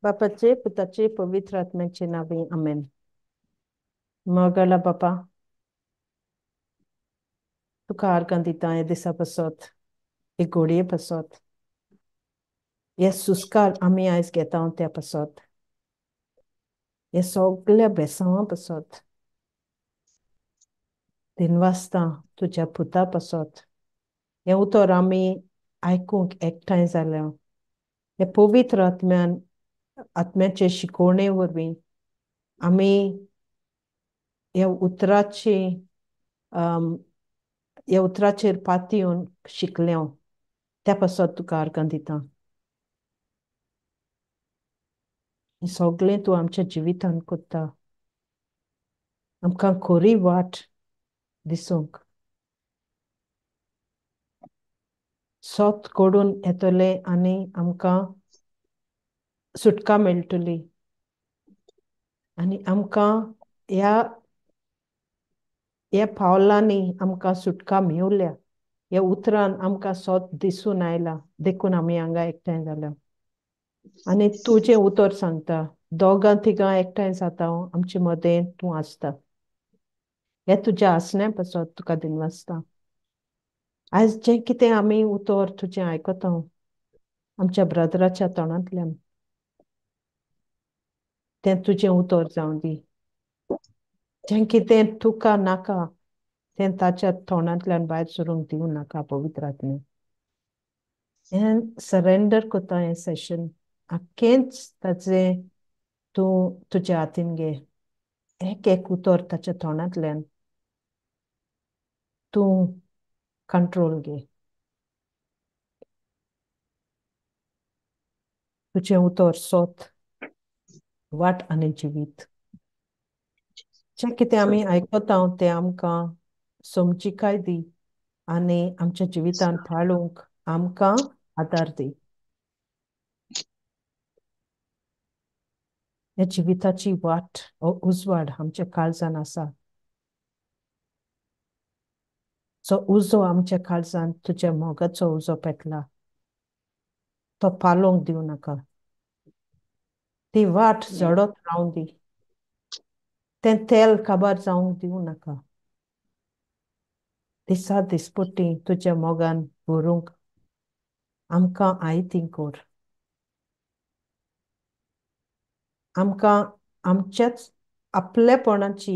बापाचे पुताचे पवित्र आत्म्याचे नावे आमेन। मोगाला बापा, तुका आर्गां दिता हे दिसा पासत, हे घोडये पासत, हे सुस्कार आमी आयज घेता त्या पासत, हे सगल्या बेसांवां पासत, दिनवासता तुज्या पुता पासत। हें उतर आमी आयकूंक एकठांय जाल्या हे पवित्र आत्म्यान आत्म्याचे शिकोवणे वरवीं आमी ह्या उतराची ह्या उतराचेर पातयेवन शिकले त्या पासत तुका आर्गां दिता। सगळें तूं आमच्या जिवितान करता, आमकां खरी वाट दिसूंक सत कडून येतलें आनी आमकां सुटका मेळटली आनी आमकां ह्या ह्या पावलांनी आमकां सुटका मेवल्या, ह्या उतरान आमकां सत दिसून आयला, देखून आमी हांगा एकठांय जाल्या। आनी तुजें उतर सांगता दोगां तिगां एकठांय जाता आमचे मदें तूं आसता, हे तुज्या आसण्या पासत तुका दिनवासता। आयज जें कितें आमी उतर तुजें आयकता आमच्या ब्रदराच्या तोंडांतल्यान तें तुजें उतर जावं दी, जें कितें तुका नाका तें ताच्या तोंडांतल्यान भायर सरूंक दिवं नाका पवित्र आत्म्या। हें सरेंडर करता हें सेशन आख्खेंच ताचें तूं तुज्या हातीन घे, एक एक उतर ताच्या तोंडांतल्यान तूं कंट्रोल घे, तुजें उतर सत वाट आनी जिवीत। जें कितें आमी आयकता तें आमकां समजिकाय दी आनी आमच्या जिवितान पाळूंक आमकां आदार दी। ह्या जिविताची वाट उजवाड आमच्या काळजान आसा, जो उजो आमच्या काळजान तुज्या मोगाचो उजो पेटला तो पालोवंक दिवं नाका, ती वाट जडत रावूं दी, तें तेल काबार जावंक दिवं नाका। दिसा दिसपट्टी तुज्या मोगान भरूंक आमकां आयती कर, आमकां आमच्याच आपलेपणाची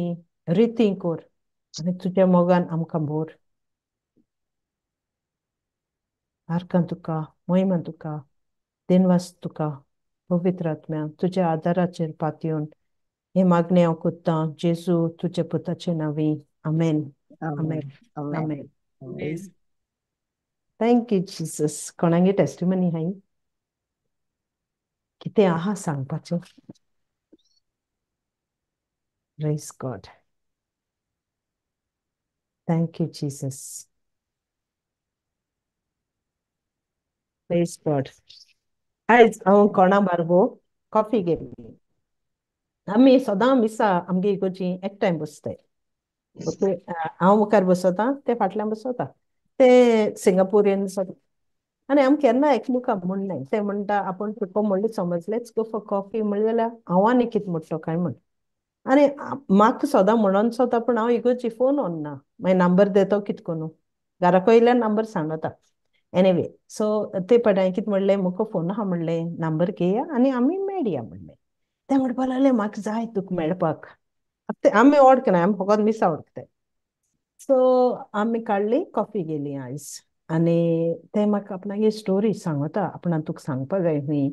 रिती कर आनी तुज्या मोगान आमकां भर। आर्गां तुका, महिमा तुका, दिनवास तुका पवित्र आत्म्या, तुज्या आदाराचेर पातयेवन हे मागणें हांव करतां जेजू तुज्या पुताचे नांवी आमेन। आमेन आमेन। Thank you Jesus. कोणागे टेस्टिमनी हाय कितें आहा सांगपाचें? Praise God. Thank you Jesus. Praise God. आयज हांव कोणा बारबो कॉफी घेतली। आमी सदां मिसा आमगे इगोर्जी एकठांय बसताय, ओके, हांव मुखार बसता ते फाटल्यान बसता, ते सिंगापुरियन आनी आमी केन्ना एकमुखां म्हणनाय। ते म्हणटा आपूण तुका म्हणलें समज let's go for coffee म्हणलें जाल्यार हांव आनी कितें म्हणटलो काय म्हण, आनी म्हाका सदां म्हणोन सोदता पूण हांव इगोर्जी फोन ऑन ना, मागीर नंबर देतो कितें करून घराक येयल्यार नंबर सांगता। एनिवे सो ते पाट हांवें कितें म्हणलें म्हाका फोन आहा म्हणलें नंबर घेया आनी आमी मेळया म्हणलें। ते म्हणपाक लागले म्हाका जाय तुका मेळपाक, आमी वळखनाय, आमी फकत मिसा वळखताय। सो आमी काडली कॉफी गेली आयज आनी ते म्हाका आपणागे स्टोरी सांगता, आपणाक तुका सांगपाक जाय खंय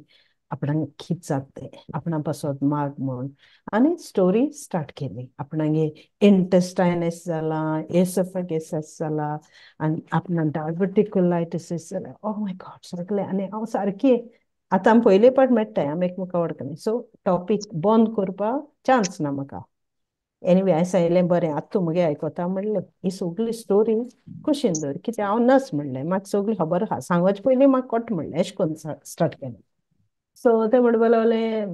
आपणाक कितें जाता तें, आपणा पासत माग म्हूण, आनी स्टोरी स्टार्ट केली। आपणागे इंटेस्टायनस जाला, एसोफेगस जाला आनी आपणा डायवर्टिकुलायटीस जाला, ओ my God सगळें। आनी हांव सारकी आतां आमी पयले पाट मेळटाय, आमी एकमेका वळखनाय, सो टॉपीक बंद करपाक चान्स ना म्हाका। एनिवे हांवें सांगलें बरें आतां तूं मुगे आयकता म्हणलें, ही सगळी स्टोरी कुशीन दवर, कित्याक हांव नर्स म्हणलें, म्हाका सगळी खबर आहा, सांगचे पयलीं म्हाका कोट म्हणलें, अशें करून स्टार्ट केलें। सो ते म्हणपाक लागले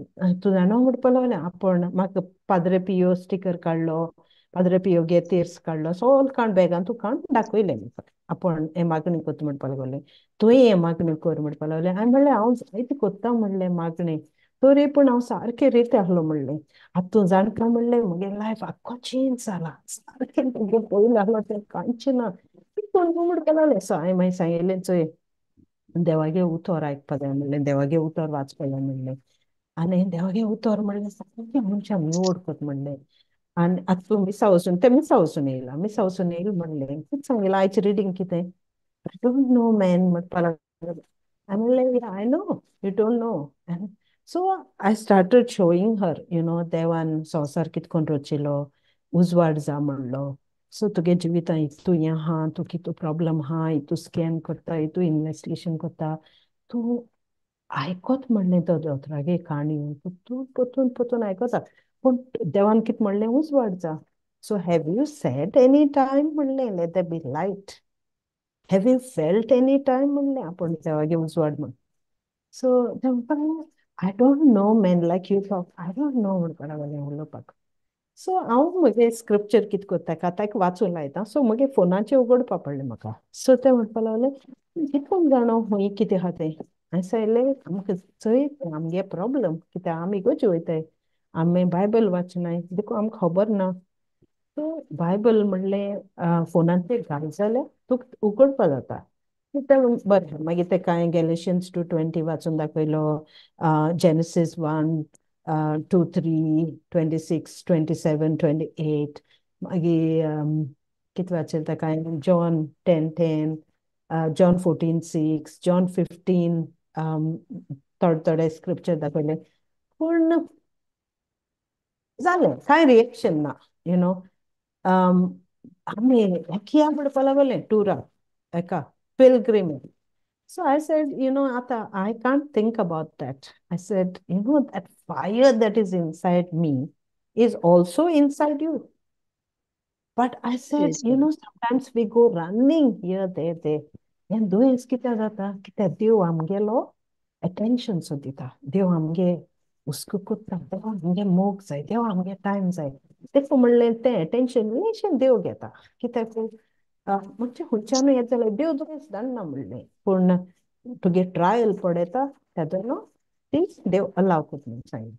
तूं जाणा म्हणपाक लागलें आपूण म्हाका पाद्रे पियो स्टिकर काडलो, पाद्रे पियो गे तीर्स काडलो, सगळें काण बॅगान तूं काण दाखयलें म्हाका, आपूण हें मागणी करता म्हणपाक लागलें, तुवें हें मागणी कर म्हणपाक लागलें। हांवें म्हणलें हांव जायते करता म्हणलें मागणी, तरी पूण हांव सारकें रितें आहलो म्हणलें. आतां तूं जाणा म्हणलें म्हगे लायफ आख्खो चेंज जाला, सारकें तुगे पयलीं आहलो तें कांयच ना. कोण म्हणपाक लागलें. सो हांवें मागीर सांगिल्लें चोय देवागे उतर आयकपा जाय म्हणलें, देवागे उतर वाचपा जाय म्हणलें आनी देवागे उतर म्हणलें सारकें मनशां निवड कोत म्हणलें. आनी आतां तूं मिसा वचून, तें मिसा वचून येयला, मिसा वचून येयला म्हणलें. कितें सांगिलां आयचें रिडींग कितें? I don't know man म्हणपाक लागलो. हांवें म्हणलें I know you don't know. So I started showing her, you know, देवान संवसार कितकोन रचिलो, उजवाड जा म्हणलो. सो तुगे जिवितां इतू हें आहा, तूं कितू प्रॉब्लम आहा, इतू स्कॅन करता, इतू इन्वेस्टिगेशन करता, तूं आयकत म्हणलें तो दोतोरागे काणी तूं परतून परतून आयकता, पूण देवान कितें म्हणलें उजवाड जा. So have you said any time म्हणलें let there be light, have you felt any time म्हणलें आपूण देवागे उजवाड म्हण. सो तें म्हणपाक लागलें I don't know man, like you talk, I don't know म्हणपाक लागलें उलोवपाक. सो हांव म्हगे स्क्रिप्चर कितें करता का ताका वाचूंक लायता. सो म्हगे फोनाचेर उगडपा पडलें म्हाका. सो तें म्हणपाक लागलें कितकोन जाणो खूंय कितें आहा तें. हांवें सांगलें आमकां चोय आमगे प्रॉब्लम कित्याक आमी इगोर्जे वयताय, आमी बायबल वाचनाय, देखून आमकां खबर ना. सो बायबल म्हणलें फोनाचेर घाल जाल्यार तुका उगडपा जाता. तें बरें मागीर ते कांय गॅलेशियन्स 2:20 वाचून दाखयलो, जेनेसीस 1, 2, 3, 26, 27, 28, मागीर कितें वाचयलें ताका हांवें जॉन 10:10, जॉन 14:6, जॉन 15, थोडे थोडे स्क्रिप्चर दाखयले. पूण जालें कांय रिएक्शन ना, you know. आमी किया म्हणपाक लागलें टुराक एका pilgrimage. So I said, you know, Ata, I can't think about that. I said, you know, that fire that is inside me is also inside you. But I said, you know, sometimes we go running here, there, there. And दुयेंस कित्याक जाता? कित्याक देव आमगेलो attention so दिता, देव आमगे हुस्को कोत्ता, देव आमगे मोग जाय, देव आमगे टायम जाय. देखून म्हणलें तें अटेन्शन इल्लेंशें देव घेता. कित्याक म्हणजे खंयच्यानूय येत जाल्यार देव दुयेंस धाडना म्हणलें, पूण तुगे ट्रायल पडयता तेदो ती देव अलाव कोत म्हूण सांगलें.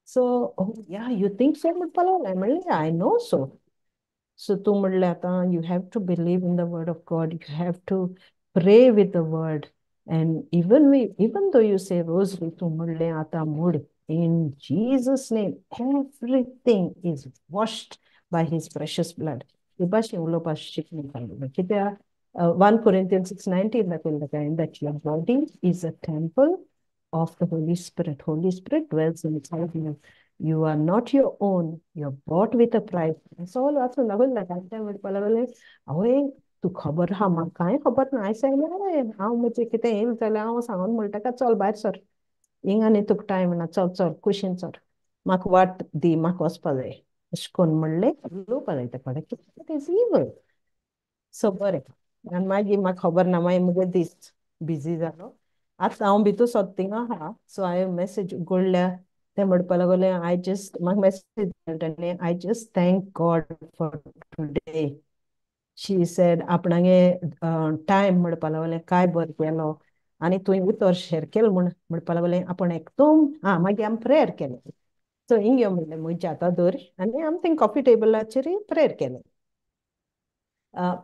So yeah you think so म्हणपाक लागलें. म्हणलें I know so. सो तूं म्हणलें आतां you have to believe in the word of God, you have to pray with the word, and even though you say rosary, तूं म्हणलें आतां mood in Jesus name everything is washed by his precious blood. हे भाशेन उलोवपाक शिकलें सांगलें. कित्याक 1 Corinthians 6:19 दाखयलें ताका, that your body is a temple of the Holy Spirit. Holy Spirit dwells inside you. You are not your own, you are bought with a price. सगळें वाचून दाखयलें ताका. तें म्हणपाक लागलें आवय तूं खबर आहा म्हाका कांय खबर ना. हांवें सांगलें हांव म्हजें कितें येयलें जाल्यार हांव सांगून म्हणटा ताका चल भायर सर, हिंगा न्ही तुका टायम ना, चल चल कुशीन चल, म्हाका वाट दी, म्हाका वचपा जाय अशें करून म्हणलें उलोवपा जाय ताका, it is evil. सो बरें आनी मागीर म्हाका खबर ना, मागीर म्हगे दीस बिजी जालो. आतां हांव भितूर सोद थिंगा आहा. सो हांवें मॅसेज उगडल्या, तें म्हणपाक लागलें I just म्हाका मॅसेज मेळटा, I just thank God for today. She said आपणागे टायम म्हणपाक लागलें काय बरें केलो आनी तुवें उतर शेर केलें म्हूण म्हणपाक लागलें आपूण एकदम. आं मागीर आमी प्रेयर केलें. सो हिंग यो म्हणलें म्हज्या आतां दवर आनी आमी थिंग कॉफी टेबलाचेर प्रेयर केलें.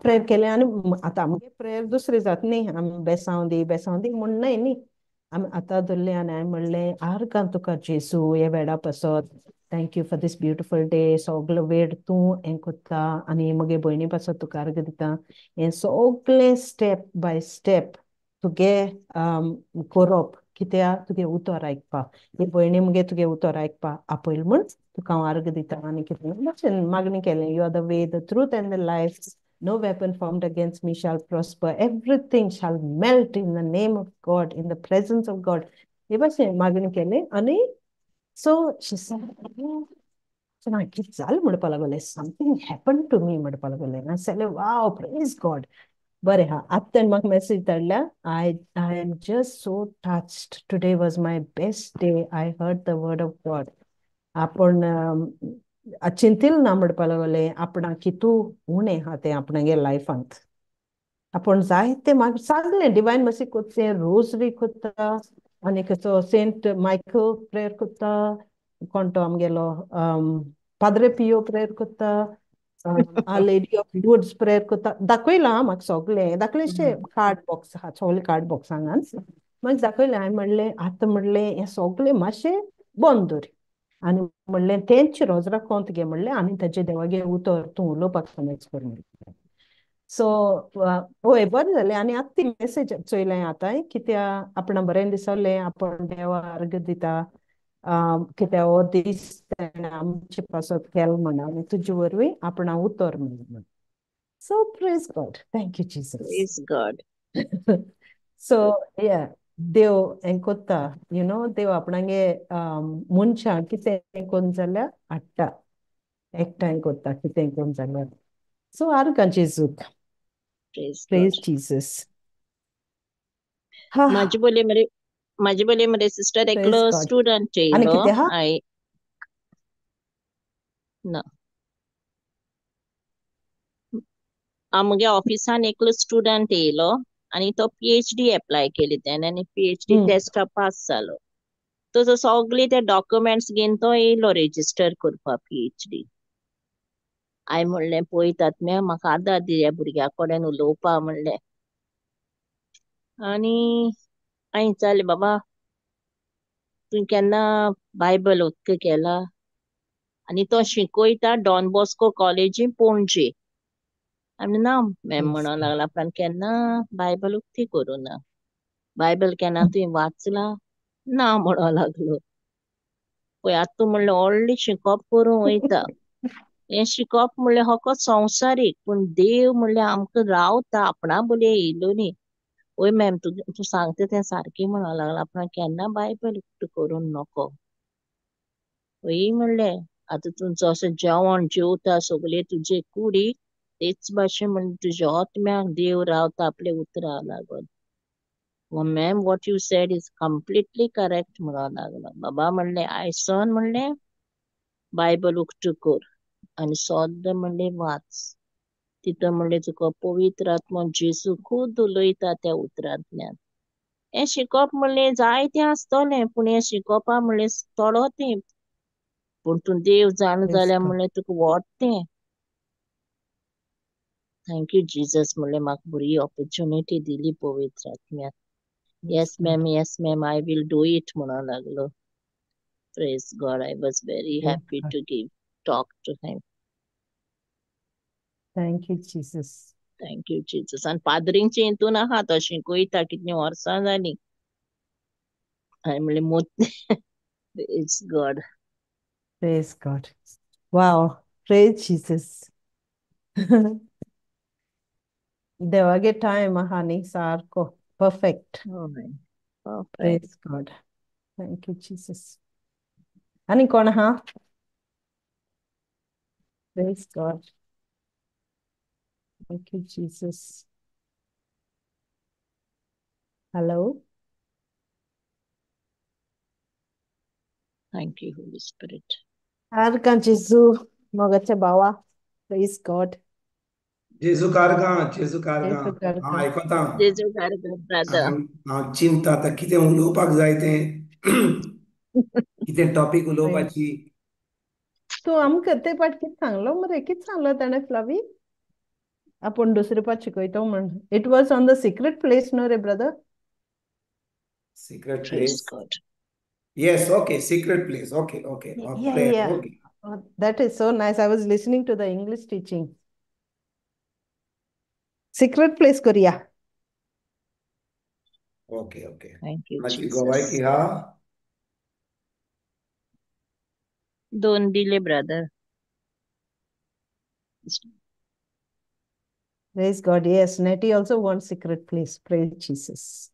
प्रेयर केलें आनी आतां आमगे प्रेयर दुसरी जाता न्ही, आमी बेसांव दी बेसांव दी म्हूण न्हय न्ही, आमी आतां धरलें आनी हांवें म्हणलें आर्गां तुका जेजू हे वेळा पासत, thank you for this beautiful day, सगलो वेळ तूं हें कोत्ता आनी म्हगे भयणी पासत तुका अर्ग दिता, हें सगलें स्टेप बाय स्टेप तुगे कोरोप कित्याक तुगे उतर आयकपा, ही भयणी मुगे तुगे उतर आयकपा आपयल म्हूण तुका हांव अर्ग दिता. आनी कितें मातशें मागणी केलें, you are the way the truth and the life, no weapon formed against me shall prosper, everything shall melt in the name of God, in the presence of God. हे भाशेन मागणी केलें आनी सो she said कितें जालें म्हणपाक लागलें, something happen to me म्हणपाक लागलें. हांवें सांगलें वाव प्रेज गॉड. बरें हा आतां तेणें म्हाका मॅसेज धाडल्या, I am just so touched, today was my best day, I heard the word of God. आपूण चिंतील ना म्हणपाक लागलें आपणाक कितू उणें आहा तें आपणागे लायफांत, आपूण जायते म्हाका सगळें डिवायन मर्सी कोत्तें, रोजरी कोत्ता, आनी कसो सेंट मायकल प्रेयर करता, कोण तो आमगेलो पाद्रे पियो प्रेयर करता, our lady of Lourdes prayer करता. दाखयलां म्हाका सगळें दाखयलें, कार्ड बॉक्स आहा सगळें कार्ड बॉक्स हांगाच म्हाका दाखयलें. हांवें म्हणलें आतां म्हणलें हें सगळें मातशें बंद दवर आनी म्हणलें तेंच रोजरा कोंत घे म्हणलें आनी ताजे देवागे उतर तूं उलोवपाक समज कर म्हणलें. सो हय बरें जालें. आनी आतां ती मेसेज चोयलें आतां कित्याक आपणा बरें दिसलें, आपूण देवा अर्ग दिता कित्याक हो दीस तेणें आमचे पासत केलो म्हण आनी तुजे वरवीं आपणा उतर म्हण. So praise God, thank you Jesus. Praise God. So या देव हें कोत्ता, you know, देव आपणागे मनशां कितें कोन्न जाल्यार हाडटा, एकठांय कोत्ता कितें कोन्न जाल्यार. सो आर्गां जेजूक. Praise praise God. Jesus. म्हाजी बोली मरे, म्हाजी बोली मरे सिस्टर प्रेज एकलो गॉड. स्टुडंट आनी येयलो. कितें आहा? I ना आमगे ऑफिसान एकलो स्टुडंट येयलो आनी तो पीएचडी एप्लाय केली तेणे आनी पीएचडी टेस्टा पास जालो. तो सगळे ते डॉक्युमेंट्स घेवन तो येयलो रेजिस्टर करपाक पीएचडी. हांवें म्हणलें पळयतात मॅम म्हाका आदार दी ह्या भुरग्या कडेन उलोवपा म्हणलें. आनी हांवें विचारलें बाबा तूं केन्ना बायबल उक्तें केला? आनी तो शिकयता डॉन बॉस्को कॉलेजीन पणजे. आनी ना मॅम म्हणूंक लागला आपणान केन्ना बायबल उक्ती करूं ना. बायबल केन्ना तुवें वाचलां? ना म्हणूंक लागलो. पळय आतां तूं म्हणलें व्हडलें शिकप करूंक वयता, हें शिकप म्हणल्यार फकत संवसारीक, पूण देव म्हणल्यार आमकां रावता आपणा बोलये येयलो न्ही. वय मॅम तूं तूं सांगता तें सारकें म्हणूंक लागला, आपणाक केन्ना बायबल उक्तें करूंक नको. वय म्हणलें आतां तूं जशें जेवण जेवता सगळें तुजे कुडीक तेच भाशेन म्हण तुज्या आत्म्याक देव रावता आपल्या उतरां लागून. Ma'am what you said is completely correct म्हणूंक लागलो. बाबा म्हणलें आयसोन म्हणलें बायबल उक्तें कर आनी सद्दां म्हणलें वाच, तितून म्हणलें तुका पवित्र आत्मो जेजू खूद उलयता त्या उतरांतल्यान. हें शिकप म्हणलें जायतें आसतलें पूण हें शिकोवपा म्हणलें थोडो तेंप, पूण तूं देव जाण जाल्यार म्हणलें तुका व्हड तें. Thank you Jesus म्हणलें म्हाका बरी ऑपॉर्च्युनिटी दिली पवित्र आत्म्यान. Yes ma'am, yes ma'am, I will do it म्हणूंक लागलो. Praise God, I was very happy to give talk to him. Thank you Jesus. Thank you Jesus. आनी पाद्रींचे हितून आहा तो शिकयता कितलीं वर्सां जालीं. हांवें म्हणलें मोत. Praise God. Praise God. Wow, praise Jesus. देवागे टायम आहा न्ही सारको perfect. Perfect. Praise God, thank you Jesus. आनी कोण आहा? Praise God, thank you Jesus. Hello. Thank you Holy Spirit. आर्गां जेजू मोगाच्या भावा. Praise God. जेजू कारगां, जेजू कारगां. जेजू कारगां. हांव आयकता. जेजू कारगां ब्रदर. हांव चिंता आतां कितें उलोवपाक जाय तें, कितें टॉपीक उलोवपाची. तूं आमकां ते पाट कितें सांगलो मरे, कितें सांगलो ताणें फ्लावी? आपूण दुसरे पाट शिकयतो म्हण. It was on the secret place न्हू रे brother? Secret Praise place. God. Yes, okay, secret place. Okay, okay. Yeah, prayer. yeah. Okay. Oh, that is so nice. I was listening to the English teaching. Secret place Korea. Okay, okay. Thank you, मातशी Jesus. गोवाय की हा? दोन दिले brother. Praise God. Yes, Nettie also wants secret place. Praise Jesus.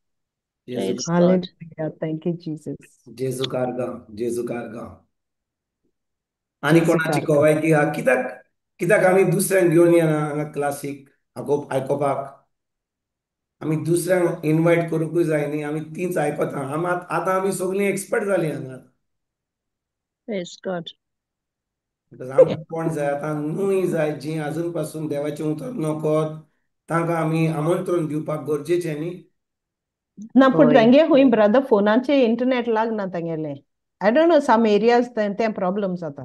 जेजू Praise God. Hallelujah. Thank you, Jesus. जेजू कारगां, जेजू कारगां. आनी जेजू कोणाची कारगां. गोवाय की हा? कित्याक कित्याक आमी दुसऱ्यांक घेवन येना हांगा क्लासीक आयकोपाक? आमी दुसऱ्यांक इनवायट करूंकूय जाय न्ही, आमी तींच आयकता. आमी आतां आमी सगळीं एक्सपर्ट जालीं हांगा. Praise God. Because आमकां कोण जाय आतां न्हूय जाय जीं आजून पासून देवाचें उतर नकत, तांकां आमी आमंत्रण दिवपाक गरजेचें न्ही. ना पूण होय. तांगे खूंय ब्रदर फोनाचे इंटरनेट लागना तांगेले. I don't know some areas तें प्रॉब्लम जाता.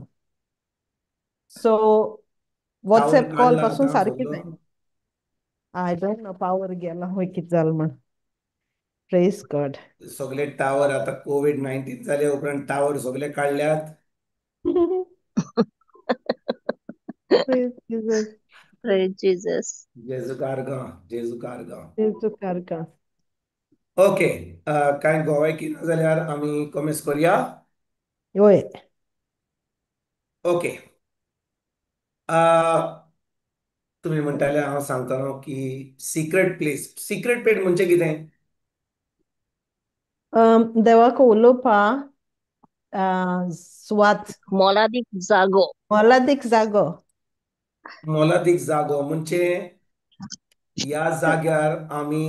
सो टावर वॉट्सएप कॉल काडला पासून आतां सारकें सगलो. जायना. I don't know power गेला खंय कितें जालें म्हण. प्रेज गॉड. सगळे टावर आतां कोवीड 19 जाले उपरांत टावर सगळे काडल्यात. प्रेज जीसस. प्रेज जीसस. जेजू कारगां, जेजू कारगां. जेजू कारगां. ओके, कांय गोवायकी ना जाल्यार आमी कोमेस करया. होय. ओके, तुमी म्हणटाले हांव सांगतालो की सिक्रेट प्लेस. सिक्रेट प्लेस म्हणजे कितें? देवाक उलोवपा सुवात. मोलादीक जागो. मोलादीक जागो. मोलादीक जागो म्हणजे ह्या जाग्यार आमी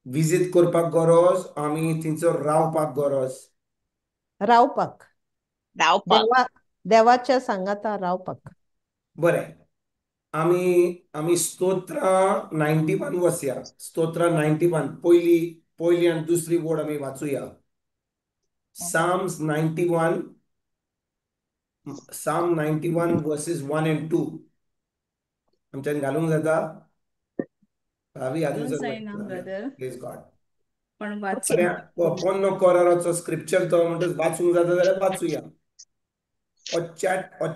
विजीट करपाक गरज, आमी थंयसर रावपाक गरज. रावपाक. रावपाक. देवा देवाच्या सांगाता रावपाक. बरें, आमी आमी स्तोत्रां 91 वचया. स्तोत्रां 91 पयली पयली आनी दुसरी वर्ड आमी वाचुया. Psalms 91, Psalm 91 verses 1 and 2. आमच्यान घालूंक जाता? रावी. घालूंक जायना ब्रदर. प्लीज गॉड. पण बरें, वाचूंक. पोन्नो कोराराचो स्क्रिप्चर तो, म्हणटच वाचूंक जाता जाल्यार वाचुया. ओ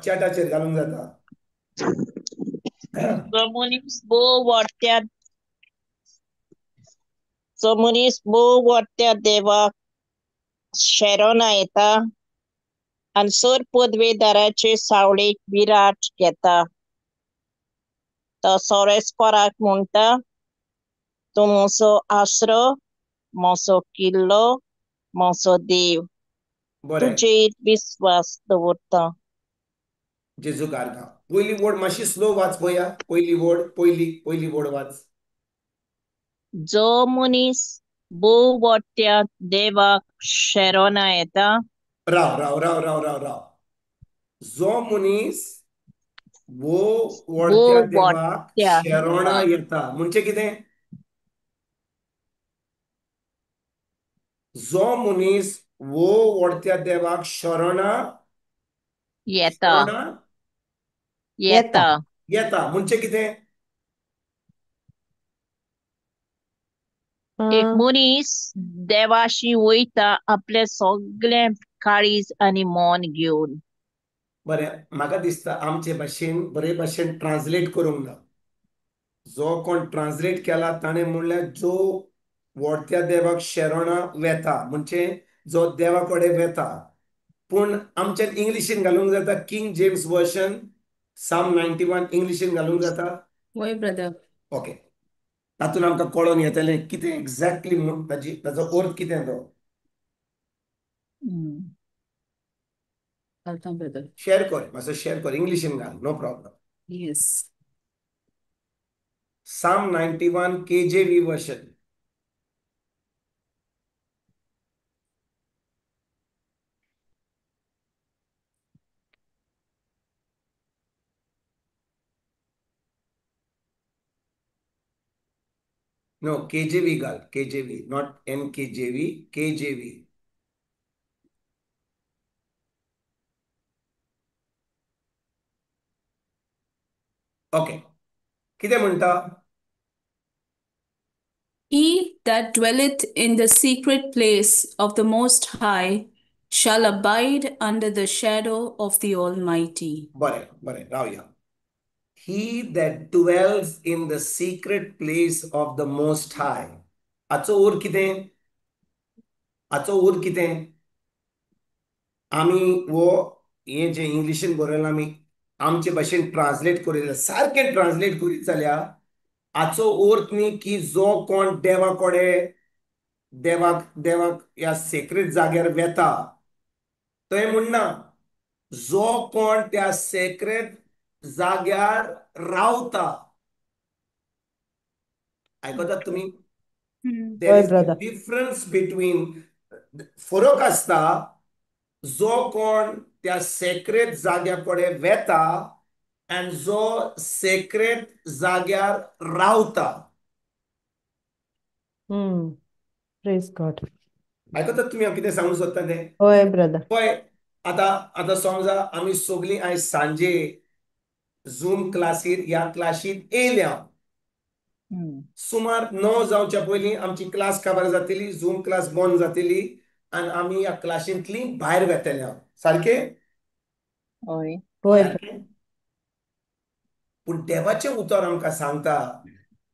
चॅटाचेर घालूंक जाता. जो मनीस भोव व्हडत्या जो मनीस भोव व्हडत्या देवाक शेरोना येता आनी सर पदवेदाराचे सावळेक विराट घेता, तो सोरेस्पराक म्हणटा, तूं म्हजो आसरो, म्हजो किल्लो, म्हजो देव, बरें. तुजेर विस्वास दवरता. जेजू कारगा. पयली वर्ड मातशी स्लो वाच पळया. पयली वर्ड, पयली पयली वर्ड वाच. जो मनीस भोव व्हडत्या देवाक शेरोना येता. राव राव राव राव राव राव. जो मनीस वो वडत्या भोव देवाक व्हडत्या शेरोणा देवाक येता म्हणजे कितें? जो मनीस वो वडत्या देवाक शरणा येता. शरणा येता. येता. येता म्हणजे कितें? एक मनीस देवाशी वयता आपलें सगळें काळीज आनी मन घेवन. बरें, म्हाका दिसता आमचे भाशेन बरे भाशेन ट्रान्सलेट करूंक ना. जो कोण ट्रान्सलेट केला ताणें म्हणल्यार जो व्हडत्या देवाक शेरोणा वेता म्हणजे जो देवा कडेन वेता. पूण आमच्यान इंग्लिशीन घालूंक जाता? King James version Psalm 91 इंग्लिशीन घालूंक जाता? वय ब्रदर. ओके, तातूंत आमकां कळोन येतलें कितें एक्झॅक्टली ताजी ताचो अर्थ कितें तो. घालता ब्रदर. शेअर कर, मातसो शेअर कर, इंग्लिशीन घाल, no problem. Yes. Psalm 91 KJV version. No, KJV घाल, KJV, not NKJV, KJV. Okay, कितें म्हणटा? He that dwelleth in the secret place of the Most High shall abide under the shadow of the Almighty. बरें बरें, रावया. He that dwells in the secret place of the Most High. हाचो अर्थ कितें? हाचो अर्थ कितें? आमी वो हें जें इंग्लिशीन बरयलां आमी आमचे भाशेन ट्रान्सलेट करीत जाल्यार, सारकें ट्रान्सलेट करीत जाल्यार हाचो अर्थ न्ही की जो कोण देवा कडेन देवाक देवाक ह्या सेक्रेट जाग्यार वेता थंय म्हणना, जो कोण त्या सेक्रेट जाग्यार रावता. आयकतात तुमी? There हय is brother. Difference between, फरक आसता जो कोण त्या सेक्रेट जाग्या कडेन वेता आनी जो सेक्रेट जाग्यार रावता. Praise God. आयकतात तुमी हांव कितें सांगूंक सोदता तें? हय ब्रदर. पळय आतां आतां समजा आमी सगलीं आयज सांजे झूम क्लासीर ह्या क्लासीत येयल्या, सुमार 9 जावच्या पयलीं आमची क्लास काबार जातली, झूम क्लास बंद जातली आनी आमी ह्या क्लासींतली भायर वेतले. सारकें? हय. हय. पूण देवाचें उतर आमकां सांगता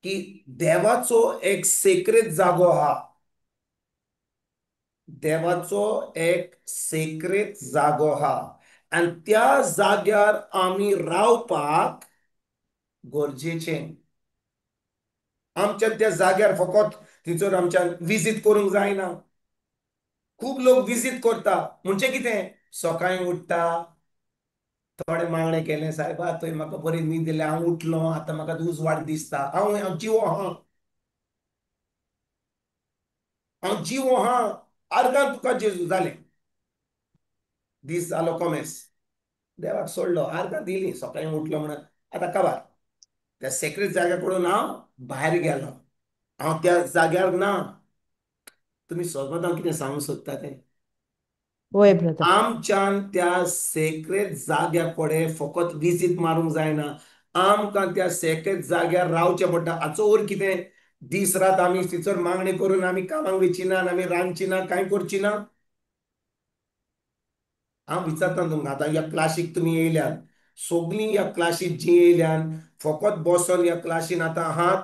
की देवाचो एक सेक्रेट जागो आहा, देवाचो एक सेक्रेट जागो आहा आनी त्या जाग्यार आमी रावपाक गरजेचें. आमच्या त्या जाग्यार फकत थंयसर आमच्यान विजीट करूंक जायना. खूब लोक विजीट करता म्हणजे कितें, सकाळीं उठ्ठा, थोडे मागणें केलें, सायबा तुवें म्हाका बरी न्हीद दिल्या, हांव उठलो, आतां म्हाका उजवाड दिसता, हांव जिवो आहा, हांव जिवो आहा, आर्गां तुका जेजू. जालें, दीस जालो कोमेस, देवाक सोडलो, आर्गां दिली, सकाळीं उठलो म्हणून आतां काबार. त्या सेक्रेट जाग्या कडून हांव भायर गेलो, हांव त्या जाग्यार ना. तुमी सोदपाक हांव कितें सांगूंक सोदता तें? हय ब्रदर. आमच्यान त्या सेक्रेट जाग्या कडेन फकत विजीट मारूंक जायना, आमकां त्या सेक्रेट जाग्यार रावचें पडटा. हाचो अर्थ कितें, दीस रात आमी थंयसर मागणी करून आमी कामाक वयची ना, आमी रांदची ना, कांय करची ना. हांव विचारता तुमकां आतां ह्या क्लासीक तुमी येयल्यात, सगलीं ह्या क्लासीक जीं येयल्यान फकत बसोन ह्या क्लासीन आतां आहात.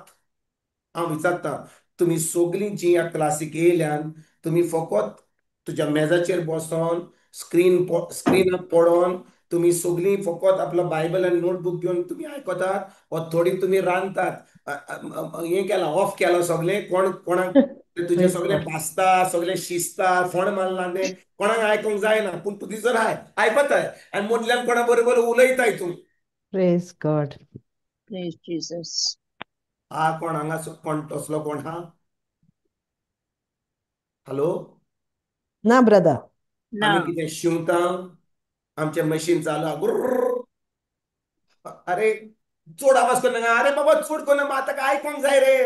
हांव विचारता तुमी सगलीं जीं ह्या क्लासीक येयल्यान तुमी फकत तुज्या मेजाचेर बसोन स्क्रीनाक पडोन तुमी सगलीं फकत आपलो बायबल आनी नोटबूक घेवन तुमी आयकतात, वा थोडी तुमी रांदतात, हें केलां, ऑफ केलां सगळें, कोण कोणाक तुजें सगळें भाजता, सगळें शिजता, फोण मारला तें कोणाक आयकूंक जायना, पूण तूं थंयसर आहाय आयकताय आनी मदल्यान कोणा बरोबर उलयताय तूं. Praise God. Praise Jesus. हा कोण हांगा कोण तसलो कोण हा? हॅलो? ना ब्रदर. आमी कितें शिंवता, आमचें मशीन चालू, अरे चड आवाज करनाका, अरे बाबा चड करना, ताका आयकूंक जाय रे,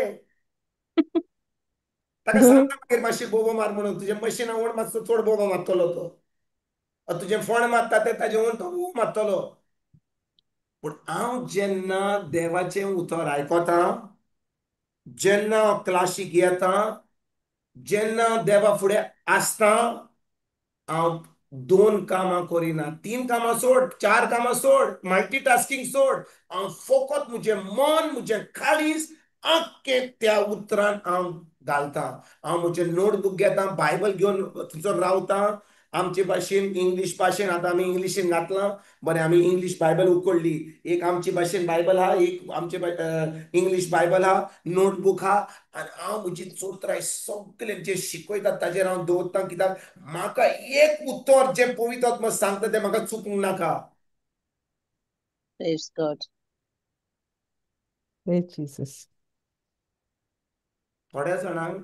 ताका सांगता मागीर मातशी बोबो मार म्हणून, तुजें मशीन आवड मातसो चड बोबो मारतलो तो, तुजें फोण मारता तें ताजें वयर तो बोबो मारतलो. पूण हांव जेन्ना देवाचें उतर आयकता, जेन्ना हांव क्लासीक येता, जेन्ना देवा फुडें आसता, हांव 2 कामां करिना, 3 कामां सोड, 4 कामां सोड, मल्टीटास्कींग सोड, हांव फकत म्हजें मन म्हजें काळीज आख्खें त्या उतरान हांव घालता. हांव म्हजें नोटबूक घेता, बायबल घेवन थंयसर रावता. आमचे भाशेन इंग्लीश भाशेन आतां आमी इंग्लिशीन घातलां, बरें आमी इंग्लीश बायबल उकडली, एक आमची भाशेन बायबल आहा, एक आमचे इंग्लीश बायबल आहा, नोटबूक आहा, आनी हांव म्हजी चोत्राय सगळें जें शिकयता ताजेर हांव दवरता. कित्याक म्हाका एक उतर जें पवित्र आत्मा सांगता तें म्हाका चुकूंक नाका. Praise God. Praise Jesus. थोड्या जाणांक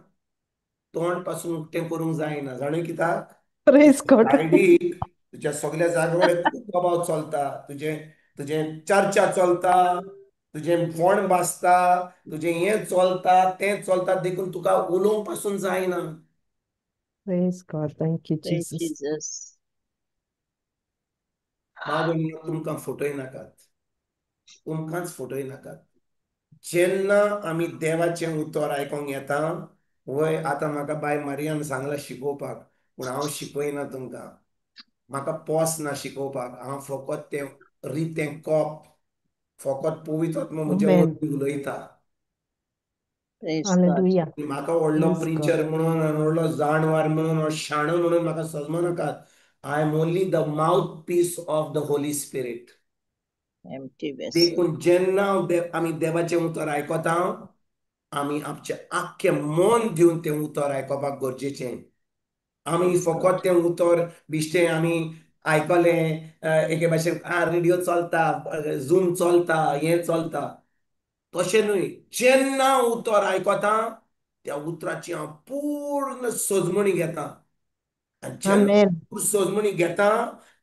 तोंड पासून उक्तें करूंक जायना, जाणूय कित्याक? Praise God. सायडीक तुज्या सगल्या जाग्या खूब दबाव चलता, तुजें तुजें चर्चा चलता, तुजें फोण भाजता, तुजें हें चलता तें चलता, देखून तुका उलोवंक पासून जायना. Praise God. Thank you, Praise Jesus. Jesus. मागीर तुमकां फटय नाकात, तुमकांच फटय नाकात. जेन्ना आमी देवाचें उतर आयकोंक येता, वय आतां म्हाका बाय मारियान सांगलां शिकोवपाक, पूण हांव शिकयना तुमकां, म्हाका पोस ना शिकोवपाक, हांव फकत तें रितें कोप, फकत पवित्र आत्मो म्हजे वरवीं उलयता. म्हाका व्हडलो प्रिचर म्हणून, व्हडलो जाणवार म्हणून, शाणो म्हणून म्हाका समजूं नाकात. I am only the mouthpiece of the Holy Spirit. देखून जेन्ना आमी देवाचें उतर आयकता, आमी आमचें आख्खें मन दिवन तें उतर आयकपाक गरजेचें. आमी फकत तें उतर बिश्टें आमी आयकलें, एके भाशेन रेडियो चलता, झूम चलता, हें चलता, तशें न्हय. जेन्ना उतर आयकता त्या उतराची हांव पूर्ण सजमणी घेता, आनी जेन्ना सजमणी घेता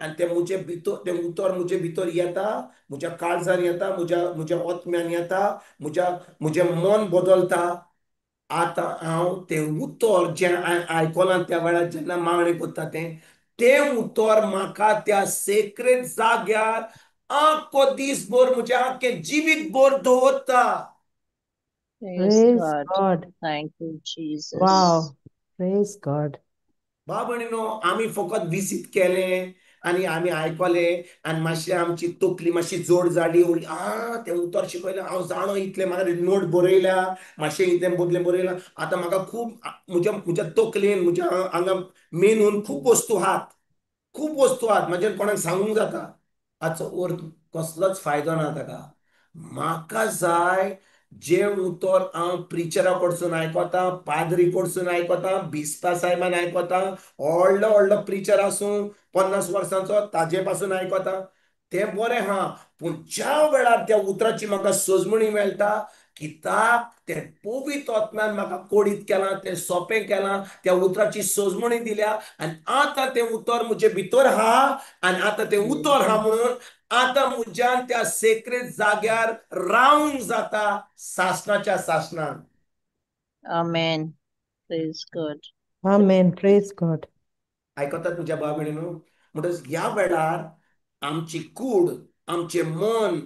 आनी तें म्हजे भितर, तें उतर म्हजे भितर येता, म्हज्या काळजान येता, म्हज्या म्हज्या आत्म्यान येता, म्हज्या म्हजें मन बदलता. आतां हांव तें उतर जें हांवें आयकलां त्या वेळार जेन्ना मागणें करता तें तें उतर म्हाका त्या सेक्रेट जाग्यार आख्खो दीस भर म्हजें आख्खें जिवीत भर दवरता. Praise Praise God. God. Thank you, Jesus. Wow. Praise God. भाव भयणीनो, आमी फकत विजीत केलें आनी आमी आयकलें आनी मातशें आमची तकली मातशी जोड जाली, उरली आ तें उतर शिकयलें, हांव जाणो इतलें, म्हाका नोट बरयल्या, मातशें इतलें बदलें बरयलां, आतां म्हाका खूब म्हज्या म्हज्या तकलेन म्हज्या हांगा मेनून खूब वस्तू आहात, खूब वस्तू आहात, म्हज्यान कोणाक सांगूंक जाता. हाचो अर्थ कसलोच फायदो ना ताका. म्हाका जाय जें उतर हांव प्रिचरा कडसून आयकता, पाद्री कडसून आयकता, बिस्पा सायबान आयकता, व्हडलो व्हडलो प्रिचर आसूं 50 वर्सांचो ताजे पासून आयकता, तें बरें आहा. पूण ज्या वेळार त्या उतराची म्हाका सजमणी मेळटा, कित्याक तें पवित्र आत्म्यान म्हाका कोडीत केलां, तें सोंपें केलां, त्या उतराची सजमणी दिल्या आनी आतां तें उतर म्हजे भितर आहा आनी आतां तें उतर आहा म्हणून आतां म्हज्यान त्या सेक्रेट जाग्यार रावंक जाता, सासणाच्या सासणान. Amen. Praise God. Amen. Praise God. आयकतात म्हज्या भाव भयणीनो? म्हणटच ह्या वेळार आमची कूड, आमचें मन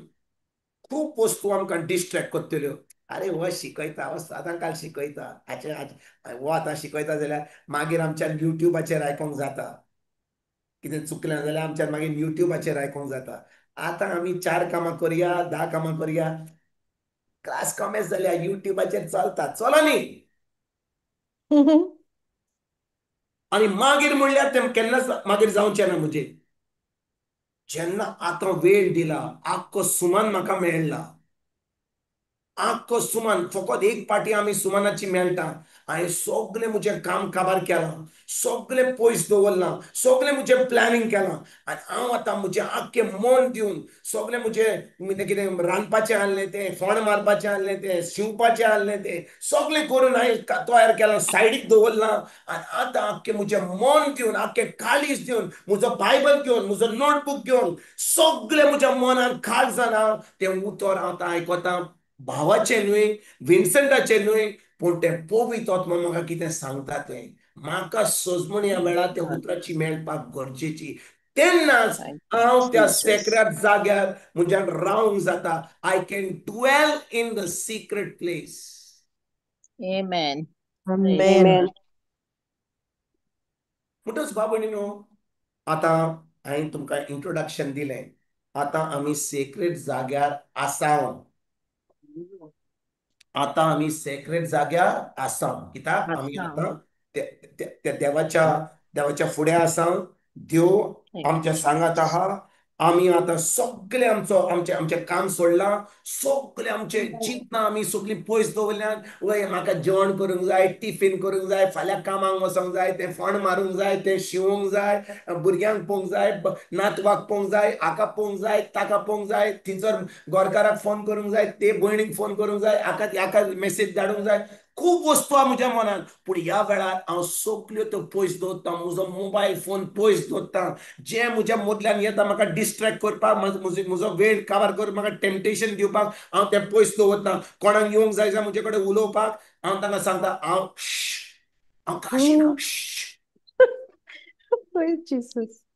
खूब वस्तू आमकां डिस्ट्रेक्ट करतल्यो. आरे हो शिकयता, हो सदां काल शिकयता, हाचे हो आतां शिकयता जाल्यार मागीर आमच्यान युट्यूबाचेर आयकोंक जाता, कितें चुकलें जाल्यार आमच्यान मागीर युट्यूबाचेर आयकोंक जाता. आतां आमी 4 कामां करया, 10 कामां करया, क्लास कॉमेस जाल्यार युट्यूबाचेर चलता, चलो न्ही. आनी मागीर म्हणल्यार तें केन्नाच मागीर जावचें ना म्हजें. जेन्ना आतां वेळ दिला, आख्खो सुमान म्हाका मेळ्ळा, आख्खो सुमान, फकत एक पाटी आमी सुमानाची मेळटा. हांवें सगळें म्हजें काम काबार केलां, सगळें पयस दवरलां, सगळें म्हजें प्लॅनिंग केलां आनी हांव आतां म्हजें आख्खें मन दिवन सगळें म्हजें कितें रांदपाचें आहलें तें, फोण मारपाचें आहलें तें, शिंवपाचें आहलें तें, सगळें करून हांवें तयार केलां, सायडीक दवरलां आनी आतां आख्खें म्हजें मन दिवन, आख्खें काळीज दिवन, म्हजो बायबल घेवन, म्हजो नोटबूक घेवन, सगळें म्हज्या मनान काळजान हांव तें उतर हांव आतां आयकतां, भावाचें न्हय, विन्संटाचें न्हय, पूण तें पवित्र आत्मा म्हाका कितें सांगता तें म्हाका सजमणी ह्या वेळार त्या उतराची मेळपाक गरजेची. तेन्नाच हांव त्या सेक्रेट जाग्यार म्हज्यान रावंक जाता. I can dwell in the secret place. Amen. Amen. म्हणटच भाव भयणीनो, आतां हांवें तुमकां इंट्रोडक्शन दिलें, आतां आमी सेक्रेट जाग्यार आसा. आतां आमी सेक्रेट जाग्यार आसा, कित्याक आमी आतां त्या देवाच्या देवाच्या फुडें आसा, देव आमच्या सांगात आहा. आमी आतां सगळें आमचो आमचें आमचें काम सोडलां, सगळें आमचें चिंतना आमी सगळीं पयस दवरल्यान. वय म्हाका जेवण करूंक जाय, टिफीन करूंक जाय, फाल्यां कामाक वचोंक जाय, तें फोण मारूंक जाय, तें शिवूंक जाय, भुरग्यांक पळोवंक जाय, नातवाक पळोवंक जाय, हाका पळोवंक जाय, ताका पळोवंक जाय, थंयसर गोरकाराक फोन करूंक जाय, ते भयणीक फोन करूंक जाय, हाका हाका मेसेज धाडूंक जाय, खूब वस्तू आहा म्हज्या मनान. पूण ह्या वेळार हांव सगल्यो त्यो पयस दवरता, म्हजो मोबायल फोन पयस दवरता, जें म्हज्या मदल्यान येता म्हाका डिस्ट्रेक्ट करपाक, म्हजो वेळ काबार करून म्हाका टेम्पटेशन दिवपाक, हांव तें पयस दवरता. कोणाक येवंक जाय जाल्यार म्हजे कडेन उलोवपाक हांव तांकां सांगता, हांव हांव क्लासीन,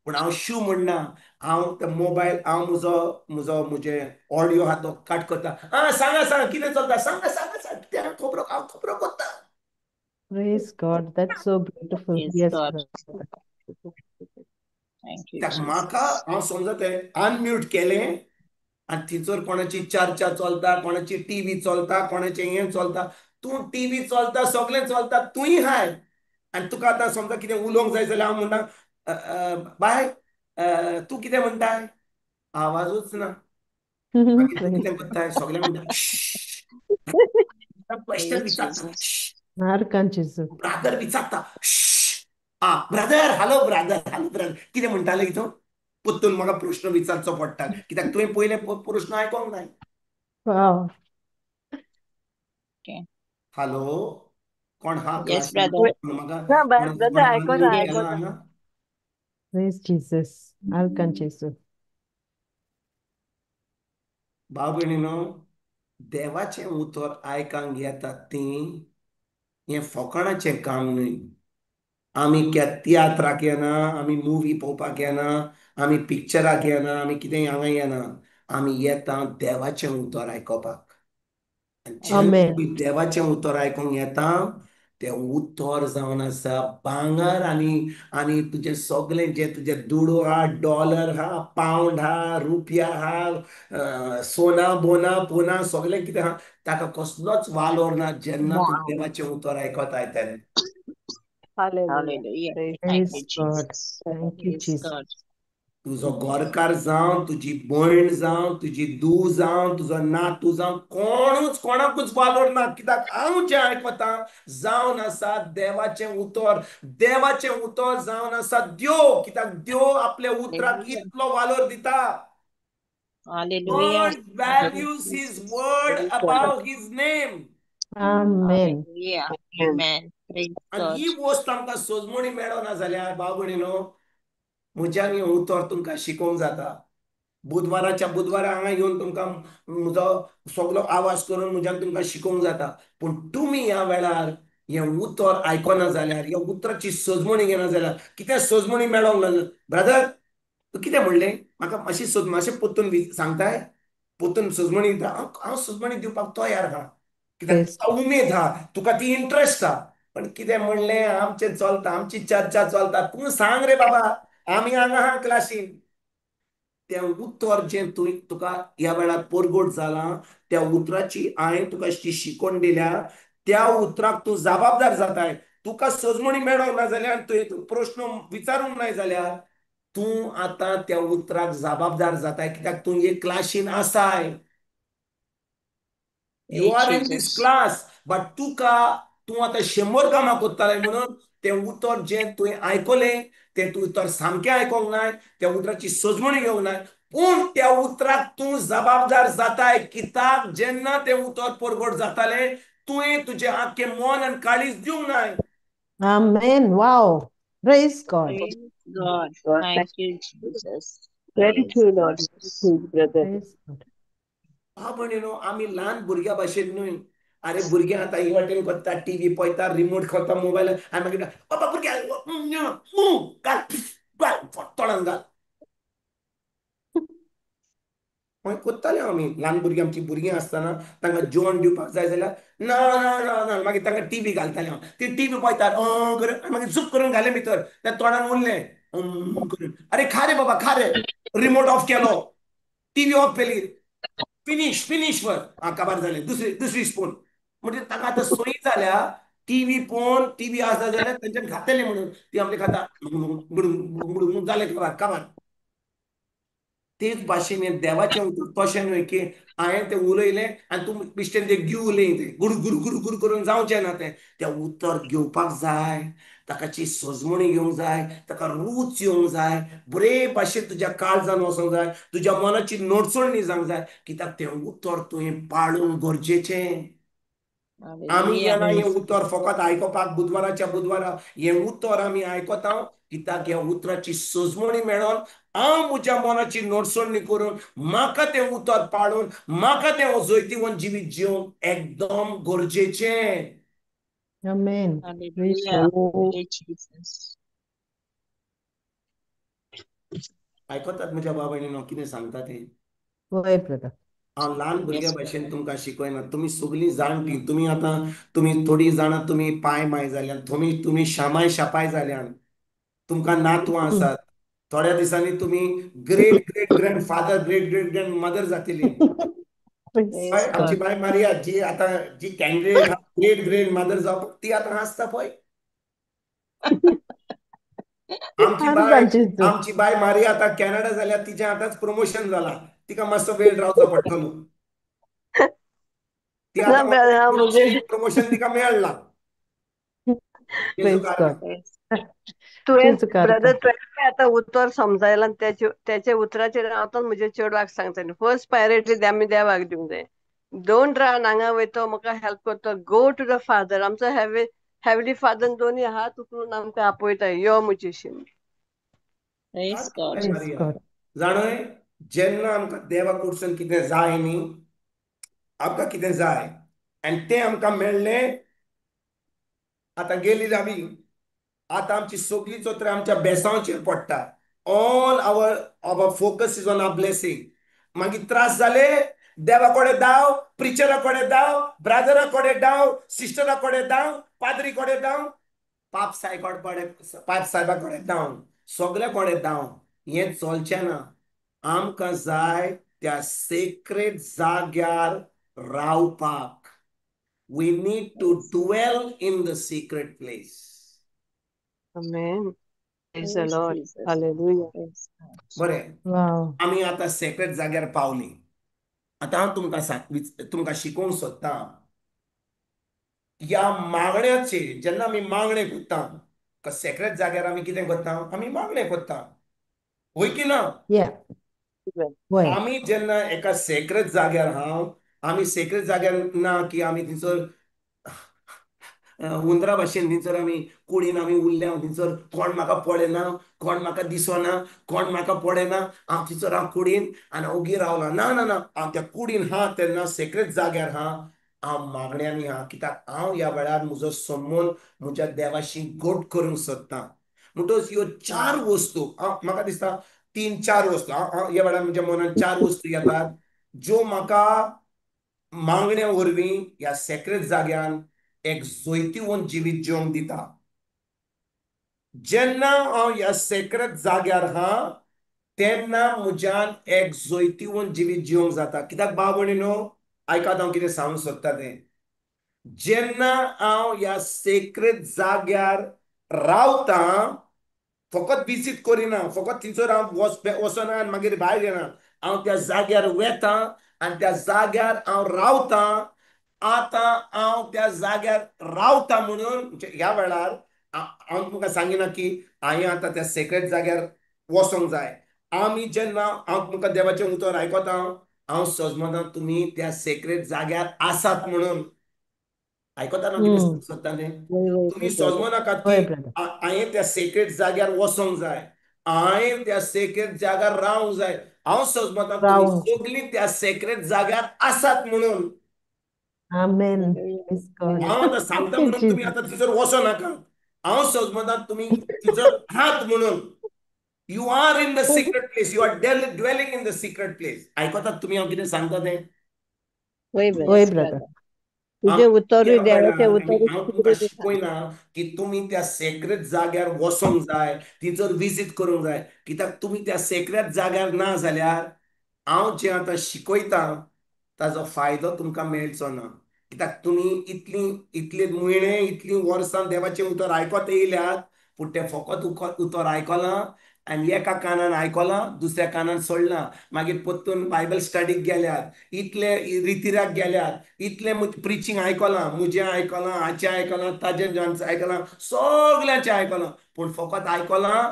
पूण हांव शू म्हणना, हांव ते मोबायल हांव म्हजो म्हजो म्हजे ऑडियो आहा तो कट करता. आं सांगा सांगा कितें चलता, सांगा सांगा सांग, तें खबरो हांव खबरो करता. Praise God, that's so beautiful. Yes, God. Thank you, म्हाका Jesus. हांव समजता तें अनम्यूट केलें आनी थंयसर कोणाची चर्चा चलता, कोणाची टीव्ही चलता, कोणाचें हें चलता, तूं टीव्ही चलता, सगळें चलता, तूंय हाय आनी तुका आतां समजा कितें उलोवंक जाय जाल्यार हांव म्हणटा बाय तूं कितें म्हणटाय, आवाजूच ना. मागीर तूं कितें करताय, सगळें म्हणटा क्वेश्चन विचारता, ब्रादर विचारता, आ brother, hello brother, hello brother, कितें म्हणटालें तूं, परतून म्हाका प्रश्न विचारचो पडटा, कित्याक तुवें पयलें प्रश्न आयकोंक नाय. हॅलो कोण हा क्लासीन, म्हाका Praise Jesus. Alkan Jesus. भाव भयणीनो, देवाचें उतर आयकांक येता तीं हें फोकाणाचें काम न्हय. आमी तियात्राक येना, आमी मुवी पळोवपाक येना, आमी पिक्चराक येना, आमी कितें हांगा येना. आमी येता देवाचें उतर आयकोपाक. जेन्ना देवाचें उतर आयकूंक येता तें उतर जावन आसा भांगर आनी आनी तुजें सगळें जें तुजें दुडू आहा, डॉलर आहा, पावंड आहा, रुपया आहा, सोना बोना पोना सगळें कितें आहा, ताका कसलोच वालोर ना जेन्ना तूं देवाचें उतर आयकताय तेन्ना. Hallelujah. Thank you, Jesus. Thank you, Jesus. तुजो गोरकार जावं, तुजी भयण जावं, तुजी धूव जावं, तुजो नातू जावं, कोणूच कोणाकूच वालोर ना. कित्याक हांव जें आयकतां जावन आसा देवाचें उतर. देवाचें उतर जावन आसा देव. कित्याक देव आपल्या उतराक इतलो वालोर दिता. God values his word above his name. Amen. Amen. आनी ही वस्त आमकां सोजमणी मेळना जाल्यार भाव भयणीनो, म्हज्यान हें उतर तुमकां शिकोवंक जाता. बुधवाराच्या बुधवारा हांगा येवन तुमकां म्हजो सगलो आवाज करून म्हज्यान तुमकां शिकोवंक जाता. पूण तुमी ह्या वेळार हें उतर आयकना जाल्यार, ह्या उतराची सजमणी घेना जाल्यार, कितें सजमणी मेळोंक ना. ब्रदर, तूं कितें म्हणलें म्हाका मातशी मातशें परतून सांगताय, परतून सजमणी दिता. हांव सजमणी दिवपाक तयार आहा, कित्याक तुका उमेद आहा, तुका ती इंट्रस्ट आहा. पण कितें म्हणलें, आमचें चलता, आमची चर्चा चलता, तूं सांग रे बाबा, आमी हांगा आहा क्लासीन. तें उतर जें तूं तुका ह्या वेळार परगट जालां, त्या उतराची हांवें तुका जी शिकोवन दिल्या, त्या उतराक तूं जबाबदार जाताय. तुका सजमणी मेळोंक ना जाल्यार, तुवें प्रश्न विचारूंक नाय जाल्यार, तूं आतां त्या उतराक जबाबदार जाताय. कित्याक तूं एक क्लासीन आसाय. You are in this class. But तुका तूं आतां 100 कामां करतालें म्हणून तें उतर जें तुवें आयकलें तें तूं उतर सामकें आयकोंक नाय, त्या उतराची सजमणी घेवंक नाय, पूण त्या उतराक तूं जबाबदार जाताय. कित्याक जेन्ना तें उतर परगट जातालें तुवें तुजें आख्खें मन आनी काळीज दिवंक नाय. Amen. Wow. Praise God. Praise God. Thank you, Jesus. Very true, Lord. True, brother. Praise God. भाव भयणीनो, आमी ल्हान भुरग्यां भाशेन न्हय. अरे भुरगें आतां ही वाटेन करता, टीव्ही पळयता, रिमोट खाता, मोबायल, आनी मागीर बाबा भुरग्या घाल घाल तोंडान घाल. मागीर करताले आमी ल्हान भुरगीं. आमची भुरगीं आसतना तांकां जेवण दिवपाक जाय जाल्यार ना ना ना ना, मागीर तांकां टीव्ही घालताले हांव. ती टीव्ही पळयतात करून, मागीर झूप करून घालें भितर, त्या तोंडान उरलें करून. अरे खा रे बाबा खा रे, रिमोट ऑफ केलो, टीव्ही ऑफ केली, फिनीश फिनीश वर आं काबार जालें. दुसरी दुसरी स्पून. म्हणजे ताका आतां सोयी जाल्या, टीव्ही पळोवन टीव्ही आसा जाल्यार तेंच्यान खातले म्हणून ती आपले खाता जालें काबार काबार. तेच भाशेन देवाचें उतर तशें न्हय की हांवें तें उलयलें आनी तूं बिश्टेन तें घेवलें, तें गुरू गुरू गुरू गुरू करून जावचें ना. तें तें उतर घेवपाक जाय, ताकाची सजमणी घेवंक जाय, ताका रूच येवंक जाय, बरे भाशेन तुज्या काळजान वचोंक जाय, तुज्या मनाची नडचणी जावंक जाय. कित्याक तें उतर तुवें पाळूंक गरजेचें. आमी येना हें उतर फकत आयकोपाक बुधवाराच्या बुधवारा. हें उतर आमी आयकता कित्याक ह्या उतराची सजमणी मेळोन हांव म्हज्या मनाची नडसणी करून म्हाका तें उतर पाळून म्हाका तें जैतिवंत जिवीत जिवंक एकदम गरजेचें. Amen. आयकतात म्हज्या भाव भयणीनो कितें सांगता तें? वय ब्रदर. हांव ल्हान भुरग्यां भाशेन तुमकां शिकयना. तुमी सगळीं जाणटी, तुमी आतां तुमी थोडीं जाणां तुमी पांय माय जाल्यान, तुमी शामाय शापाय जाल्यान, तुमकां नातवां आसात. थोड्या दिसांनी तुमी great great grandfather, great great grandmother जातली. आमची बाय मारिया जी आतां जी कॅन्डिडेट ग्रेट ग्रेट मदर जावपाक ती आतां आसता पळय. आमची बाय मारिया आतां कॅनडा जाल्यार तिचें आतांच प्रमोशन जालां, तिका मातसो वेळ रावचो पडटलो. ती आतां प्रमोशन तिका मेळ्ळां. तुवें ब्रदर तुवें आतां उतर समजायलां, तेच्या उतराचेर हांव म्हज्या चेडवाक सांगतलें. फर्स्ट प्रायोरिटी आमी देवाक दिवंक जाय. दोन रान हांगा वयतो म्हाका हेल्प करतो, गो टू the father. आमचो हेवली फादर दोनी हात उखलून आमकां आपयता, यो म्हजेशी. जाणय जेन्ना आमकां देवा कडसून कितें जाय न्ही, आमकां कितें जाय आनी तें आमकां मेळ्ळें, आतां गेली आमी, आतां आमची सगळी चोत्र आमच्या बेसांवचेर पडटा. All our focus is on our blessing. मागीर त्रास जाले, देवा कडेन धांव, प्रिचरा कडेन धांव, ब्रादरा कडेन धांव, सिस्टरा कडेन धांव, पाद्री कडेन धांव, पाप सायबा कडेन धांव, सगळे कडेन धांव. हें चलचें ना. आमकां जाय त्या सेक्रेट जाग्यार रावपाक. We need to dwell in the secret place. Amen. Praise the Lord. Hallelujah. बरें, आमी आतां सेक्रेट जाग्यार पावली. आतां हांव तुमकां शिकोवंक सोदतां ह्या मागण्याचे. जेन्ना आमी मागणें करता सेक्रेट जाग्यार, आमी कितें करता? आमी मागणें करता, वय की ना? आमी जेन्ना एका सेक्रेट जाग्यार हांव, आमी सेक्रेट जाग्यार ना की आमी थंयसर हुंदरा भाशेन थंयसर आमी कुडीन आमी उरल्या, थंयसर कोण म्हाका पळयना, कोण म्हाका दिसना, कोण म्हाका पळयना, हांव थंयसर हांव कुडीन आनी ओगी रावला. ना ना ना, हांव त्या कुडीन हा तेन्ना सेक्रेट जाग्यार हा, हांव मागण्यांनी हा. कित्याक हांव ह्या वेळार म्हजो संबंद म्हज्या देवाशी गोट करूंक सोदतां. म्हणटकच ह्यो चार वस्तू म्हाका दिसता, तीन चार वस्तू ह्या वेळार म्हज्या मनान चार वस्तू येतात ज्यो म्हाका मागण्या वरवीं ह्या सेक्रेट जाग्यान एक जैतिवंत जिवीत जिवंक दिता. जेन्ना हांव ह्या सेक्रेट जाग्यार हा तेन्ना म्हज्यान एक जैतिवंत जिवीत जिवंक जाता. कित्याक भाव भयणीनो, आयकात हांव कितें सांगूंक सोदता तें. जेन्ना हांव ह्या सेक्रेट जाग्यार रावतां, फकत विजीट करिना, फकत थंयसर हांव वचना आनी मागीर भायर येना, हांव त्या जाग्यार वेता आनी त्या जाग्यार हांव रावतां. आतां हांव त्या जाग्यार रावता म्हणून ह्या वेळार हांव तुमकां सांगिना की हांवें आतां त्या सेक्रेट जाग्यार वचोंक जाय. आमी जेन्ना हांव तुमकां देवाचें उतर आयकता, हांव सजमता तुमी त्या सेक्रेट जाग्यार आसात म्हणून. आयकता ना कितें सोदता तें? तुमी सजमनाकात की हांवें त्या सेक्रेट जाग्यार वचोंक जाय, हांवें त्या सेक्रेट जाग्यार रावंक जाय. हांव सजमता तुमी सगळीं त्या सेक्रेट जाग्यार आसात म्हणून. आमेन. हांव आतां सांगता म्हणून तुमी आतां थंयसर वचो नाका. हांव सजमता तुमी थंयसर आहात म्हणून. You are in the secret place, you are dwelling in the secret place. आयकतात तुमी हांव कितें सांगता तें? वय ब्रदर. तुजें उतरूय देवाचें उतरूय हांव तुमकां शिकयना की तुमी त्या सेक्रेट जाग्यार वचोंक जाय, थंयसर विजीट करूंक जाय. कित्याक तुमी त्या सेक्रेट जाग्यार ना जाल्यार हांव जें आतां शिकयतां ताजो फायदो तुमकां मेळचो ना. कित्याक तुमी इतली इतले म्हयने इतलीं वर्सां देवाचें उतर आयकत येयल्यात, पूण तें फकत उतर आयकलां आनी एका कानान आयकलां, दुसऱ्या कानान सोडलां. मागीर परतून बायबल स्टडीक गेल्यात, इतले रितिराक गेल्यात, इतलें प्रिचींग आयकलां, म्हजें आयकलां, हाचें आयकलां, ताजें आयकलां, सगल्यांचें आयकलां, पूण फकत आयकलां,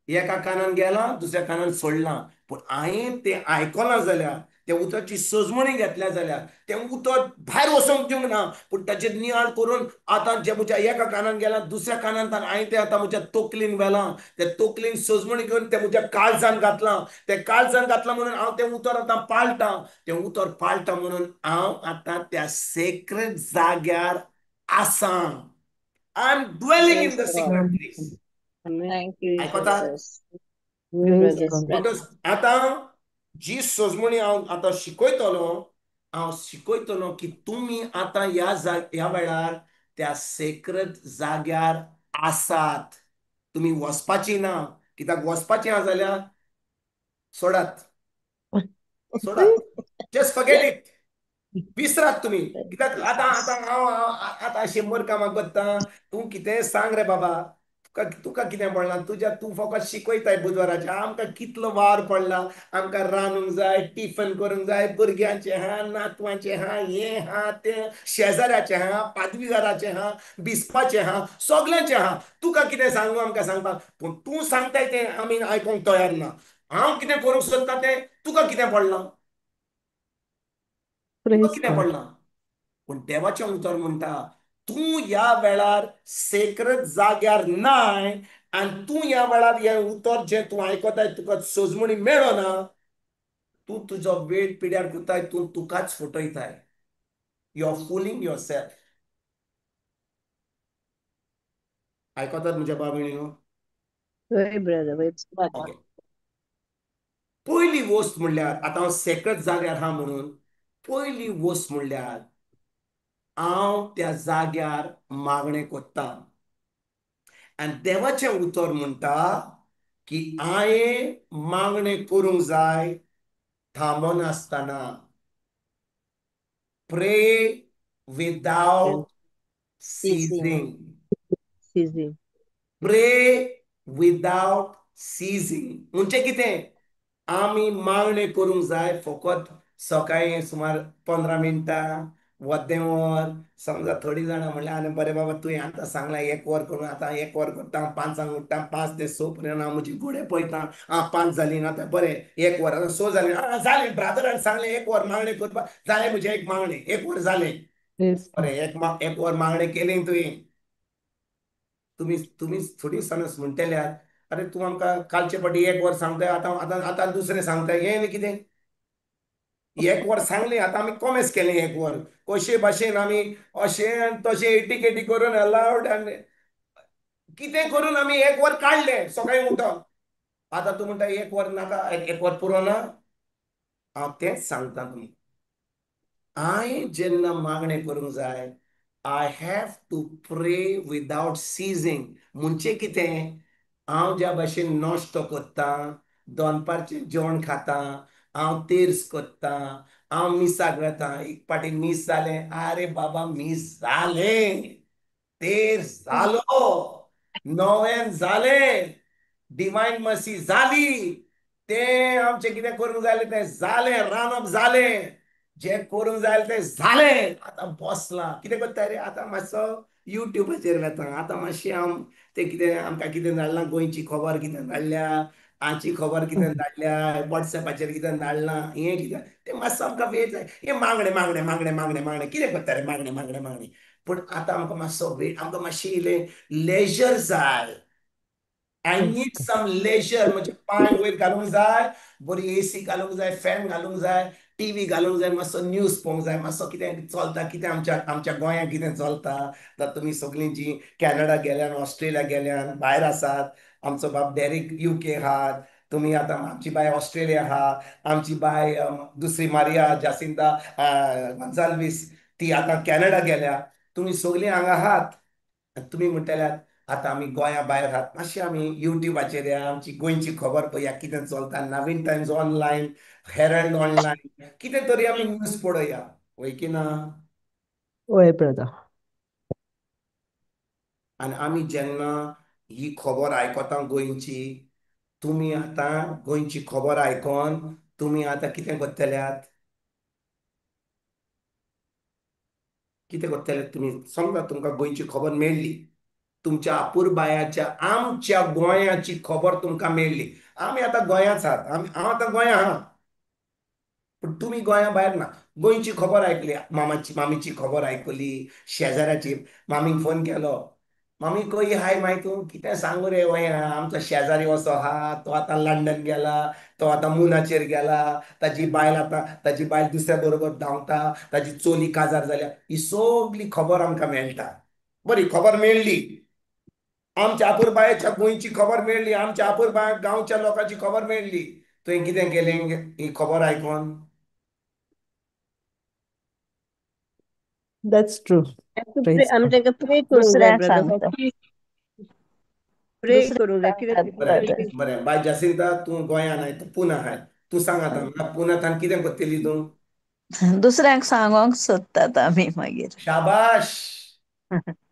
एका कानान गेलां, दुसऱ्या कानान सोडलां. पूण हांवें तें आयकलां जाल्यार, त्या उतराची सजमणी घेतल्या जाल्यार, तें उतर भायर वचोंक दिवंक ना, पूण ताचेर नियाळ करून आतां जें म्हज्या एका कानान गेलां दुसऱ्या कानान हांवें तें आतां म्हज्या तकलीन व्हेलां, तें तकलीन सजमणी घेवन तें म्हज्या काळजान घातलां, तें काळजान घातलां म्हणून हांव तें उतर आतां पाळटां, तें उतर पाळटां म्हणून हांव आतां त्या सेक्रेट जाग्यार आसां. I am dwelling in the secret place. आयकता? आतां जी सजमणी हांव आतां शिकयतलो, हांव शिकयतलो की तुमी आतां ह्या वेळार त्या सेक्रेट जाग्यार आसात. तुमी वचपाची ना. कित्याक वचपाचें आसा जाल्यार सोडात, सोडात, जस्ट फॉरगेट it, विसरात तुमी. कित्याक आतां आतां हांव आतां 100 कामां करता, तूं कितें सांग रे बाबा, तुका कितें पडलां तुज्या, तूं फकत शिकयताय बुधवाराचें, आमकां कितलो वार पडला, आमकां रांदूंक जाय, टिफन करूंक जाय, भुरग्यांचें हा, नातवांचें हा, हें हा, तें शेजाऱ्याचें हा, पादवीगाराचें हा, बिस्पाचें हा, सगल्यांचें हा. तुका कितें सांगू आमकां सांगपाक? पूण तूं सांगताय तें आमी आयकोंक तयार ना. हांव कितें करूंक सोदता तें तुका कितें पडलां, तुका कितें पडलां? पूण देवाचें उतर म्हणटा तूं ह्या वेळार सेक्रेट जाग्यार नाय आनी तूं ह्या वेळार हें उतर जें तूं आयकताय तुका सजमणी मेळना, तूं तुजो वेळ पिड्यार करताय, तूं तुकाच फटयताय. You are fooling yourself. आयकतात म्हज्या भाव भयणीनो? वय ब्रदर, वय. ओके. पयली वस्त म्हणल्यार आतां हांव सेक्रेट जाग्यार आहा म्हणून पयली वस्त म्हणल्यार हांव त्या जाग्यार मागणें कोत्ता. आनी देवाचें उतर म्हणटा की हांवें मागणें करूंक जाय थांबनासतना. Pray without ceasing. Ceasing. Pray without ceasing म्हणजे कितें? आमी मागणें करूंक जाय फकत सकाळीं सुमार 15 मिनटां वद्दें वर. समजा थोडीं जाणां म्हणल्यार आनी बरें बाबा तुवें आतां सांगलां एक वर करून, आतां एक वर करता, 5 उठ्ठा, 5 ते 6 पर्यंत हांव म्हजी घोडे पळयता. आं 5 जालीं ना आतां बरें एक वर, आतां 6 जालीं, आं जालें ब्रादरान सांगलें एक वर मागणें करपाक जालें, म्हजें एक मागणें एक वर जालें. बरें एक वर मागणें केलें तुवें. तुमी तुमी थोडीं दिसांनी म्हणटल्यात अरे तूं आमकां कालचे फावटी एक वर सांगताय, आतां आतां आतां दुसरें सांगताय, हें न्ही कितें? एक वर सांगलें आतां आमी कॉमेस केलें एक वर, कशे भाशेन आमी अशें तशें एटी केटी करून अलावड आनी कितें करून आमी एक वर काडलें सकाळीं उठोन. आतां तूं म्हणटा एक वर नाका, एक वर पुरो ना. हांव तेंच सांगता तुमकां, हांवें जेन्ना मागणें करूंक जाय I have to pray without ceasing. म्हणजे कितें? हांव ज्या भाशेन नाश्तो करतां, दनपारचें जेवण खातां, हांव तेर्स करतां, हांव मिसाक वेता. एक फावटी मीस जालें, आरे बाबा मीस जालें, तेर्स जालो, नोवेन जालें, डिवायन मर्सी जाली, तें आमचें कितें करूंक जालें तें जालें, रांदप जालें, जें करूंक जाय तें जालें. आतां बसलां कितें करता रे, आतां मातसो युट्यूबाचेर वेता, आतां मातशें हांव तें कितें आमकां कितें धाडलां, गोंयची खबर कितें धाडल्या, आमची खबर कितें धाडल्या, वॉट्सएपाचेर कितें धाडलां, हें कितें तें मातसो आमकां वेळ जाय. हें मागणें मागणें मागणें मागणें मागणें कितें करता रे, मागणें मागणें मागणें. पूण आतां आमकां मातसो वेळ, आमकां मातशें इल्लें लेजर जाय. I need some leisure. म्हणजे पांय वयर घालूंक जाय, बरी एसी घालूंक जाय, फॅन घालूंक जाय, टीव्ही घालूंक जाय, मातसो न्यूज पळोवंक जाय, मातसो कितें चलता, कितें आमच्या आमच्या गोंयांत कितें चलता. आतां तुमी सगळीं जीं कॅनडा गेल्यान, ऑस्ट्रेलिया गेल्यान, भायर आसात, आमचो बाब डेरिक UK आहात, तुमी आतां आमची बाय ऑस्ट्रेलिया आहा, आमची बाय दुसरी मारिया जासिंता गोन्साल्वीस ती आतां कॅनडा गेल्या. तुमी सगळीं हांगा आहात, तुमी म्हणटल्यात आतां आमी गोंया भायर आहात, मातशें आमी युट्यूबाचेर या आमची गोंयची खबर पळया कितें चलता, Navhind Times online, Herald online, कितें तरी आमी न्यूज पळोवया, वय की ना? वय ब्रदर. आनी आमी जेन्ना ही खबर आयकता गोंयची, तुमी आतां गोंयची खबर आयकोन तुमी आतां कितें करतल्यात, कितें करतल्यात तुमी? समजा तुमकां गोंयची खबर मेळ्ळी, तुमच्या अपुरबायाच्या आमच्या गोंयाची खबर तुमकां मेळ्ळी. आमी आतां गोंयांत आहात, आमी हांव आतां गोंया आहा, पूण तुमी गोंया भायर ना. गोंयची खबर आयकली, मामाची मामीची खबर आयकली, शेजाऱ्याची, मामीक फोन केलो, मामी खंय हाय माय तूं कितें सांगू रे, वय आमचो शेजारी असो आहा, तो आतां लंडन गेला, तो आतां मुनाचेर गेला, ताजी बायल आतां ताजी बायल दुसऱ्या बरोबर धांवता, ताजी चोली काजार जाल्या. ही सगली खबर आमकां मेळटा. बरी खबर मेळ्ळी, आमच्या अपुरबायेच्या गोंयची खबर मेळ्ळी, आमच्या अपुरबाय गांवच्या लोकांची खबर मेळ्ळी. तुवें कितें केलें ही खबर आयकोन? That's true. आमी तांकां प्रे करूंक जाय दुसऱ्यांक ब्रदर, सांगता, प्रे करूंक जाय दुसऱ्यांक कितें. सांगतात बरें ब्रदर. बरें बाय जासिंता, तूं गोंयान आहाय, तूं पुना आहाय, तूं सांग आतां म्हाका पुना थावन कितें करतली तूं? दुसऱ्यांक सांगोंक सोदतात आमी मागीर. शाबाश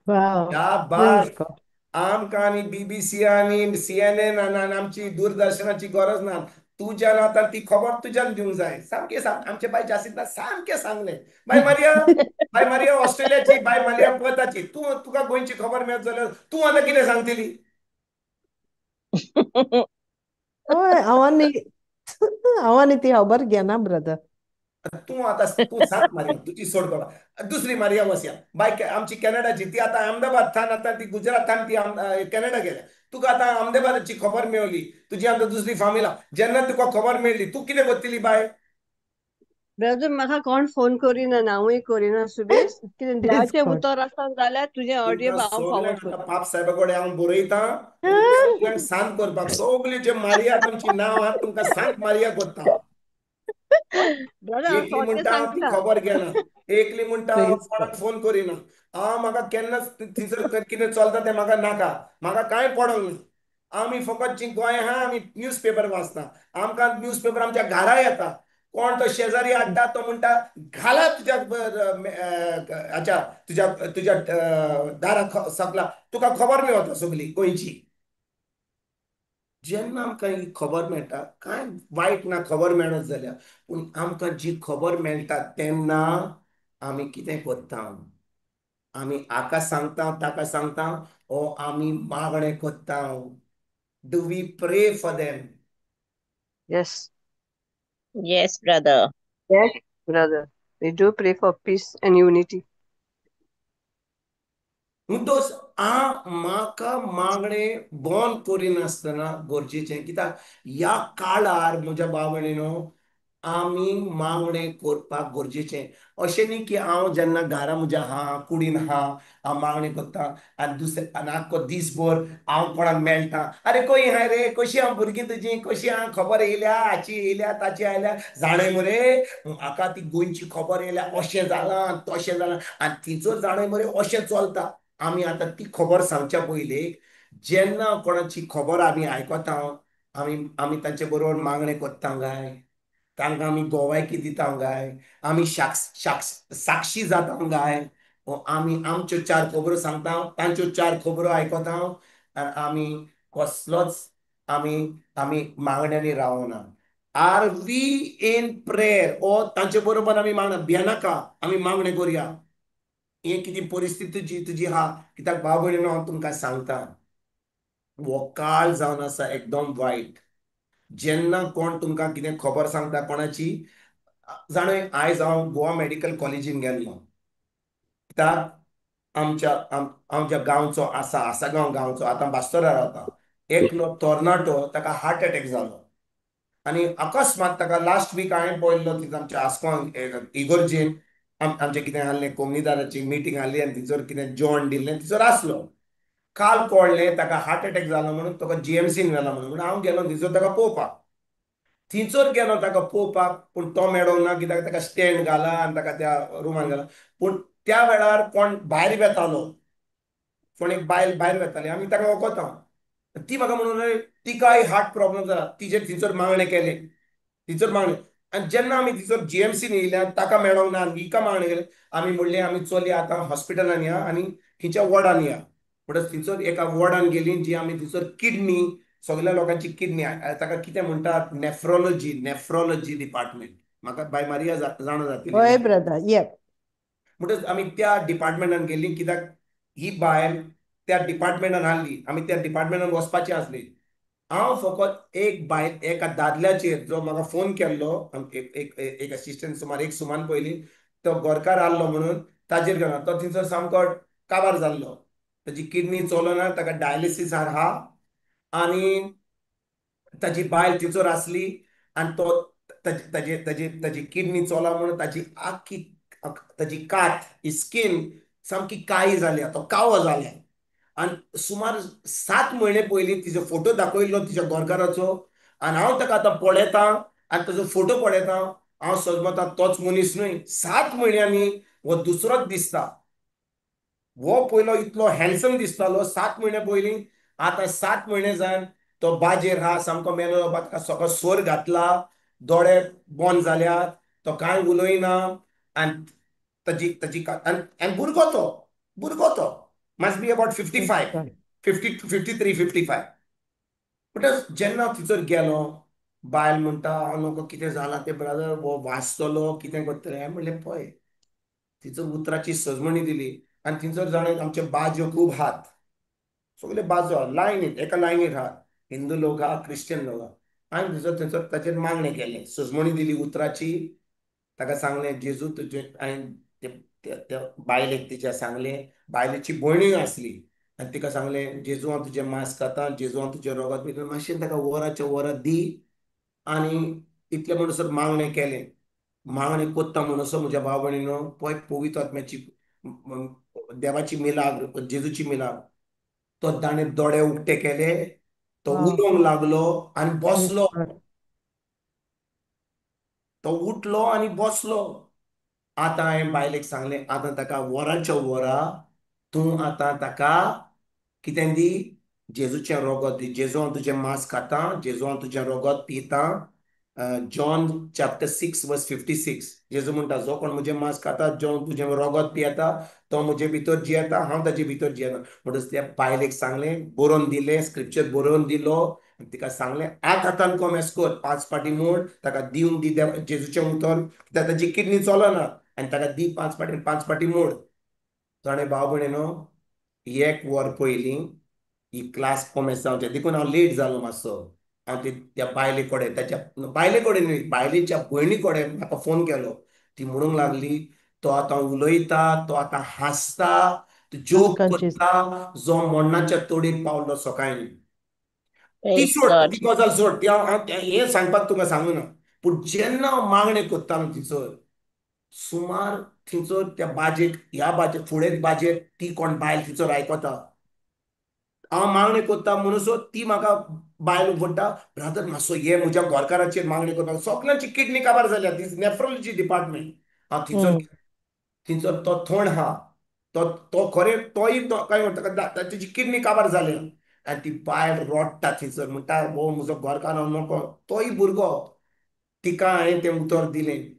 Wow. शाबाश. Praise God. आमकां आनी BBC आनी CNN आनी आमची दूरदर्शनाची गरज ना. तुज्यान आतां ती खबर तुज्यान दिवंक जाय. सामकें सांग आमचे बाय जासिंता सामकें सांगलें. बाय मारिया, बाय मारिया ऑस्ट्रेलियाची, बाय मारिया पर्थाची, तूं तुका गोंयची खबर मेळत जाल्यार तूं आतां कितें सांगतली? हय, हांव आनी हांव आनी ती खबर घेना ब्रदर. तूं आतां तूं सांग मारिया, तुजी सोड बाबा. दुसरी मारिया वसया बाय आमची कॅनडाची, ती आतां अहमदाबाद थान आतां ती गुजरात थान ती कॅनडा गेल्या. तुका आतां अहमदाबादाची खबर मेवली, तुजी आतां दुसरी फामिला, जेन्ना तुका खबर मेळ्ळी तूं कितें करतली बाय? ब्रदर म्हाका कोण फोन करिना, हांवूय करिना सुबेज. कितें देवाचें उतर आसा जाल्यार तुजें ऑडियो हांव फॉरवर्ड करता. पाप साहेबा कडेन हांव बरयतां, सगल्यांक सांत करपाक. सगळी जे मारिया तुमची नांव आहा, तुमकां सांत मारिया करता. एकली म्हणटा ती खबर घेना, एकली म्हणटा कोणाक फोन करिना. हांव म्हाका केन्नाच थंयसर कितें चलता तें म्हाका नाका, म्हाका कांय पडोंक ना. आमी फकत जी गोंय आहा आमी न्यूज पेपर वाचता. आमकां न्यूज पेपर आमच्या घरा येता. कोण तो शेजारी हाडटा, तो म्हणटा घाला तुज्या अच्छा तुज्या तुज्या दारा सगला, तुका खबर मेळता सगली गोंयची. जेन्ना आमकां ही खबर मेळटा, कांय वायट ना खबर मेळत जाल्यार, पूण आमकां जी खबर मेळटा तेन्ना आमी कितें करता? आमी हाका सांगता, ताका सांगता, ओ आमी मागणें करता. Do we pray for them? Yes. Yes, brother. Yes, brother. We do pray for peace and unity. म्हणटोच म्हाका मागणें बंद करिनासतना गरजेचें, कित्याक ह्या काळार म्हज्या भाव भयणीनो आमी मागणें करपाक गरजेचें. अशें न्ही की हांव जेन्ना घरा म्हज्या आहा, कुडीन आहा, हांव मागणें करता आनी दुसरें आनी आख्खो दीसभर हांव कोणाक मेळटा, अरे खंय आहाय रे, कशी आहा भुरगीं तुजी, कशी आहा, खबर येयल्या, हाची येयल्या, ताची आयल्या, जाणय मरे म्हाका ती गोंयची खबर येयल्या, अशें जालां तशें जालां, आनी थंयसर जाणय मरे अशें चलता. आमी आतां ती खबर सांगच्या पयलीं जेन्ना कोणाची खबर आमी आयकता, आमी आमी तांचे बरोबर मागणें करता काय, तांकां आमी गोवायकी दिता काय, आमी साक्षी जाता काय, आमी आमच्यो चार खबरो सांगता, तांच्यो चार खबरो आयकता, आनी आमी कसलोच आमी आमी मागण्यांनी रावना. Are we in prayer? ओ तांचे बरोबर आमी मागणा, भियेनाका, आमी मागणें करुया. हे कितें परिस्थिती तुजी तुजी आहा, कित्याक भाव भयणीनो हांव तुमकां सांगता, हो काळ जावन आसा एकदम वायट. जेन्ना कोण तुमकां कितें खबर सांगता कोणाची, जाणय आयज हांव गोवा मेडिकल कॉलेजीन गेल्लो, कित्याक आमच्या आमच्या गांवचो आसा, आसागांव गांवचो, आतां बास्तोरा रावता, एकलो तरणाटो, ताका हार्ट एटॅक जालो आनी अकस्मात ताका लास्ट वीक हांवें पळयल्लो तितून आमच्या आस्कोन इगोर्जेन आमचें कितें आहलें, कोमनिदाराची मिटींग आहली आनी थंयसर कितें जेवण दिल्लें, थंयसर आसलो. काल कळ्ळें ताका हार्ट एटॅक जालो म्हणून, ताका जीएमसीन व्हेला म्हणून. म्हणून हांव गेलो थंयसर ताका पळोवपाक. थंयसर गेलो ताका पळोवपाक, पूण तो मेळोंक ना, कित्याक ताका स्टँड घाला आनी ताका त्या रुमान घाला. पूण त्या वेळार कोण भायर वेतालो, कोण एक बायल भायर वेताली, आमी ताका वळखता, ती म्हाका म्हणून तिकाय हार्ट प्रॉब्लम जाला, तिचेर थंयसर मागणें केलें, थंयसर मागणें. आनी जेन्ना आमी थंयसर जीएमसीन येयल्या, ताका मेळोंक ना आनी हिका मागणें केलें, आमी म्हणलें आमी चलया आतां हॉस्पिटलान या आनी खंयच्या वॉर्डान या. म्हणटच थंयसर एका वॉर्डान गेली, जी आमी थंयसर किडनी, सगल्या लोकांची किडनी, ताका कितें म्हणटात, नेफ्रोलॉजी, नेफ्रोलॉजी डिपार्टमेंट. म्हाका बाय मारिया जाणा जातली. हय ब्रदर, येप. म्हणटच आमी त्या डिपार्टमेंटान गेली, कित्याक ही बायल त्या डिपार्टमेंटान आहली, आमी त्या डिपार्टमेंटान वचपाची आसली. हांव फकत एक बायल एका दादल्याचेर जो म्हाका फोन केल्लो, एक एक एक असिस्टंट सुमार एक सुमान पयलीं तो गोरकार आहलो म्हणून ताजेर गेलो. तो थंयसर सामको काबार जाल्लो, ताजी किडनी चलना, ताका डायलिसीस आहा आनी ताजी बायल थंयसर आसली आनी तो ताजी ताजी ताजी किडनी चला म्हणून ताजी आख्खी ताजी कात, स्कीन सामकी काळी जाल्या, तो कावो जाल्या. आनी सुमार 7 म्हयने पयलीं तिजो फोटो दाखयल्लो तिच्या गोरकाराचो, आनी हांव ताका आतां पळयतां आनी ताजो फोटो पळयतां, हांव समजता तोच मनीस न्हय. 7 म्हयन्यांनी हो दुसरोच दिसता. हो पयलो इतलो हँडसम दिसतालो 7 म्हयने पयलीं, आतां 7 म्हयने जावन तो बाजेर आहा, सामको मेलो, ताका सगळो सोर घातला, दोळे बंद जाल्यात, तो कांय उलयना आनी ताजी ताजी आनी भुरगो तो, भुरगो तो must be about 55, 50, 53, 55. म्हणटच जेन्ना थंयसर गेलो, बायल म्हणटा हांव नको कितें जालां तें ब्रदर, हो वाचतलो कितें करतलें. हांवें म्हणलें पळय, थंयसर उतराची सजमणी दिली आनी थंयसर जाणा आमचे बाजयो खूब आहात, सगळे बाजो लायनीत, एका लायनीत आहात, हिंदू लोक आहा, क्रिश्चन लोक आहा. हांवें थंयसर थंयसर ताचेर मागणें केलें, सजमणी दिली उतराची, ताका सांगलें जेजू तुजें, हांवें त्या बायलेक तिच्या सांगलें, बायलेची भयणूय आसली आनी तिका सांगलें जेजू हांव तुजें मांस खाता, जेजू हांव तुजें रोगत पिता, मातशें ताका वराच्या वरां दी. आनी इतलें म्हणसर मागणें केलें. मागणें कोत्ता म्हूण असो म्हज्या भाव भयणीनो पळय पवित्र आत्म्याची देवाची मिलाग्र, जेजूची मिलाग्र. तो ताणें दोळे उक्ते केले, तो उलोवंक लागलो आनी बसलो. तो उठलो आनी बसलो. आतां हांवें बायलेक सांगलें, आतां ताका वराच्या वरा तूं आतां ताका कितें दी, जेजूचें रोगत दी. जेजू हांव तुजें मांस खाता, जेजू हांव तुजें रोगत पिता. जॉन चॅप्टर 6 वर्स 56 जेजू म्हणटा, जो कोण म्हजें मांस खाता, जो तुजें रोगत पियेता, तो म्हजे भितर जियेता, हांव ताजे भितर जियेता. म्हणटच त्या बायलेक सांगलें, बरोवन दिलें, स्क्रिप्चर बरोवन दिलो. तिका सांगलें, आत हातान कोमेस कर, 5 फाटी मोड, ताका दिवन दी जेजूचें उतर, कित्याक ताजी किडनी चलना, आनी ताका दी 5 फाटी, 5 फाटी मोड. ताणें भाव भयणीनो 1 वर पयलीं ही क्लास कोमेस जावचें देखून हांव लेट जालो मातसो. हांव त्या बायले कडेन, ताच्या बायले कडेन न्हय, बायलेच्या भयणी कडेन म्हाका फोन केलो. ती म्हणूंक लागली, तो आतां उलयता, तो आतां हांसता, तो जोक करता, जो मरणाच्या तोडीर पावलो सकाळीं. ती सोड, ती गजाल सोड, ती हांव हें सांगपाक तुका सांगूना. पूण जेन्ना हांव मागणें करतालो थंयसर, सुमार थंयसर त्या बाजेक, ह्या बाजेक, फुडें बाजेर ती कोण बायल थंयसर आयकता. हांव मागणें करता म्हणून ती म्हाका बायल म्हणटा, ब्रादर मातसो ये म्हज्या गोरकाराचेर मागणी करपाक, सगल्यांची किडनी काबार जाल्या, ती नेफ्रोलॉजी डिपार्टमेंट. हांव थंयसर थंयसर तो थोंड आहा, तो तो खरें तोय काय म्हणटा, ताची किडनी काबार जाल्या. आनी ती बायल रोडटा थंयसर, म्हणटा, हो म्हजो घरकार हांव नको. तोय भुरगो, तिका हांवें तें उतर दिलें.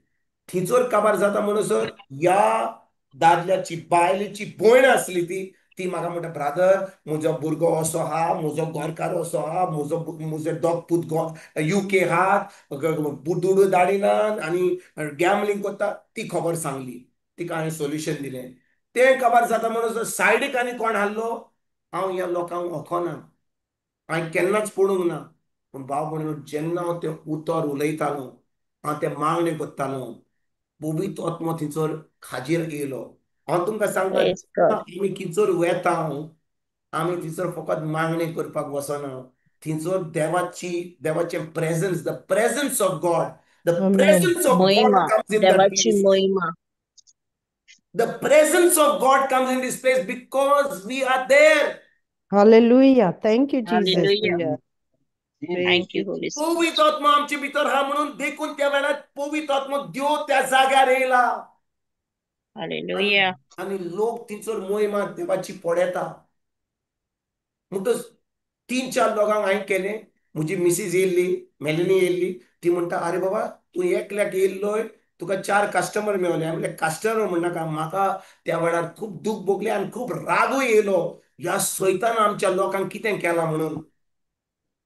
थंयसर काबार जाता म्हणसर ह्या दादल्याची बायलेची भयण आसली ती, ती म्हाका म्हणटा, ब्रादर म्हजो भुरगो असो आहा, म्हजो घरकार असो आहा, म्हजो म्हजे दोग पूत युके आहात, दुडू धाडिना आनी गॅमलींग करता. ती खबर सांगली, तिका हांवें सोल्युशन दिलें. तें काबार जाता म्हणून सायडीक आनी कोण हाडलो, हांव ह्या लोकांक वखना, हांवें केन्नाच पडूंक ना. पूण भाव भयणीनो जेन्ना हांव तें उतर उलयतालो, हांव तें मागणें करतालो, पवित्र आत्मो थंयसर हाजीर येयलो. हांव तुमकां सांगता, आमी थंयसर वेता, आमी थंयसर फकत मागणें करपाक वचना, थंयसर देवाची, देवाचें presence, the presence of God, the presence of God comes in that place. The presence of God comes in this place because we are there. Hallelujah. Thank you, Jesus. Hallelujah. Thank you, Holy Spirit. पवित्र आत्मा आमचे भितर हा म्हणून देखून त्या वेळार पवित्र आत्मा देव त्या जाग्यार येयला. हालेलुया. आनी लोक थंयसर मोहिमा देवाची पळयता. म्हणटच 3-4 लोकांक हांवें केलें. म्हजी मिसीज येयल्ली, मेलनी येयल्ली, ती म्हणटा, आरे बाबा तूं एकल्याक येयल्लोय, तुका 4 कस्टमर मेवले. हांवें म्हणलें, कस्टमर म्हणनाका, म्हाका त्या वेळार खूब दूख भोगलें आनी खूब रागूय येयलो, ह्या सैतान आमच्या लोकांक कितें केलां म्हणून.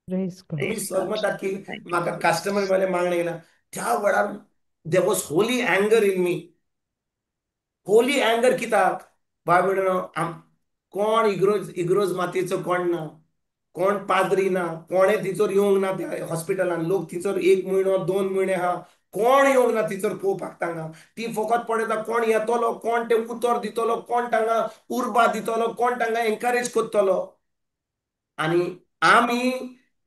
तुमी समजतात की म्हाका कस्टमर मेवले, मागणें केलां. त्या वेळार there was holy anger in me. Holy anger कित्याक बाय भयणीनो, कोण इग्रोज, इग्रोज मातयेचो कोण ना, कोण पाद्री ना, कोणें थंयसर येवंक ना त्या हॉस्पिटलान. लोक थंयसर 1 म्हयनो 2 म्हयने आहा, कोण येवंक ना थंयसर पळोवपाक तांकां. ती फकत पळयता कोण येतलो, कोण तें उतर दितलो, कोण तांकां उर्बा दितलो, कोण तांकां एनकरेज करतलो. आनी आमी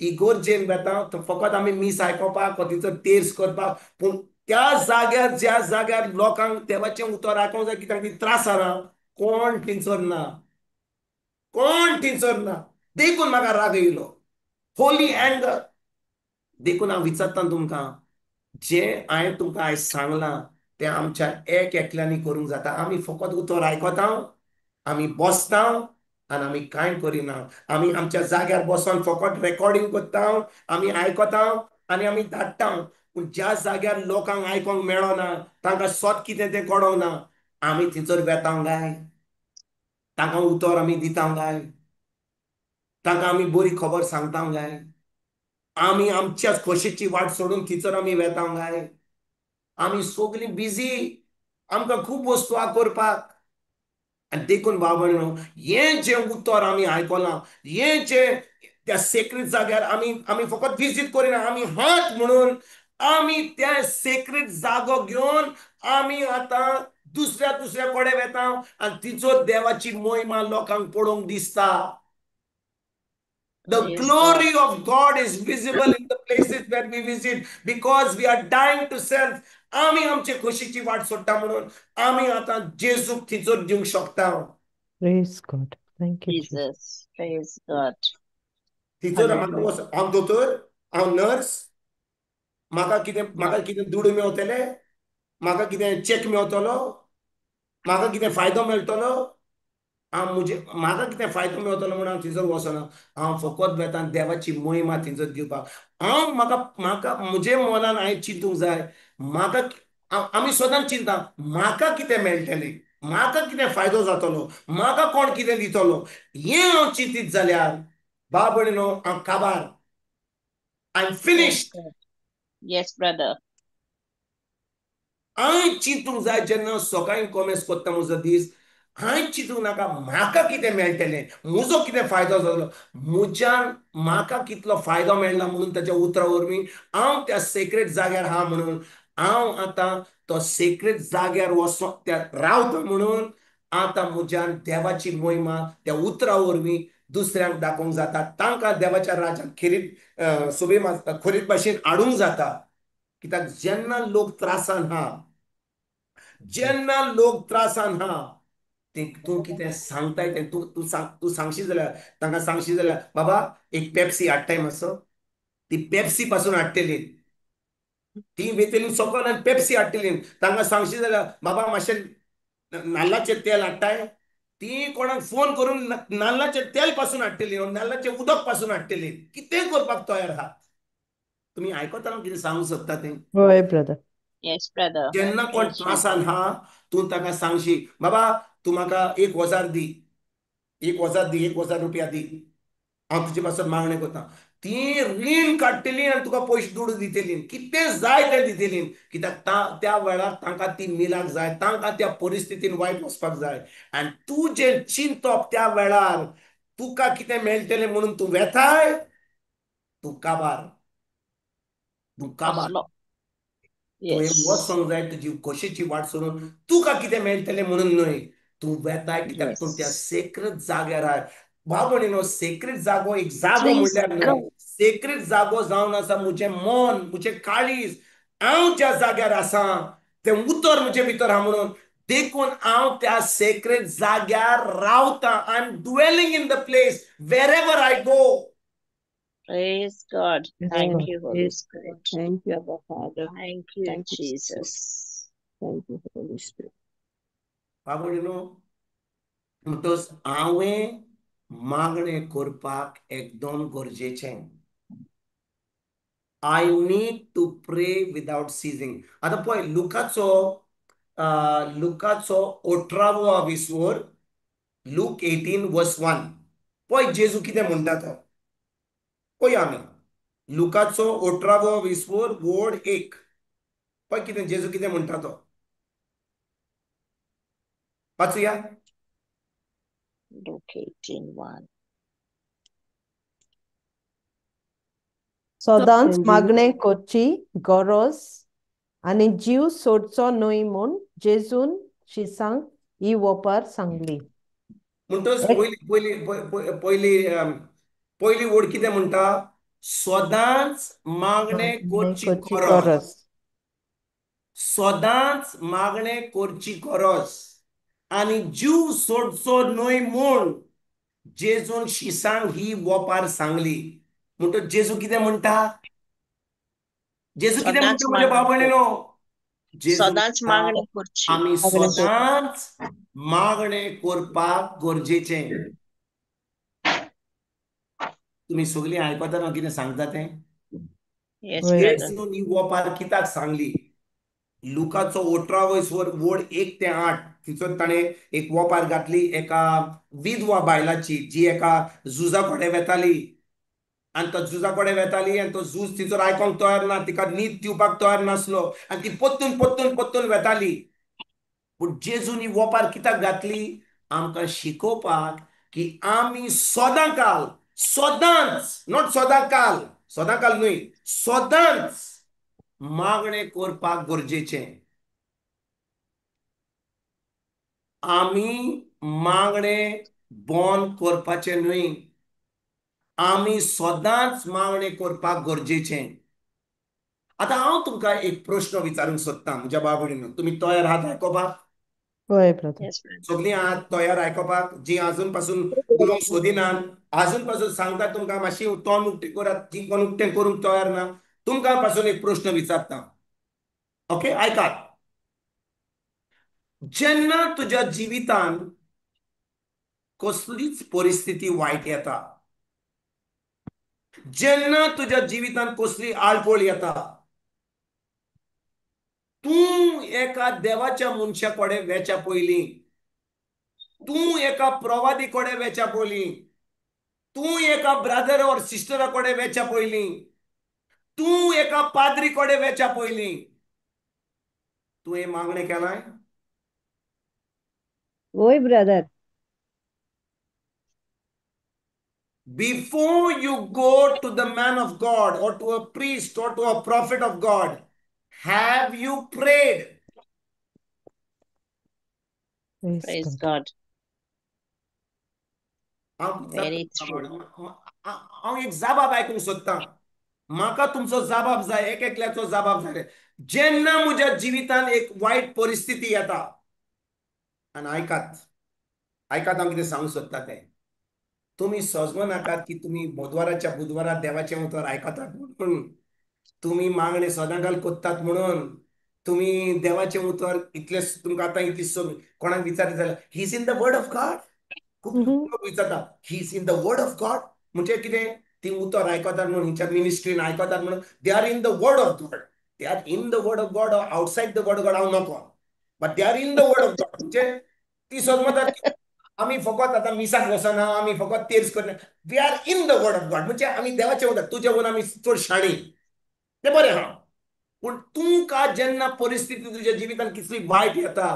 इगोर्जेन वेता फकत आमी मीस आयकोपाक, थंयसर तेर्स करपाक. पूण त्या जाग्यार, ज्या जाग्यार लोकांक देवाचें उतर आयकोंक जाय, कित्याक ती त्रास आहा, कोण थंयसर ना, कोण थंयसर ना. देखून म्हाका राग येयलो, होली अँगर. देखून हांव विचारता तुमकां, जें हांवें तुमकां आयज सांगलां तें आमच्या एक एकल्यांनी करूंक जाता. आमी फकत उतर आयकता, आमी बसता आनी आमी कांय करिना. आमी आमच्या जाग्यार बसोन फकत रेकॉर्डिंग करता, आमी आयकता आनी आमी धाडटा. पूण ज्या जाग्यार लोकांक आयकोंक मेळना, तांकां सत कितें तें कळोंक ना, आमी थंयसर वेता काय? तांकां उतर आमी दिता काय? तांकां आमी बरी खबर सांगता काय? आमी आमच्या खोशेची वाट सोडून थंयसर आमी वेता काय? आमी सगळीं बिजी, आमकां खूब वस्तू आहा करपाक. आनी देखून भाव भयणीनो, हें जें उतर आमी आयकलां, हें जें त्या सेक्रेट जाग्यार आमी आमी फकत विजीट करिना, आमी हात म्हणून आमी त्या सेक्रेट जागो घेवन आमी आतां दुसऱ्या दुसऱ्या कडेन वेता आनी तिचो देवाची मोहिमा लोकांक पळोवंक दिसता. The Praise God. glory of God is visible in the places where we visit because we are dying to self. आमी आमचे खोशीची वाट सोडटा म्हणून आमी आतां जेजूक थिंचोर दिवंक शकता. Praise God. Thank you, Jesus. Jesus. Praise God. थिंचोर म्हाका वच, हांव दोतोर, हांव नर्स, म्हाका कितें दुडू मेवतले, म्हाका कितें चॅक मेवतलो, म्हाका कितें फायदो मेळटलो, हांव म्हजे म्हाका कितें फायदो मेवतलो म्हणून हांव थंयसर वचना. हांव फकत वेता देवाची महिमा थंयसर दिवपाक. हांव म्हाका म्हाका म्हजे मनान हांवें चिंतूंक जाय, म्हाका आमी सदांच चिंता म्हाका कितें मेळटलें, म्हाका कितें फायदो जातलो, म्हाका कोण कितें दितलो, हें हांव चिंतीत जाल्यार बाबडे न्हू हांव काबार, I am Praise finished. God. Yes, brother. हांवें चिंतूंक जाय जेन्ना सकाळीं कोमेस कोत्ता म्हजो दीस, हांवें चिंतूंक नाका म्हाका कितें मेळटलें, म्हजो कितें फायदो जातलो, म्हज्यान म्हाका कितलो फायदो मेळना म्हणून ताच्या उतरा वरवीं हांव त्या सेक्रेट जाग्यार आहा म्हणून हांव आतां तो सेक्रेट जाग्यार वचोन त्या रावता म्हणून आतां म्हज्यान देवाची महिमा त्या उतरा वरवीं दुसऱ्यांक दाखोवंक जाता, तांकां देवाच्या राज्यांत खेरीत सोबे खोरीत भाशेन हाडूंक जाता. कित्याक जेन्ना लोक त्रासान आहा, जेन्ना लोक त्रासान आहा, ते तूं कितें सांगताय तें तूं तूं सांग, तूं सांगशी जाल्यार तांकां सांगशी जाल्यार बाबा एक पेप्सी हाडटाय मातसो, ती पेप्सी पासून हाडटली, ती वेतली सकयल आनी पेप्सी हाडटली. तांकां सांगशी जाल्यार बाबा मातशें नाल्लाचें तेल हाडटाय, ती कोणाक फोन करून नाल्लाचें तेल पासून हाडटली, नाल्लाचें उदक पासून हाडटली. कितें करपाक तयार आहा. तुमी आयकता कितें सांगूंक सोदता तें? हय brother. Yes, brother. जेन्ना कोण Praise त्रासान Jesus. आहा तूं ताका सांगशी बाबा तूं म्हाका 1000 दी, 1000 दी, 1000 रुपया दी, हांव तुजे पासत मागणें करता. ती रीण काडटली आनी तुका पयशे दुडू दितली, कितें जाय तें दितली. कित्याक त्या वेळार तांकां ती मिलाक जाय, तांकां त्या परिस्थितीन वायट वचपाक जाय. आनी तूं जें चिंतप त्या वेळार तुका कितें मेळटलें म्हणून तूं वेताय, तूं काबार, तूं काबार. असलो. तुवें Yes. वचोंक जाय तुजी खोशेची वाट सोडून तुका कितें मेळटलें म्हणून न्हय, तूं वेताय कित्याक तूं त्या Yes. Sacred जाग्यार आहाय. बाबा न्हू सेक्रेट जागो एक जागो Praise म्हणल्यार न्हय, God. Sacred जागो जावन आसा म्हजें मन, म्हजें काळीज, हांव ज्या जाग्यार आसा तें उतर म्हजे भितर आहा म्हणून देखून हांव त्या सेक्रेट जाग्यार रावता. I am dwelling in the place wherever I go. Praise God. Yes, Thank Lord. you, Holy Praise God. Spirit. Thank you, Abba Father. Thank you, Thank you, Jesus. Thank you, Holy Spirit. बाबा न्हू म्हणटच हांवें मागणें करपाक एकदम गरजेचें. I need to pray without ceasing. आतां पळय लुकाचो लुकाचो 18वो विसवोर, look 18 वर्स 1, पळय जेजू कितें म्हणटा तो. पळय आमी लुकाचो 18वो विसवोर वोड 1, पळय कितें जेजू कितें म्हणटा तो. वाचुया. Luke 18:1. सदांच मागणें करची गरज आनी जीव सोडचो न्हय म्हूण जेजून शिसांक ही वोपार सांगली. म्हणटच पयली पयली पयली पयली वोड कितें म्हणटा, सदांच मागणें करची गरज, सदांच मागणें करची गरज आनी जीव सोडचो न्हय म्हूण जेजून शिसांक ही वोपार सांगली. म्हणटच जेजू कितें म्हणटा, जेजू कितें सदांच म्हणटा म्हज्या भाव मागणें भयणीनो, जेजू सदांच म्हणटा मागणें करची. आमी सदांच मागणें करपाक गरजेचें. तुमी सगळीं आयकता हांव कितें सांगता तें? Yes, हय. brother. जेजून ही वोपार कित्याक सांगली? लुकाचो 18वो वोड 1 ते 8 थंयसर ताणें एक वोपार घातली एका विधवा बायलाची, जी एका झुजा कडेन वेताली आनी तो झुजा कडेन वेताली आनी तो झूज थंयसर आयकोंक तयार ना, तिका न्हीद दिवपाक तयार नासलो आनी ती परतून परतून परतून वेताली. पूण जेजून ही वोपार कित्याक घातली? आमकां शिकोवपाक की आमी सदां काल, सदांच, not सदां काल, सदां काल न्हय, सदांच मागणें करपाक गरजेचें. आमी मागणें बंद करपाचें न्हय. आमी सदांच मागणें करपाक गरजेचें. आतां हांव तुमकां एक प्रश्न विचारूंक सोदतां म्हज्या भाव भयणीनो, तुमी तयार आहात आयकोपाक? हय ब्रदर. सगळीं आहात तयार आयकोपाक? जी आजून पासून उलोवंक सोदिनात, आजून पासून सांगता तुमकां मातशी तोंड उक्तें करात, जी कोण उक्तें करूंक तयार ना, तुमकां पासून एक प्रश्न विचारता. ओके, आयकात. जेन्ना तुज्या जिवितान कसलीच परिस्थिती वायट येता, जेन्ना तुज्या जिवितान कसली आडखळ येता, तूं एका देवाच्या मनशा कडेन वेच्या पयलीं, तूं एका प्रवादी कडेन वेच्या पयलीं, तूं एका ब्रदर ऑर सिस्टरा कडेन वेच्या पयलीं, तूं एका पाद्री कडेन वेच्या पयलीं, तुवें मागणें केलां? वय brother. Before you go to the man of God or to a priest or to a prophet of God, have you prayed? Praise God. Very true. हांव एक जाबाब आयकूंक सोदतां, म्हाका तुमचो जाबाब जाय, एक एकल्याचो जाबाब जाय. जेन्ना म्हज्या जिवितान एक वायट परिस्थिती येता, आनी आयकात आयकात हांव कितें सांगूंक सोदता तें, तुमी सजमो नाकात की तुमी बुधवाराच्या बुधवारा देवाचें उतर आयकतात म्हणून, तुमी मागणें सदांकाल कोत्तात म्हणून, तुमी देवाचें उतर इतलें तुमकां आतां इतली कोणाक विचारता जाल्यार he is in the word of God, खूब लोक विचारता he is in the word of God म्हणजे कितें, ती उतर आयकतात म्हणून, हिच्या मिनिस्ट्रीन आयकतात म्हणून, they are in the word of God, they are in the word of God or outside the word of God हांव नको, but they are in the word of God म्हणजे ती समजतात आमी फकत आतां मिसाक वचना, आमी फकत तेर्स करना, we are in the word of God म्हणजे आमी देवाचें उतर, तुजे वयर आमी चड शाणी, तें बरें आहा. पूण तुमकां जेन्ना परिस्थिती तुज्या जिवितान कितली वायट येता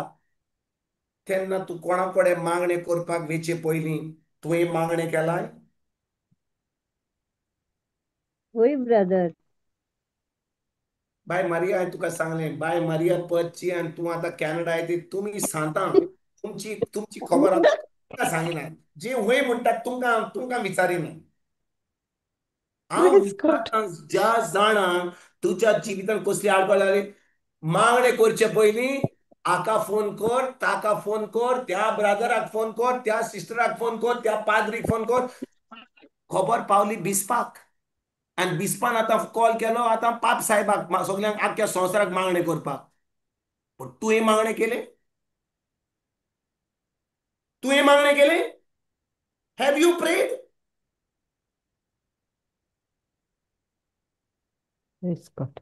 तेन्ना तूं कोणा कडेन मागणें करपाक वेचे पयलीं तुवें मागणें केलां? वय ब्रदर. बाय मारिया, हांवें तुका सांगलें बाय मारिया परची आनी तूं आतां कॅनडा येती, तुमी सांगता तुमची तुमची खबर आतां तुमकां सांगिना, जी वय म्हणटात तुमकां तुमकां विचारिना. हांव ज्या जाणांक तुज्या जिवितान कसली आडखळ जाली, मागणें करचे पयलीं हाका फोन कर, ताका फोन कर, त्या ब्रदराक फोन कर, त्या सिस्टराक फोन कर, त्या पाद्रीक फोन कर, खबर पावली बिस्पाक, आनी बिस्पान आतां कॉल केलो आतां पाप साहेबाक, सगल्यांक आख्ख्या संवसाराक मागणें करपाक. पूण तुवें मागणें केलें? तुवें मागणें केलें? Have you prayed? Praise God.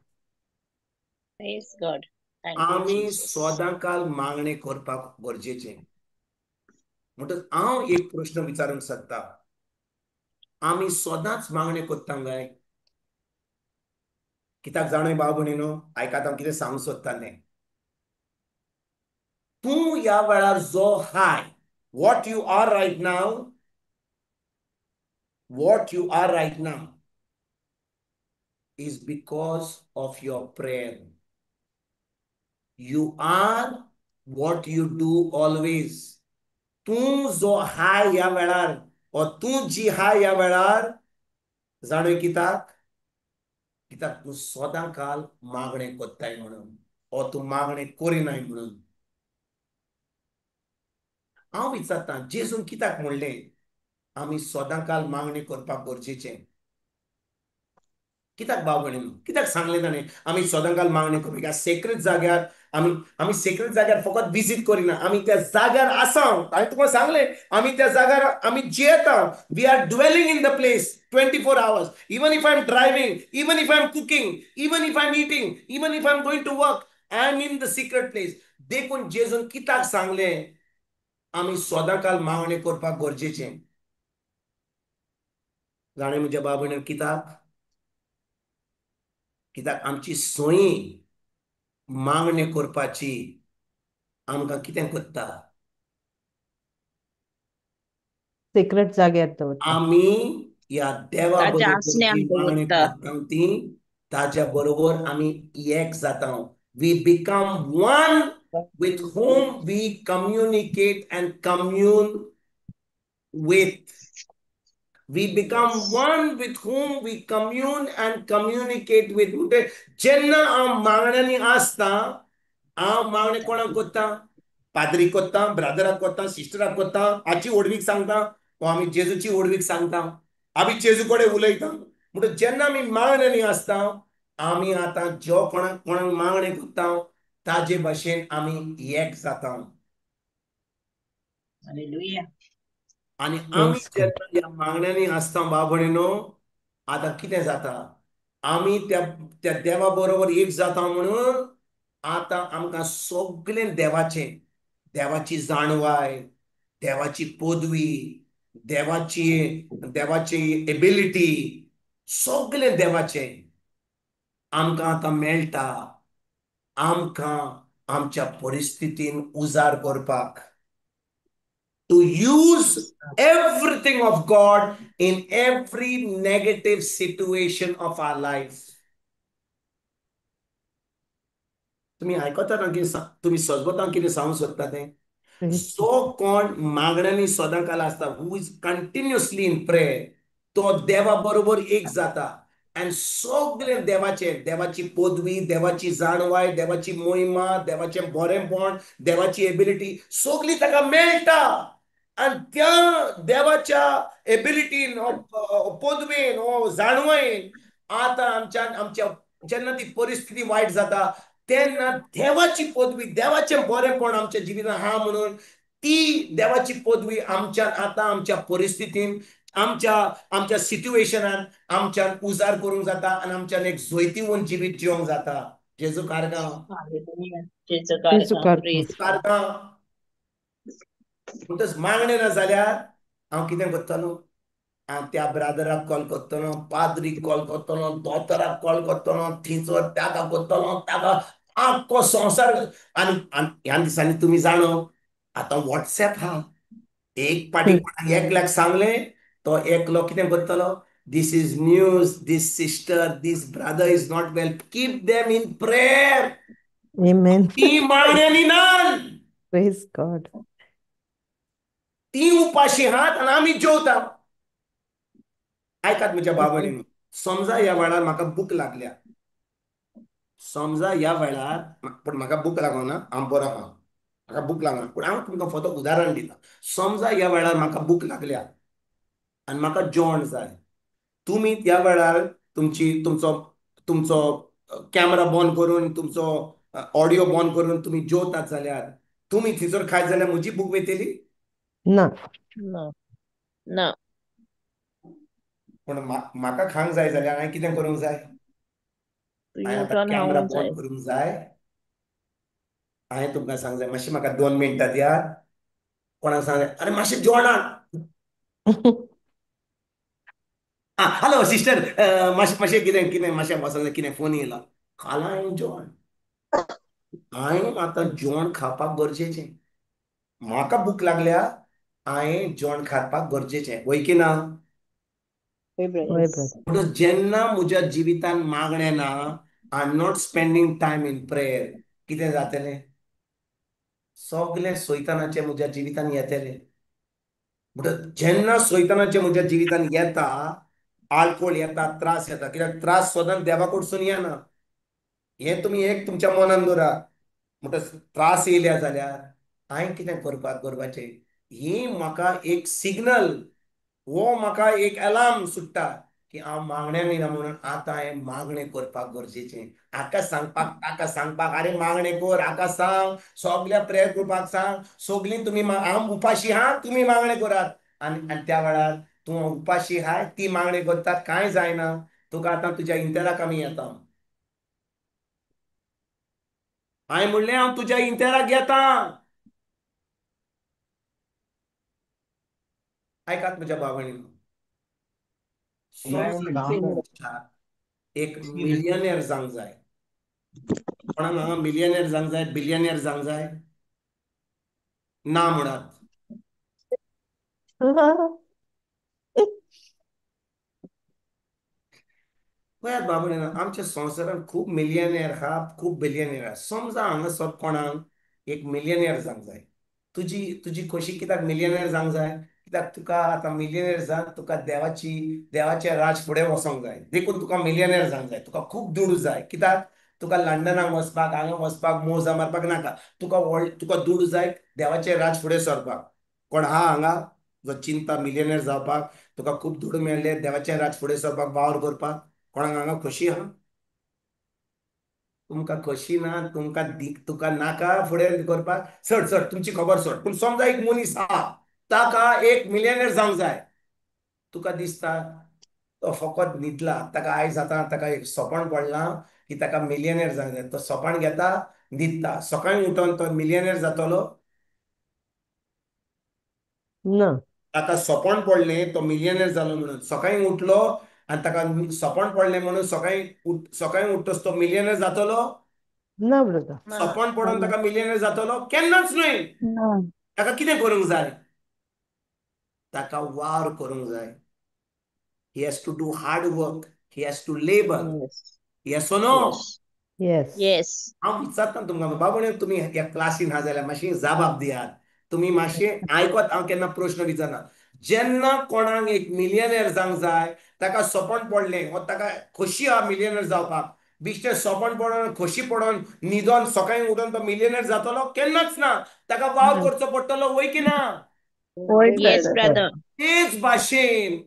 Praise God. Thank you, आमी Jesus. सदांकाल मागणें करपाक गरजेचें. म्हणटच हांव एक प्रश्न विचारूंक सोदता, आमी सदांच मागणें करता काय? कित्याक जाणय भाव भयणीनो, आयकात हांव कितें सांगूंक सोदता तें. तूं ह्या वेळार जो हाय, what you are right now, what you are right now is because of your prayer. You are what you do always. तूं जो हाय ह्या वेळार ओ तूं जी हाय ह्या वेळार, जाणूय कित्याक? कित्याक तूं सदां काल मागणें कोत्ताय म्हणून, ओ तूं मागणें करिनाय म्हणून. हांव विचारतां, जेजून कित्याक म्हणलें आमी सदां काल मागणें करपाक गरजेचें? कित्याक भाव भयणीनो, कित्याक सांगलें ताणें आमी सदां काल मागणें करपाक? ह्या सेक्रेट जाग्यार आमी आमी सेक्रेट जाग्यार फकत विजीट करिना, आमी त्या जाग्यार आसा. हांवें तुका सांगलें, आमी त्या जाग्यार आमी जियेता. We are dwelling in the place 24 hours. Even if I am driving, even if I am cooking, even if I am eating, even if I am going to work, I am in the secret place. देखून जेजून कित्याक सांगलें आमी सदां काल मागणें करपाक गरजेचें? जाणें म्हज्या भाव भयणीन, कित्याक? कित्याक आमची सोयी मागणें करपाची आमकां कितें करता? सिक्रेट जाग्यार दवरता. आमी ह्या देवा ताच्या बरोबर आसण्याक जी मागणें दवरता. करता ती ताच्या बरोबर आमी एक जाता. We become one with whom we communicate and commune with. We become one with whom we commune and communicate with. म्हणजे जेन्ना हांव मागण्यांनी आसता, हांव मागणें कोणाक कोत्ता? पाद्रीक कोत्ता, ब्रादराक कोत्ता, सिस्टराक कोत्ता, हाची व्हडवीक सांगता, वो आमी जेजूची व्हडवीक सांगता, आमी जेजू कडेन उलयता. म्हणटच जेन्ना आमी मागण्यांनी आसता, आमी आतां जो कोणाक कोणाक मागणें कोत्ता ताजे भाशेन आमी एक जाता. आनी आमी जेन्ना ह्या मागण्यांनी आसता भाव भयणीनो, आतां कितें जाता, आमी त्या त्या देवा बरोबर एक जाता. म्हणून आतां आमकां सगळें देवाचें, देवाची जाणवाय, देवाची पदवी, देवाची देवाची एबिलिटी, सगळें देवाचें आमकां आतां मेळटा, आमकां आमच्या परिस्थितीन उजार करपाक. To use everything of God in every negative situation of our life. तुम्ही आयकता ना की तुमी सजबता कितें सांगूंक सोदता तें? जो कोण मागण्यांनी सदां काल आसता, who is continuously in prayer, तो देवा बरोबर एक जाता आनी सगळें देवाचें, देवाची पदवी, देवाची जाणवाय, देवाची मोहिमा, देवाचें बरेंपण, देवाची एबिलिटी सगळी ताका मेळटा. आनी त्या देवाच्या एबिलिटीन, पदवेन, जाणवायेन आतां आमच्या आमच्या जेन्ना ती परिस्थिती वायट जाता तेन्ना देवाची पदवी, देवाचें बरेंपण आमच्या जिवितांत आहा म्हणून ती देवाची पदवी आमच्या आतां आमच्या परिस्थितीन, आमच्या आमच्या सिट्युएशनान आमच्यान उजार करूंक जाता आनी आमच्यान एक जैतिवंत जिवीत जिवंक जाता. जेजू कारगांव, कारगांव. म्हणटच मागणें ना जाल्यार हांव कितें करतलो? हांव त्या ब्रादराक कॉल करतलो, पाद्रीक कॉल करतलो, दोतोराक कॉल करतलो, थंयसर ताका करतलो, ताका आख्खो संवसार. आनी ह्या दिसांनी तुमी जाणो आतां वॉट्सएप हा, एक पाटी कोणाक एकल्याक सांगलें तो एकलो कितें करतलो, this is news, this sister, this brother is not well, keep them in prayer. Amen. ती मागण्यांनी ना, Praise God. ती उपाशी आहात आनी आमी जेवता. आयकात म्हज्या भाव भयणींनो, समजा ह्या वेळार म्हाका भूक लागल्या, समजा ह्या वेळार, पूण म्हाका भूक लागना, हांव बरो आहा, म्हाका भूक लागना, पूण हांव तुमकां फक्त उदाहरण दिता. समजा ह्या वेळार म्हाका भूक लागल्या आनी म्हाका जेवण जाय, तुमी त्या वेळार तुमची तुमचो तुमचो कॅमरा बंद करून, तुमचो ऑडियो बंद करून तुमी जेवतात जाल्यार, तुमी थंयसर खायत जाल्यार म्हजी भूक वयतली ना? ना. पूण म्हाका खावंक जाय जाल्यार हांवें कितें करूंक जाय? हांवें आतां कॅमरा बंद करूंक जाय. हांवें तुमकां सांग जाय, मातशें म्हाका 2 मिनटां दियात. कोणाक सांग, अरे मातशें जेवणाक, हॅलो सिस्टर, मातशें मातशें कितें कितें मातशें वचोंक जाय, कितें फोन येयला, खालां हांवें जेवण. हांवें आतां जेवण खावपाक गरजेचें, म्हाका भूक लागल्या, हांवें जेवण खावपाक गरजेचें, वय की ना? म्हणून जेन्ना म्हज्या जिवितान मागणें ना, I am not spending time in prayer, कितें जातलें? सगळें सैतानाचें म्हज्या जिवितान येतलें. म्हणटच जेन्ना सैतानाचें म्हज्या जिवितान येता, आलकोळ येता, त्रास येता, कित्याक त्रास सदांच देवा कडसून येना, हें तुमी एक तुमच्या मनान दवरात. म्हणटच त्रास येयल्या जाल्यार हांवें कितें करपाक करपाचें? ही म्हाका एक सिग्नल, हो म्हाका एक अलार्म सुट्टा की हांव मागण्यांनी ना, म्हणून आतां हांवें मागणें करपाक गरजेचें. हाका सांगपाक, ताका सांगपाक, अरे मागणें कर, हाका सांग, सगल्या प्रेयर करपाक सांग, सगलीं तुमी, हांव उपाशी आहा, तुमी मागणें करात. आनी आनी त्या वेळार तूं उपाशी आहाय, ती मागणें करतात, कांय जायना, तुका आतां तुज्या इंतेराक आमी येता. हांवें म्हणलें हांव तुज्या इंतेराक येता. आयकात म्हज्या भाव भयणींनो, एक मिलियनेर जावंक जाय. कोणाक हांगा मिलियनेर जावंक जाय, बिलियनेर जावंक जाय? ना म्हणात. पळयात भाव भयणींनो, आमच्या संवसारांत खूब मिलियनेर आहा, खूब बिलियनेर आहा. समजा हांगासर कोणाक एक मिलियनेर जावंक जाय, तुजी तुजी खोशी कित्याक मिलियनेर जावंक जाय? कित्याक तुका आतां मिलियनेर जावन तुका देवाची देवाचें राज फुडें वचोंक जाय, देखून तुका मिलियनेर जावंक जाय, तुका खूब दुडू जाय. कित्याक तुका लंडनाक वचपाक, हांगा वचपाक, मोजा मारपाक नाका, तुका तुका दुडू जाय देवाचें राज फुडें सरपाक. कोण आहा हांगा जो चिंता मिलियनेर जावपाक, तुका खूब दुडू मेळ्ळे देवाचें राज फुडें सरपाक, वावर करपाक? कोणाक हांगा खोशी आहा? तुमकां खोशी ना, तुमकां तुका नाका फुडें करपाक, चड चड तुमची खबर सोड. पूण समजा एक मनीस आहा, ताका एक मिलियनेर जावंक जाय, तुका दिसता तो फकत न्हिदला, ताका आयज आतां ताका एक सपन पडलां की ताका मिलियनेर जावंक जाय, तो सपन घेता, न्हिदता, सकाळीं उठोन तो मिलियनेर जातलो? ना. ताका सपन पडलें तो मिलियनेर जालो म्हणून, सकाळीं उठलो आनी ताका सपन पडलें म्हणून सकाळीं उठतच तो मिलियनेर जातलो? ना ब्रदर. सपन पडून ताका मिलियनेर जातलो? केन्नाच न्हय. ताका कितें करूंक जाय? ताका वावर करूंक जाय. He has to do hard work, he has to labour. Yes or no? Yes. Yes. हांव विचारता तुमकां बाबा, तुमी ह्या क्लासीन आहा जाल्यार मातशी जबाब दियात, तुमी मातशें आयकत, हांव केन्ना प्रश्न विचारना. जेन्ना कोणाक एक मिलियनेर जावंक जाय, ताका सपन पडलें वा ताका खोशी आहा मिलियनेर जावपाक, बिश्टें सपन पडोन खोशी पडोन न्हिदोन सकाळीं उठोन तो मिलियनेर जातलो? केन्नाच ना. ताका वावर करचो पडटलो, वय की ना? Yes brother. तेच भाशेन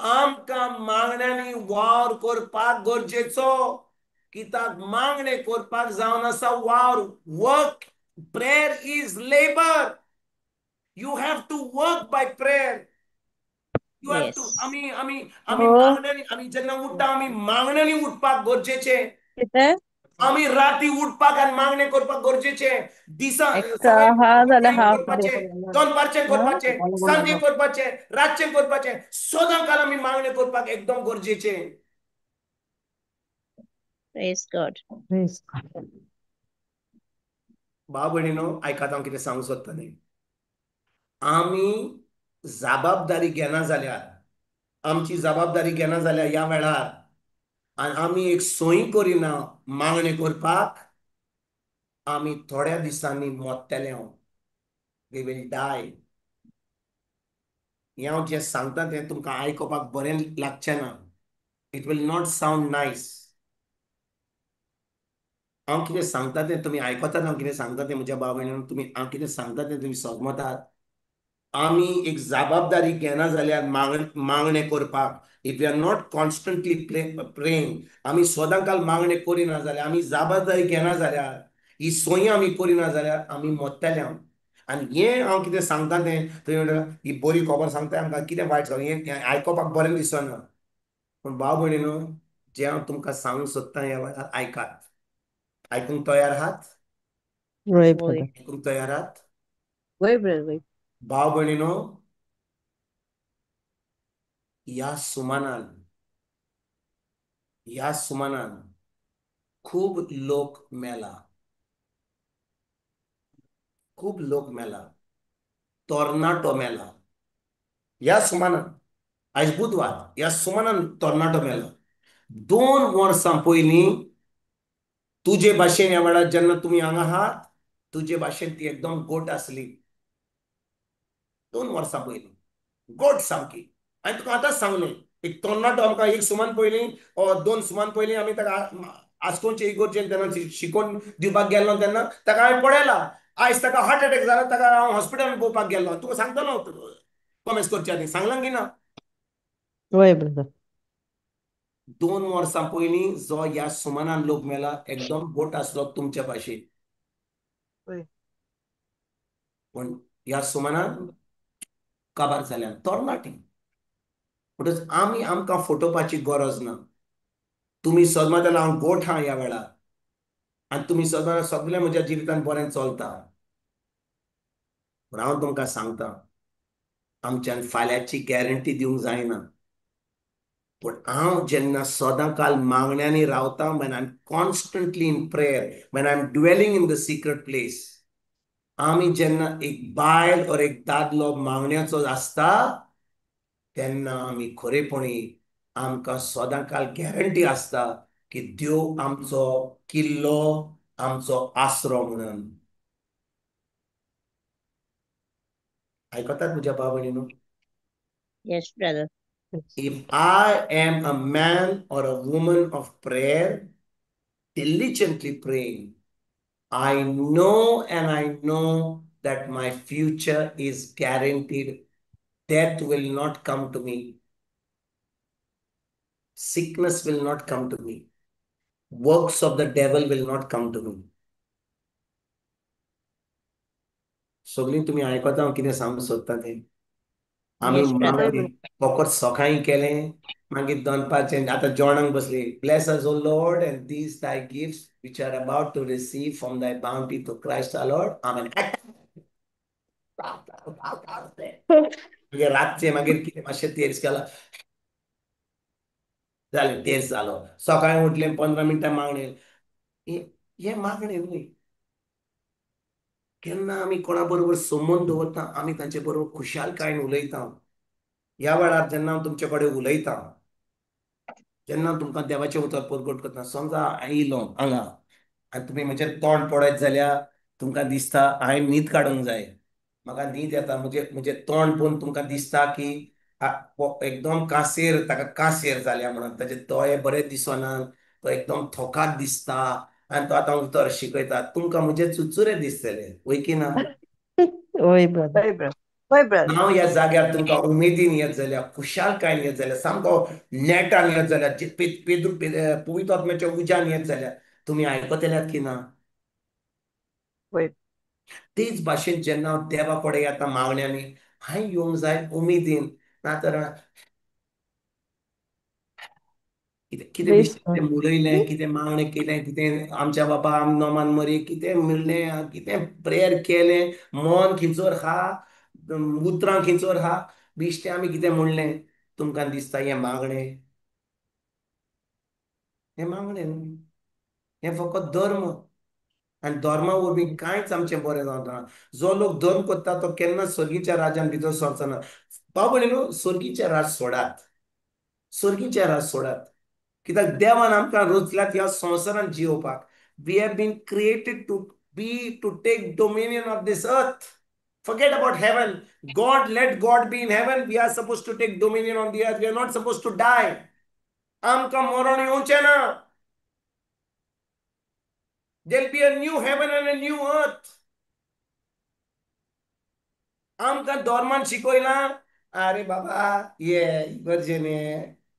आमकां मागण्यांनी वावर करपाक गरजेचो, कित्याक मागणें करपाक जावन आसा वावर. Work, prayer is labour. You have to work by prayer. You have to. आमी आमी आमी मागण्यांनी, आमी जेन्ना उठ्ठा आमी मागण्यांनी उठपाक गरजेचें. आमी राती उठपाक आनी मागणें करपाक गरजेचें. दिसा करपाचें, दनपारचें करपाचें, सांजे करपाचें, रातचें करपाचें, सदां काल आमी मागणें करपाक एकदम गरजेचें. Praise God. Praise God. भाव भयणीनो, आयकात हांव कितें सांगूंक सोदता न्ही. आमी जबाबदारी घेना जाल्यार, आमची जबाबदारी घेना जाल्यार ह्या वेळार, आनी आमी एक सोय करिना मागणें करपाक, आमी थोड्या दिसांनी मोडटले. We will die. हें हांव जें सांगता तें तुमकां आयकुपाक बरें लागचें ना. It will not sound nice. हांव कितें सांगता तें तुमी आयकतात, हांव कितें सांगता तें म्हज्या भाव भयणीनो, तुमी हांव कितें सांगता तें तुमी समजतात. आमी एक जबाबदारी घेना जाल्यार मागणें करपाक, if you are not constantly praying, आमी सदां काल मागणें करिना जाल्यार, आमी जबाबदारी घेना जाल्यार, ही सोय आमी करिना जाल्यार आमी मोडटले. आनी हें हांव कितें सांगता तें तुमी म्हणटा ही बरी खबर सांगता, आमकां कितें वायट सांग, हें आयकुपाक बरें दिसना. पूण भाव भयणीनो, जें हांव तुमकां सांगूंक सोदता ह्या वेळार आयकात. आयकूंक तयार आहात? आयकूंक तयार आहात? भाव भयणीनो, ह्या सुमानान, ह्या सुमानान खूब लोक मेला, खूब लोक मेला, तरणाटो मेला ह्या सुमानान. आयज बुधवार, ह्या सुमानान तरणाटो मेला. 2 वर्सां पयलीं तुजे भाशेन ह्या वेळार जेन्ना तुमी हांगा आहात, तुजे भाशेन ती एकदम गोट आसली. 2 वर्सां पयलीं गोट सामकी. आनी तुका आतांच सांगलें, एक तरणाटो आमकां 1 सुमान पयलीं 2 सुमान पयलीं आमी ताका आसकोनचे इगोर्जेन तेन्ना शिकोवन दिवपाक गेल्लो तेन्ना ताका हांवें पळयला. आयज ताका हार्ट एटॅक जाला, ताका हांव हॉस्पिटलान पळोवपाक गेल्लो. तुका सांगतलो कॉमेंट्स करच्या आदीं, सांगलां की ना? वय ब्रदर. 2 वर्सां पयलीं जो ह्या सुमानान लोक मेला, एकदम गोट आसलो तुमच्या भाशेन. पूण ह्या सुमानान काबार जाल्यान तरणाटी. म्हणटच आमी आमकां फटोवपाची गरज ना. तुमी सदमा जाल्यार हांव गोठ आहा ह्या वेळार, आनी तुमी सदमा सगळें म्हज्या जिवितान बरें चलता. पूण हांव तुमकां सांगता, आमच्यान फाल्यांची गॅरंटी दिवंक जायना. पूण हांव जेन्ना सदां काल मागण्यांनी रावता, when I am constantly in prayer, when I am dwelling in the secret place, आमी जेन्ना एक बायल or एक दादलो मागण्याचो आसता तेन्ना आमी खरेपणी आमकां सदां काल गॅरंटी आसता की देव आमचो किल्लो, आमचो आसरो म्हणून. आयकतात म्हज्या भाव भयणीनो? Yes, brother. If I am a man or a woman of prayer, diligently praying, I know and I know that my future is guaranteed. Death will not come to me. Sickness will not come to me. Works of the devil will not come to me. सगळीं तुमी आयकता हांव कितें सांगूंक सोदता तें. आमी मागीर फकत सकाळीं केलें, मागीर दनपारचें आतां जेवणाक बसली. Bless us O Lord and these thy gifts which are about to receive from thy bounty to Christ our Lord. Amen. मागीर रातचें मागीर कितें मातशें तेर्स केलां, जालें तेर्स जालो. सकाळीं उठलें 15 मिनटां मागणें. हें मागणें न्हय. केन्ना आमी कोणा बरोबर संबंद दवरता, आमी तांचे बरोबर खुशालकायेन उलयता. ह्या वेळार जेन्ना हांव तुमचे कडेन उलयता, जेन्ना तुमकां देवाचें उतर परगट करता, समजा हांव येयलो हांगा आनी तुमी म्हजें तोंड पळयत जाल्यार तुमकां दिसता हांवें न्हीद काडूंक जाय, म्हाका न्हीद येता. म्हजें तोंड पळोवन तुमकां दिसता की एकदम कांसेर, ताका कांसेर जाल्या म्हणून, ताजे दोळे बरे दिसना, तो एकदम थकात दिसता आनी तो आतां उतर शिकयता. तुमकां म्हजे चुचुरे दिसतले, वय की ना? वय ब्रदर. हांव ह्या जाग्यार तुमकां उमेदीन येत जाल्यार, खुशालकायेन येत जाल्यार, सामको नेटान येत जाल्यार, पवित्र आत्म्याच्या उज्यान येत जाल्यार तुमी आयकतल्यात की ना? तेच भाशेन जेन्ना हांव देवा कडेन येता मागण्यांनी, हांवें येवंक जाय उमेदीन, ना तर कितें कितें उलयलें, कितें मागणें केलें, कितें आमच्या बाबा आम नोमान मरी कितें म्हणलें, कितें प्रेयर केलें, मन खिंचोर आहा, उतरां खिंचोर आहा, बेश्टें आमी कितें म्हणलें, तुमकां दिसता हें मागणें. हें मागणें न्हय, हें फकत धर्म. आनी धर्मा वरवीं कांयच आमचें बरें जावना. जो लोक धर्म करता तो केन्ना सर्गीच्या राज्यान भितर सरचो ना. भाव भयणीनो, सर्गीचें राज सोडात, सर्गीचें राज सोडात. कित्याक देवान आमकां रचल्यात ह्या संवसारांत जियोवपाक. We have been created to be, to take dominion of this earth. Forget about heaven. God, let God be in heaven. We are supposed to take dominion on the earth. We are not supposed to die. आमकां मरण येवचें ना. There'll be a new heaven and a new earth. आमकां धर्मान शिकयलां, अरे बाबा ये इगर्जेन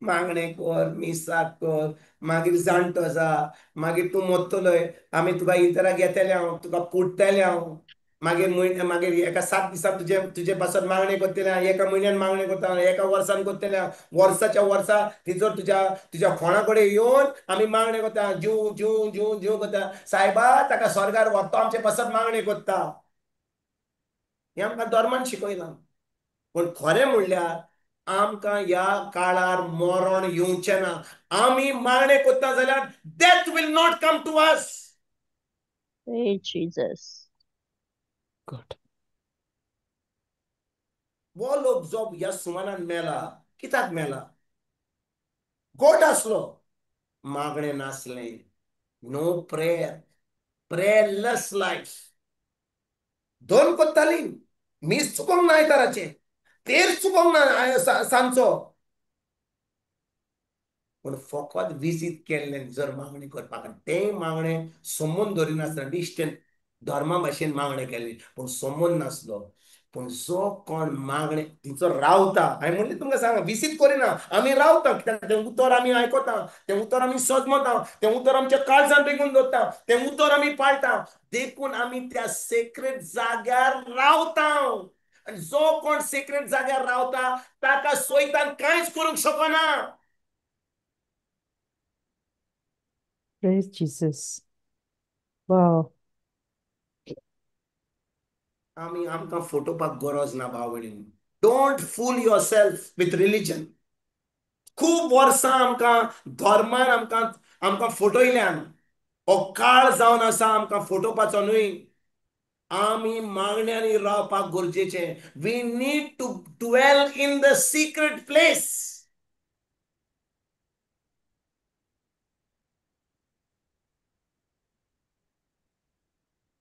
मागणें कर, मिसाक कर, मागीर जाणटो जा, मागीर तूं मरतलोय, आमी तुका इंतराक येतले हांव, तुका पुडटले हांव, मागीर म्हयन्या मागीर एका 7 दिसान तुजे तुजे पासत मागणें करतले हांव, एका म्हयन्यान मागणें करता हांव, एका वर्सान करतले हांव, वर्साच्या वर्सा थंयसर तुज्या तुज्या कोणा कडेन येवन आमी मागणें करता, जीव जीव जीव जीव करता, सायबा ताका स्वर्गार व्हरता, आमचे पासत मागणें करता. हें आमकां धर्मान शिकयलां. पूण खरें म्हणल्यार आमकां ह्या काळार मरण येवचें ना. आमी मागणें करता जाल्यार death will not come to us. Jesus. वो लोक जो ह्या सुमानान मेला, कित्याक मेला? गोट आसलो, मागणें नासलें, नो प्रेयर, प्रेयरलेस लायफ. दोन कोत्ताली मीस चुकोंक ना आयताराचें, तेर चुकोंक ना सांजचो, पूण फकत विजीत केल्लें जर मागणी करपाक, तें मागणें समून दवरिनासतना बेश्टें धर्मा भाशेन मागणें केलें, पूण समून नासलो. पूण जो कोण मागणें थंयसर रावता, हांवें म्हणलें तुमकां सांगा, विसीत करिना, आमी रावता, कित्याक तें उतर आमी आयकता, तें उतर आमी सजमता, तें उतर आमच्या काळजान रिगून दवरता, तें उतर आमी पाळटा, देखून आमी त्या सेक्रेट जाग्यार रावता. आनी जो कोण सेक्रेट जाग्यार रावता ताका सोयतान कांयच करूंक शकना. Praise Jesus. Wow. आमी आमकां फोटोवपाक गरज ना भाव भयणीन. Don't fool yourself with religion. खूब वर्सां आमकां धर्मान आमकां आमकां फोटयल्यान. हो काळ जावन आसा आमकां फोटोवपाचो न्हय. आमी मागण्यांनी रावपाक गरजेचें. We need to dwell in the secret place.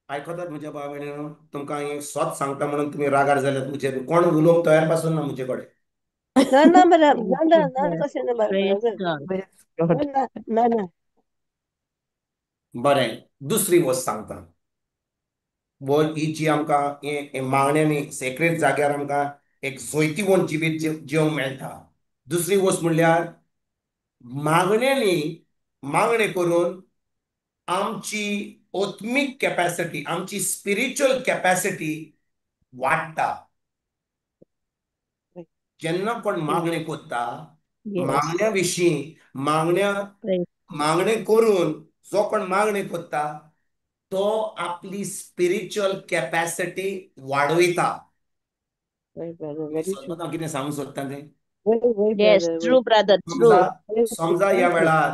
आयकतात म्हज्या भाव भयणीनो, तुमकां हें सोत सांगता म्हणून तुमी रागार जाल्यात म्हजेर. कोण उलोवंक तयार पासून ना म्हजे कडेन. ना ना बरं, ना ना ना, तशें ना Praise brother. God. Praise God. ना ना ना. बरें, दुसरी वस्त सांगता. वो ही जी आमकां हे मागण्यांनी सेक्रेट जाग्यार आमकां एक जैतिवंत जिवीत जिवंक मेळटा. दुसरी वस्त म्हणल्यार मागण्यांनी मागणें करून आमची आत्मीक कॅपॅसिटी, आमची स्पिरिच्युअल कॅपॅसिटी वाडटा. जेन्ना कोण मागणें करता, मागण्या विशीं मागण्या मागणें करून जो कोण मागणें करता तो आपली स्पिरिच्युअल कॅपॅसिटी वाडयता. कितें सांगूंक सोदता तें? Yes, true brother, true. समजा ह्या वेळार,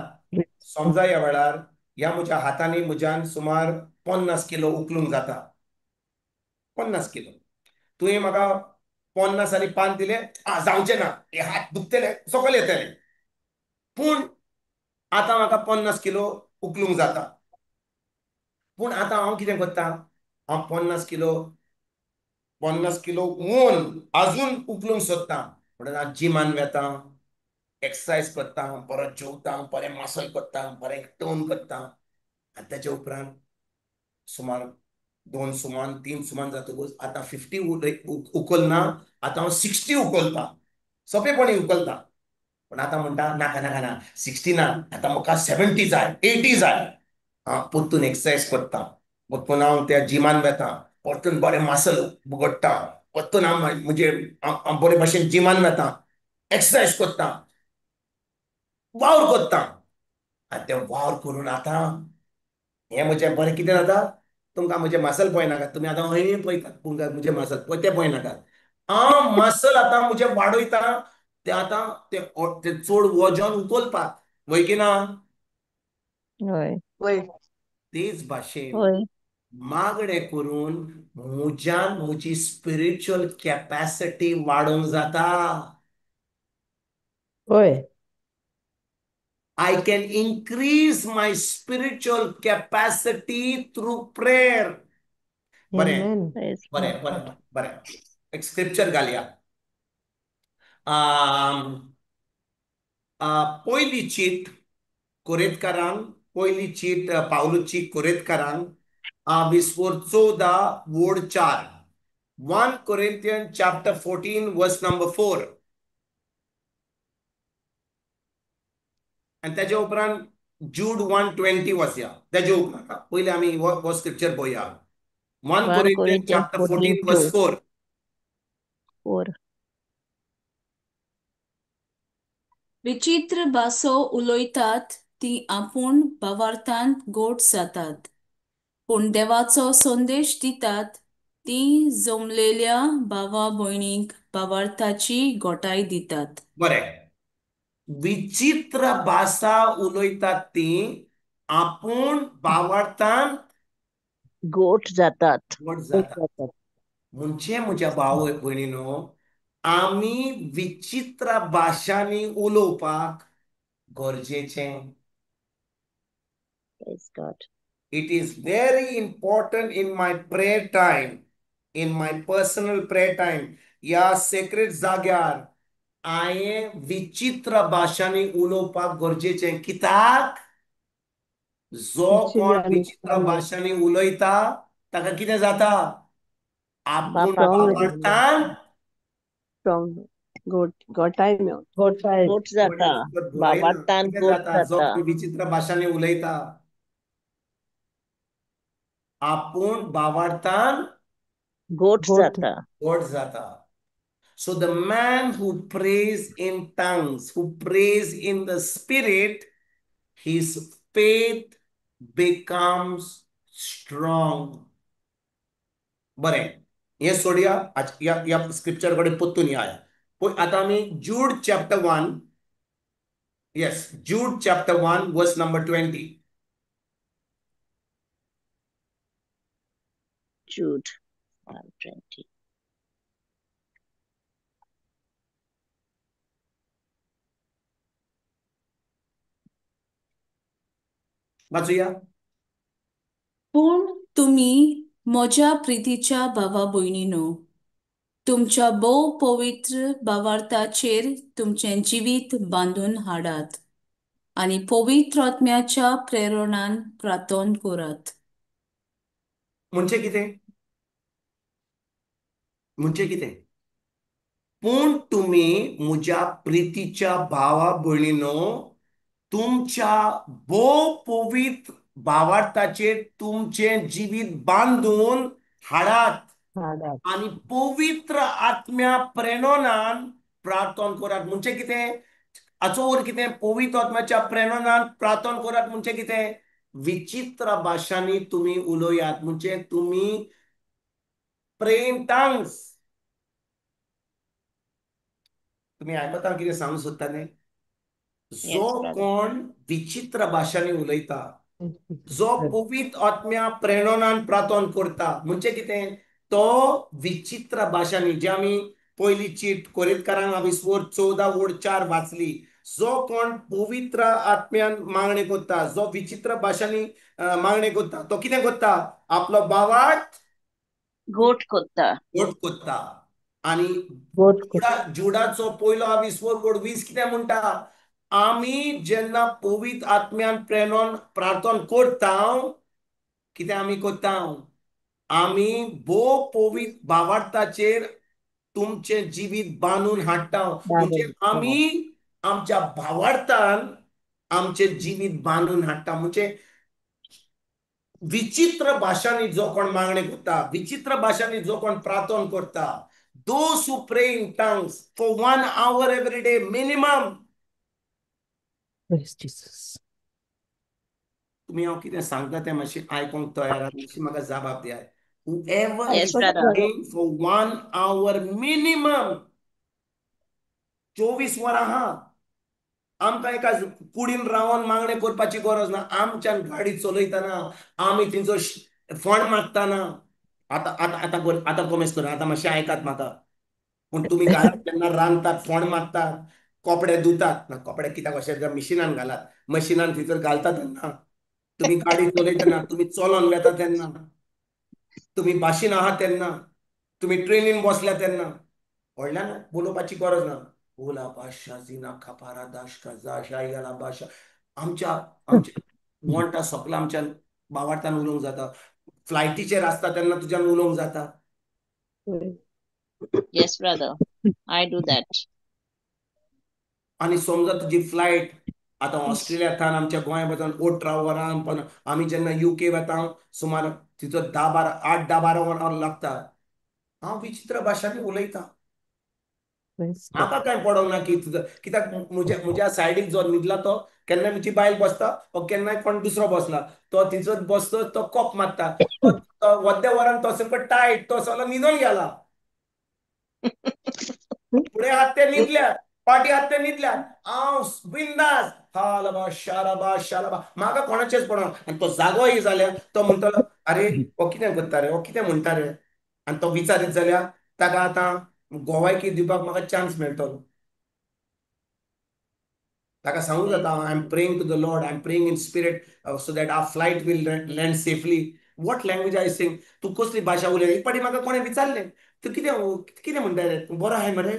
समजा ह्या वेळार ह्या म्हज्या हातांनी म्हज्यान सुमार 50 किलो उखलूंक जाता. 50 किलो तुवें म्हाका 50 आनी 5 दिले, जावचें ना, हे हात दुखतले, सकयल येतले. पूण आतां म्हाका 50 किलो उखलूंक जाता. पूण आतां हांव कितें करता, हांव 50 किलो 50 किलो वोन अजून उखलूंक सोदता. म्हणून हांव जिमान वेता, एक्सरसायज करता, बरो जेवता, बरें मसल करता, बरें टोन करता. आनी तेच्या उपरांत सुमार 2 सुमान 3 सुमान जातकूच आतां 50 उखलना, आतां हांव 60 उखलता, सोंपेपणी उखलता. पूण आतां म्हणटा नाका नाका ना, 60 ना, आतां म्हाका 70 जाय, 80 जाय. हांव परतून एक्सरसायज करता, परतून हांव त्या जिमान वेता, परतून बरें मसल उगडटा, परतून हांव म्हजे बरे भाशेन जिमान वेता, एक्सरसायज करता, वावर करता. आनी तें वावर करून आतां हें म्हजें बरें कितें जाता, तुमकां म्हजें मसल पळयनाकात, तुमी आतां हय पळयतात, तुमकां म्हजें मसल पळय तें पळयनाकात. हांव मसल आतां म्हजें वाडयता, तें आतां तें चड वजन उखलपाक, वय की ना? हय. तेच भाशेन मागणें करून म्हज्यान म्हजी स्पिरिच्युअल कॅपॅसिटी वाडोवंक जाता. हय. I can increase my spiritual capacity through prayer. बरें बरें बरें बरें, एक स्क्रिप्चर घालया. पयली चीट कोरेतकारांक, पयली चीट पावलूची कोरेतकारांक, 20:14, 1 Corinthians chapter 14 verse number 4. आनी तेज्या उपरांत जूड 1:20 वचया. तेज्या उपरांत पयलीं आमी हो स्क्रिप्चर पळोवया. 1 Corinthians chapter 14 verse 4. विचित्र भासो उलयतात ती आपूण भावार्थान गोड जातात, पूण देवाचो संदेश दितात ती जमलेल्या भावा भयणींक भावार्थाची गोटाय दितात. बरें, विचित्र भाशा उलयतात ती आपूण भावार्थान गोट जातात. गोट जातात. म्हणजे म्हज्या भाव भयणीनो, आमी विचित्र भाशांनी उलोवपाक गरजेचें. Praise God. It is very important in my prayer time, in my personal prayer time, ह्या सेक्रेट जाग्यार हांवें विचित्र भाशांनी उलोवपाक गरजेचें. कित्याक? जो कोण विचित्र भाशांनी उलयता ताका कितें जाता, आपूण भावार्थान गोट जाता, भावार्थान गोट जाता. विचित्र भाशांनी उलयता आपूण भावार्थान गोट जाता, गोट जाता. So the man who prays in tongues, who prays in the spirit, his faith becomes strong. बरें, हें सोडया, ह्या स्क्रिप्चर कडेन परतून या. पळय आतां आमी Jude chapter 1, yes, Jude chapter 1 verse number 20. Jude 1:20. वाचूया. पूण तुमी म्हज्या प्रितीच्या भावा भयणीनो, तुमच्या भोव पवित्र भावार्थाचेर तुमचें जिवीत बांदून हाडात आनी पवित्र आत्म्याच्या प्रेरणान प्रार्थन करात. म्हणजे कितें? म्हणजे कितें? पूण तुमी म्हज्या प्रितीच्या भावा भयणीनो, तुमच्या भोव पवित्र भावार्थाचेर तुमचें जिवीत बांदून हाडात आनी पवित्र आत्म्या प्रेरणान प्रार्थन करात. म्हणजे कितें? हाचो अर्थ कितें? पवित्र आत्म्याच्या प्रेरणान प्रार्थन करात म्हणजे कितें? विचित्र भाशांनी तुमी उलयात, म्हणजे तुमी प्रे इन टंग्स. तुमी आयकता कितें सांगूंक सोदता न्ही? जो कोण विचित्र भाशांनी उलयता, जो पवित्र आत्म्या प्रेरणान प्रार्थन करता, म्हणजे कितें? तो विचित्र भाशांनी, जे आमी पयली चीट कोरिंथकारांक आविस्वर 14:4 वाचली, जो कोण पवित्र आत्म्यान मागणें करता, जो विचित्र भाशांनी मागणें करता, तो कितें करता? आपलो भावार्थ गोट करता, गोट करता. आनी जुडाचो पयलो आविस्वर 20 कितें म्हणटा? आमी जेन्ना पवित्र आत्म्यान प्रेरण प्रार्थन करता, कितें आमी करता? आमी भोव पवित्र भावार्थाचेर तुमचें जिवीत बांदून हाडटा. म्हणजे आमी आमच्या भावार्थान आमचें जिवीत बांदून हाडटा. म्हणजे विचित्र भाशांनी जो कोण मागणें करता, विचित्र भाशांनी जो कोण प्रार्थन करता, those who pray in tongues for 1 hour every day minimum. Praise Jesus. तुमी हांव कितें सांगता तें मातशें आयकूंक तयार आहा, मातशी म्हाका जबाब दियात. Whoever is praying for 1 hour minimum, 24 वरां आहा, आमकां एका कुडीन रावन मागणें करपाची गरज ना. आमच्यान गाडी चलयतना, आमी थंयचो फोंड मागतना, आतां आतां आतां आतां कोमेस करा, आतां मातशें आयकात म्हाका. पूण तुमी घरांत जेन्ना रांदतात, फोंड मागतात, कपडे धुतात ना, कपडे कित्याक अशें मशिनान घालात, मशिनान थंयसर घालता तेन्ना, तुमी गाडी चलयतना, तुमी चलोन वेता तेन्ना, तुमी बाशीन आहात तेन्ना, तुमी ट्रेनीन बसल्या तेन्ना, व्हडल्यान उलोवपाची गरज ना. ओला बादशा जिना खापारा दाशका जाशा बादशा, आमच्या आमच्या वण्टा सगळ्या आमच्या भावार्थान उलोवंक जाता. फ्लायटीचेर आसता तेन्ना तुज्यान उलोवंक जाता. Yes brother, I do that. आनी समजा तुजी फ्लायट आतां ऑस्ट्रेलिया थावन आमच्या गोंया वचून 18 वरां, पण आमी जेन्ना UK वता सुमार तिचो 10-12, 8-10-12 वरां लागता. हांव विचित्र भाशांनी उलयता, म्हाका कांय पडोंक ना की कित्याक म्हज्या म्हज्या सायडीक जो न्हिदला तो केन्नाय म्हजी बायल बसता वो केन्नाय कोण दुसरो बसला, तो थंयसर बसतो, तो कोप मारता, तो अर्द्या वरान तो सामको टायट, तो सगळो न्हिदोन गेला. फुडें हात ते न्हिदल्यात, फाटीं हात ते न्हिदल्यात, हांव बिंदास हालबा शाराबा शाराबा, म्हाका कोणाचेच पडना. आनी तो जागोय जाल्यार तो म्हणटलो, अरे हो कितें करता रे, हो कितें म्हणटा रे? आनी तो विचारीत जाल्यार ताका आतां गोवायकी दिवपाक म्हाका चान्स मेळटलो. ताका सांगूंक जाता, I am praying to the Lord, I am praying in spirit so that our flight will land safely. What language I sing? तूं कसली भाशा उलयता? एक फावटी म्हाका कोणें विचारलें, तूं कितें कितें म्हणटा रे, तूं बरो आहाय मरे,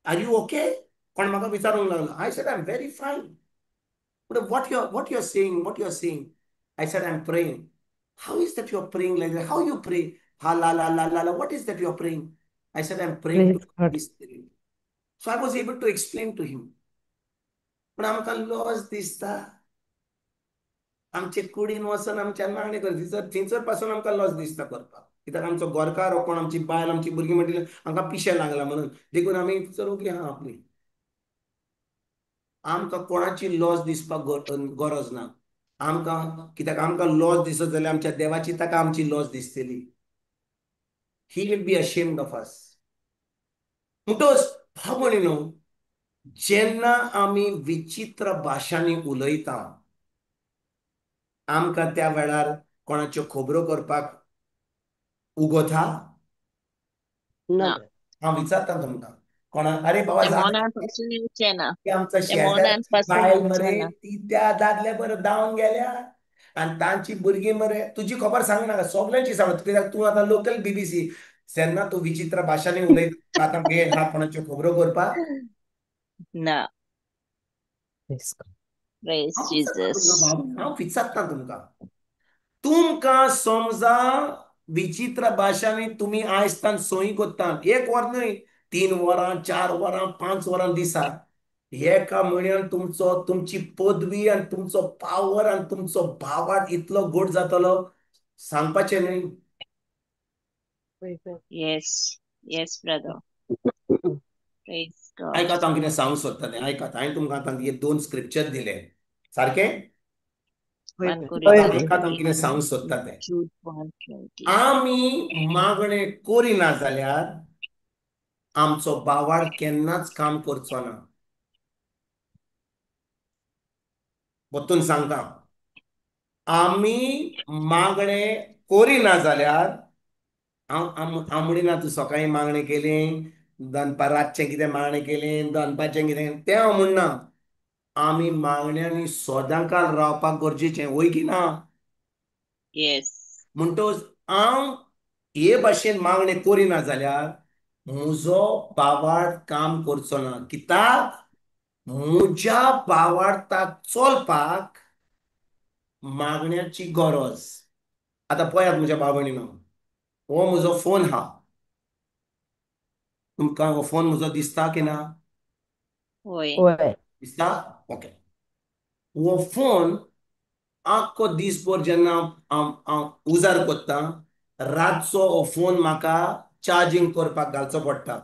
are you okay? कोण म्हाका विचारूंक लागलो. I said I am very fine. What you what you are saying, what you are saying? I said I am praying. How is that you are praying like that? How you pray? हा ला ला ला ला ला, what is that you are praying? I said, I'm praying to Holy Spirit. So I was able to explain to him. पण आमकां lodge दिसता, आमचे कुडीन वचून आमच्या मागणें कर, थंयसर पासून आमकां लॉज दिसता करपाक. कित्याक आमचो गोरकार हो कोण, आमची बायल, आमची भुरगीं म्हणटली आमकां पिशें लागलां म्हणून, देखून आमी थंयसर ओगी आहा आपली. आमकां कोणाची लॉज दिसपाक गरज ना आमकां, कित्याक आमकां लॉज दिसत जाल्यार आमच्या देवाची ताका आमची लॉज दिसतली. He will be ashamed of us. म्हणटच भाव भयणीनो, जेन्ना आमी विचित्र भाशांनी उलयता, आमकां त्या वेळार कोणाच्यो खबरो करपाक उगोता ना? हांव विचारता तुमकां, कोणा अरे बाबा आमचा शेजारी बायल मरे ती त्या दादल्या बरोबर धांवन गेल्या, आनी तांची भुरगीं मरे तुजी खबर सांगनाका, सगल्यांची सांग, कित्याक तूं आतां लोकल बीबीसी. जेन्ना तूं विचित्र भाशांनी उलयता आतां वेळ आहा कोणाच्यो खबरो करपाक ना. Praise Jesus. हांव विचारता तुमकां, तुमकां समजा विचित्र भाशांनी तुमी आयज सोयी करता, एक वर न्हय, 3 वरां 4 वरां 5 वरां दिसा, एका म्हयन्यान तुमचो तुमची पदवी आनी तुमचो पावर आनी तुमचो भावार्थ इतलो गोड जातलो सांगपाचें न्हय. Yes, yes brother. Praise God. आयकात हांव कितें सांगूंक सोदता तें आयकात. हांवें तुमकां आतां हे 2 स्क्रिप्चर दिले सारकें. आयकात हांव कितें सांगूंक सोदता तें. आमी मागणें करिना जाल्यार आमचो बावाड केन्नाच काम करचो ना. परतून सांगता, आमी मागणें करिना जाल्यार, हांव म्हणिना तूं सकाळीं मागणें केली, दनपार रातचें कितें मागणें केलें, दनपारचें कितें, तें हांव म्हणना. आमी मागण्यांनी सदांकाल रावपाक गरजेचें, वय की ना? येस. म्हणटकच हांव हे भाशेन मागणें करिना जाल्यार म्हजो बावाड काम करचो ना. कित्याक म्हज्या बावार्थाक चलपाक मागण्याची गरज. आतां पळयात म्हज्या भाव भयणीनो, हो म्हजो फोन आहा, तुमकां हो फोन म्हजो दिसता की ना? वय. दिसता? ओके. हो फोन आख्खो दीसभर जेन्ना हांव उजार करता, रातचो हो फोन म्हाका चार्जींग करपाक घालचो पडटा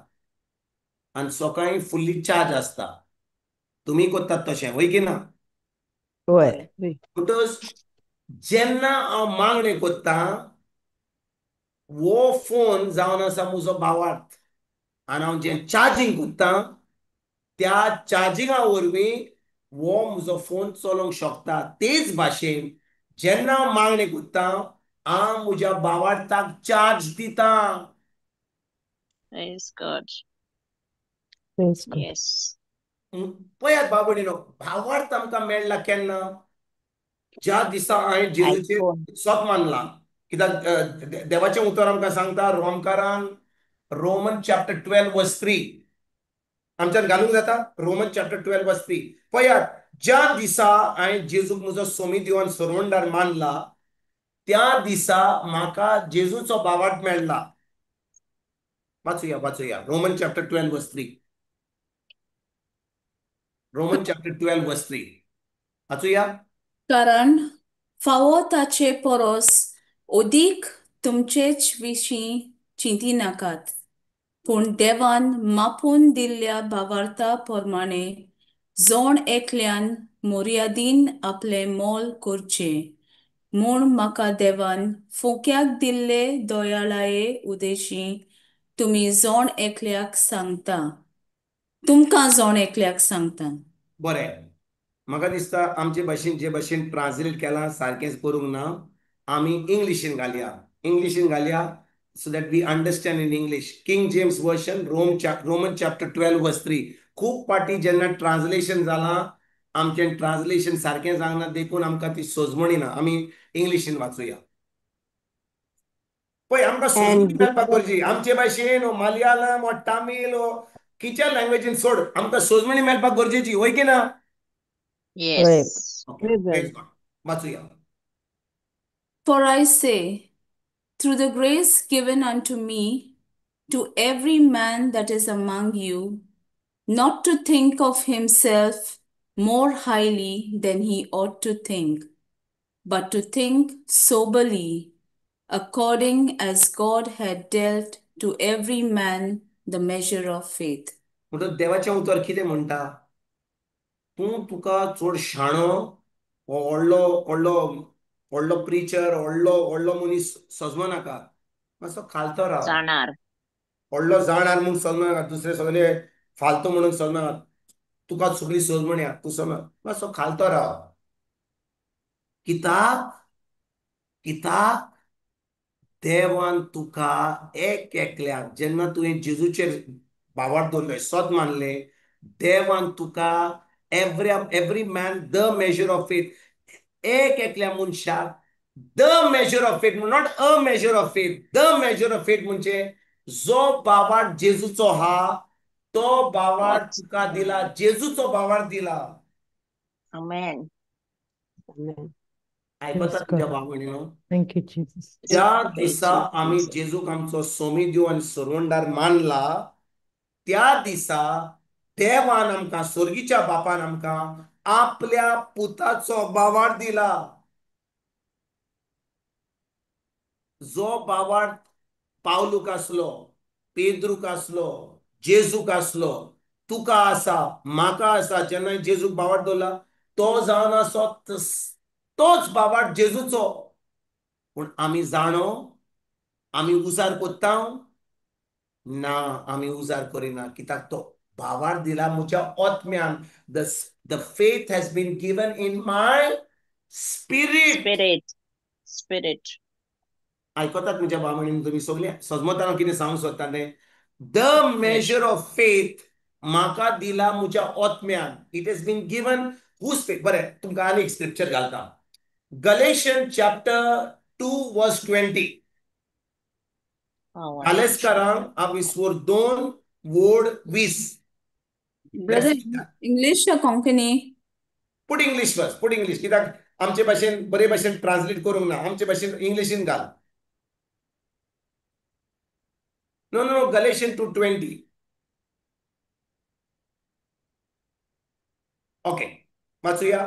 आनी सकाळीं फुल्ली चार्ज आसता. तुमी करतात तशें, वय की ना? वय. म्हणटकच जेन्ना हांव मागणें करता, हो फोन जावन आसा म्हजो भावार्थ, आनी हांव जें चार्जींग करता त्या चार्जिंगा वरवीं हो म्हजो फोन चलोवंक शकता. तेच भाशेन जेन्ना हांव मागणें करता, हांव म्हज्या भावार्थाक चार्ज दिता. Praise God. Praise God. Yes. पळयात भाव भयणीनो, भावार्थ आमकां मेळ्ळा केन्ना? ज्या दिसा हांवें जेजूचें सत मानलां. कित्याक देवाचें उतर आमकां सांगता रोमकारान, रोमन चॅप्टर 12 verse 3, आमच्यान घालूंक जाता? Roman chapter 12 verse 3. पळयात, ज्या दिसा हांवें जेजूक म्हजो सोमी दिवन सरवंडार मानला त्या दिसा म्हाका जेजूचो भावार्थ मेळ्ळा. वाचुया वाचुया, Roman chapter 12 verse 3, Roman chapter 12 verse 3 वाचुया. कारण फावो ताचे परस अदीक तुमचेच विशीं चिंतिनाकात, पूण देवान मापून दिल्ल्या भावार्था प्रमाणे जण एकल्यान मर्यादीन आपलें मोल करचें म्हूण म्हाका देवान फोक्याक दिल्ले दयाळाये उदेशी तुमी जण एकल्याक सांगता, तुमकां जण एकल्याक सांगता. बरें, म्हाका दिसता आमचे भाशेन जे भाशेन ट्रान्सलेट केलां सारकेंच करूंक ना, आमी इंग्लिशीन घालया, इंग्लिशीन घालया, so that we understand in English. King James Version, Roman chapter 12 verse 3. खूब पाटी जेन्ना ट्रान्सलेशन जालां आमचें ट्रान्सलेशन सारकें जावना, देखून आमकां ती सोजमणी ना. आमी इंग्लिशीन वाचुया. पळय आमकां सोजमणी मेळपाक गरजेची, आमचे भाशेन वो मलयाळम वो तामील वो खंयच्या लँग्वेजीन सोड, आमकां सोजमणी मेळपाक गरजेची, वय की ना? Yes. Okay, वाचुया. For I say, through the grace given unto me, to every man that is among you, not to think of himself more highly than he ought to think, but to think soberly, according as God had dealt to every man the measure of faith. म्हणटकच देवाचें उतर कितें म्हणटा? तूं तुका चड शाणो, व्हडलो व्हडलो व्हडलो प्रिचर, व्हडलो व्हडलो मनीस सजमो नाका, मातसो खालतो राव, जाणार व्हडलो जाणार म्हूण सजमो नाका, दुसरे सगळे फालतू म्हणून सजमो नाका, तुका सगळी सजमणी आहा, तूं समज, मातसो खालतो राव. कित्याक? कित्याक देवान तुका एक एकल्याक जेन्ना तुवें जेजूचेर भावार्थ दवरलो, सत मानलें, देवान तुका every man the measure of faith. एक एकल्या मनशाक the measure of faith, not a measure of faith, the measure of faith म्हणजे जो बावाट जेजूचो हा तो बावाट तुका दिला, जेजूचो बावाट दिला. आमेन. आयकता तुमच्या भावणीनो? Thank you Jesus. ज्या दिसा आमी जेजूक आमचो सोमी देव आनी सरवंडार मानला त्या दिसा देवान आमकां, स्वर्गीच्या बापान आमकां आपल्या पुताचो बावाट दिला. जो बावाट पावलूक आसलो, पेद्रूक आसलो, जेजूक आसलो, तुका आसा, म्हाका आसा. जेन्ना जेजूक बावाट दवरला तो जावन आसो तोच बावाट जेजूचो. पूण आमी जाणो, आमी उजार कोत्ता ना, आमी उजार करिना. कित्याक तो बावाट दिला म्हज्या आत्म्यान. The faith has been given in my spirit. Spirit, spirit. आयकतात म्हज्या भाव भयणीन तुमी सगळे सजमतान कितें सांगूंक सोदता तें? The measure of faith म्हाका दिला म्हज्या आत्म्यान. It has been given whose faith. बरें, तुमकां आनी एक स्क्रिप्चर घालता. Galatians chapter 2 verse 20. गालेस्कारांक आविस्वर 2 वोड 20. Brother, English or Konkani? Put English first. Put English. कित्याक आमचे भाशेन बरे भाशेन ट्रान्सलेट करूंक ना, आमचे भाशेन इंग्लिशीन घाल. No, no, no, Galatians 2:20. Okay, वाचूया.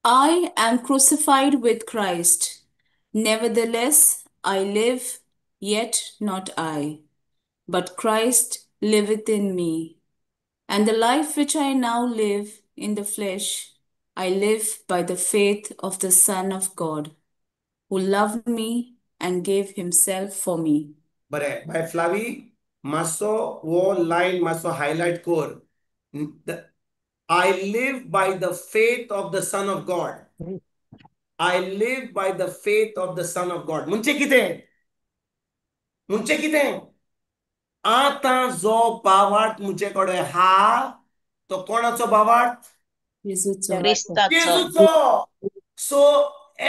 I am crucified with Christ. Nevertheless, I live, yet not I, but Christ liveth in me. And the life which I now live in the flesh, I live by the faith of the Son of God, who loved me and gave himself for me. बरें, बाय फ्लावी, मातसो वो line मातसो highlight कर. I live by the faith of the Son of God. I live by the faith of the Son of God. म्हणजे कितें? म्हणजे कितें? आतां जो बावाट म्हजे कडेन हा तो कोणाचो बावाट? जेजूचो. जेजूचो. सो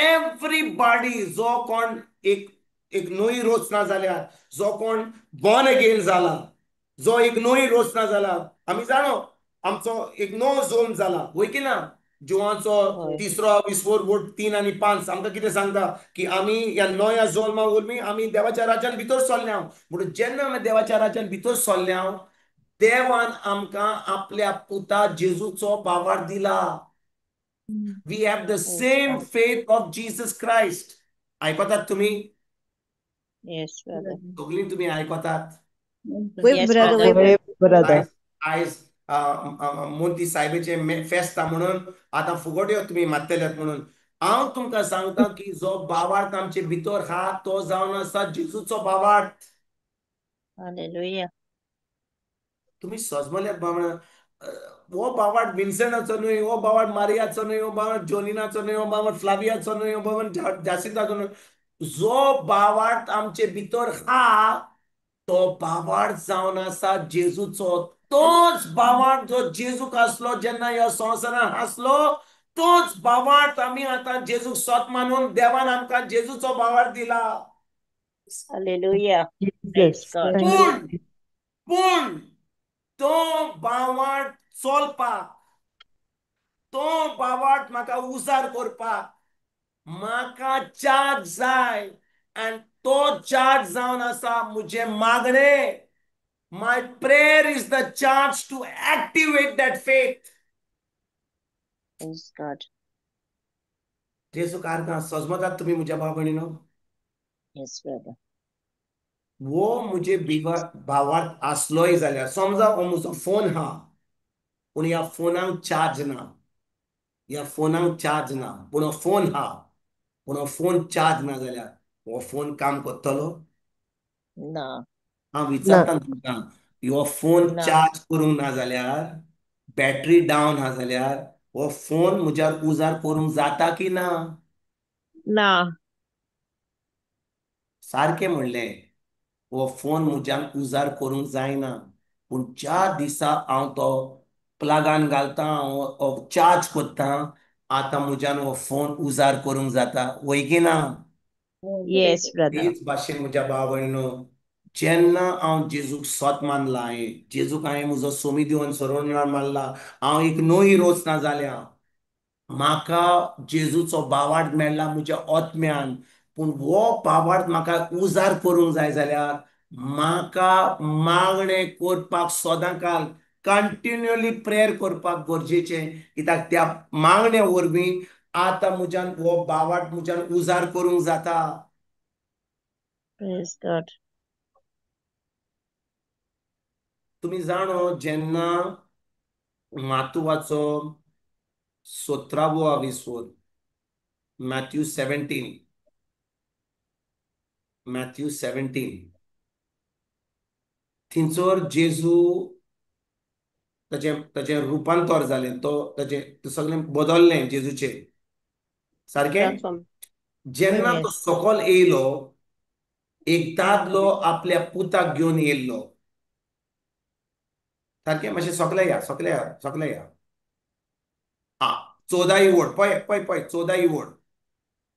एवरीबॉडी जो कोण एक एक नवी रचना जाल्या, जो कोण बॉर्न अगेन जाला, जो एक नवी रचना जाला, आमी जाणो आमचो एक नवो जोम जाला, वय की ना? जिवाचो 3 विस्वर वोट 3 आनी 5 आमकां कितें सांगता की आमी ह्या नव्या जोल्मा वरवीं आमी देवाच्या राज्यान भितर सरल्या. म्हणून जेन्ना आमी देवाच्या राज्यान भितर सरल्या, देवान आमकां आपल्या पुता जेजूचो बावार दिला. We have the same faith of Jesus Christ. आयकतात तुमी? Yes, brother. सगळीं तुमी आयकतात? Yes, brother. आयज मोदी साहेबाचें फेस्ता म्हणून आतां फुगोट्यो तुमी मारतल्यात म्हणून हांव तुमकां सांगता की जो बावार्थ आमचे भितर हा तो जावन आसा जेजूचो बावार्थ. हालेलुया. तुमी सजमल्यात बाबा. हो बावाट विन्सनाचो न्हय, हो बावाट मारियाचो न्हय, हो बावाट जोलिनाचो न्हय, हो बावाट फ्लावियाचो न्हय, हो बावाट जासिंताचो न्हय. जो बावाट आमचे भितर हा तो बावाट जावन आसा जेजूचो. तोच बावाट जो जेजूक आसलो जेन्ना ह्या संवसारान आसलो, तोच बावाट आमी आतां जेजूक सत मानून देवान आमकां जेजूचो बावाट दिला. हालेलुया. पूण पूण तो बावाट चलपाक, तो बावाट म्हाका उजार करपाक म्हाका चार्ज जाय. आनी तो चार्ज जावन आसा म्हजें मागणें. My prayer is the charge to activate that faith. Praise God. जेजू कारकां सजमतात तुमी म्हज्या भाव भयणीनो? Yes, brother. वो म्हजे भावार्थ आसलोय जाल्यार, समजा हो म्हजो फोन हा, पूण ह्या फोनाक चार्ज ना, ह्या फोनाक चार्ज ना, पूण हो फोन हा, पूण हो फोन चार्ज ना जाल्यार हो फोन काम करतलो ना? हांव विचारता तुमकां, हो फोन चार्ज करूंक ना जाल्यार, बॅटरी डावन हा जाल्यार हो फोन म्हज्यार उजार करूंक जाता की ना? ना. सारकें म्हणलें, हो फोन म्हज्यान उजार करूंक जायना. पूण ज्या दिसा हांव तो प्लगान घालता, हांव चार्ज करता, आतां म्हज्यान हो फोन उजार करूंक जाता, वय की ना? Yes, brother. तेच भाशेन म्हज्या भाव भयणीनो, जेन्ना हांव जेजूक सोत मानला, हांवें जेजूक हांवें म्हजो सोमी दिवन सोरोवणार मानला, हांव एक नवी रोचना जाल्या, म्हाका जेजूचो बावार्थ मेळ्ळा म्हज्या आत्म्यान. पूण हो बावार्थ म्हाका उजार करूंक जाय जाल्यार म्हाका मागणें करपाक सदांकाल कंटिन्युअली प्रेयर करपाक गरजेचें. कित्याक त्या मागण्या वरवीं आतां म्हज्यान हो बावार्थ म्हज्यान उजार करूंक जाता. Praise God. तुमी जाणो, जेन्ना मातुवाचो 17वो आविस्वोर, मॅथ्यू 17, मॅथ्यू 17, थंयसर जेजू ताचें ताचें रुपांतर जालें, तो ताचें सगळें बदललें जेजूचें सारकें. जेन्ना तो सकल येयलो, एक दादलो आपल्या पुताक घेवन येयल्लो, सारकें. मातशें सकले या, सकले या, सकले या. आं, 14 वड, पळय पळय पळय, 14 वड.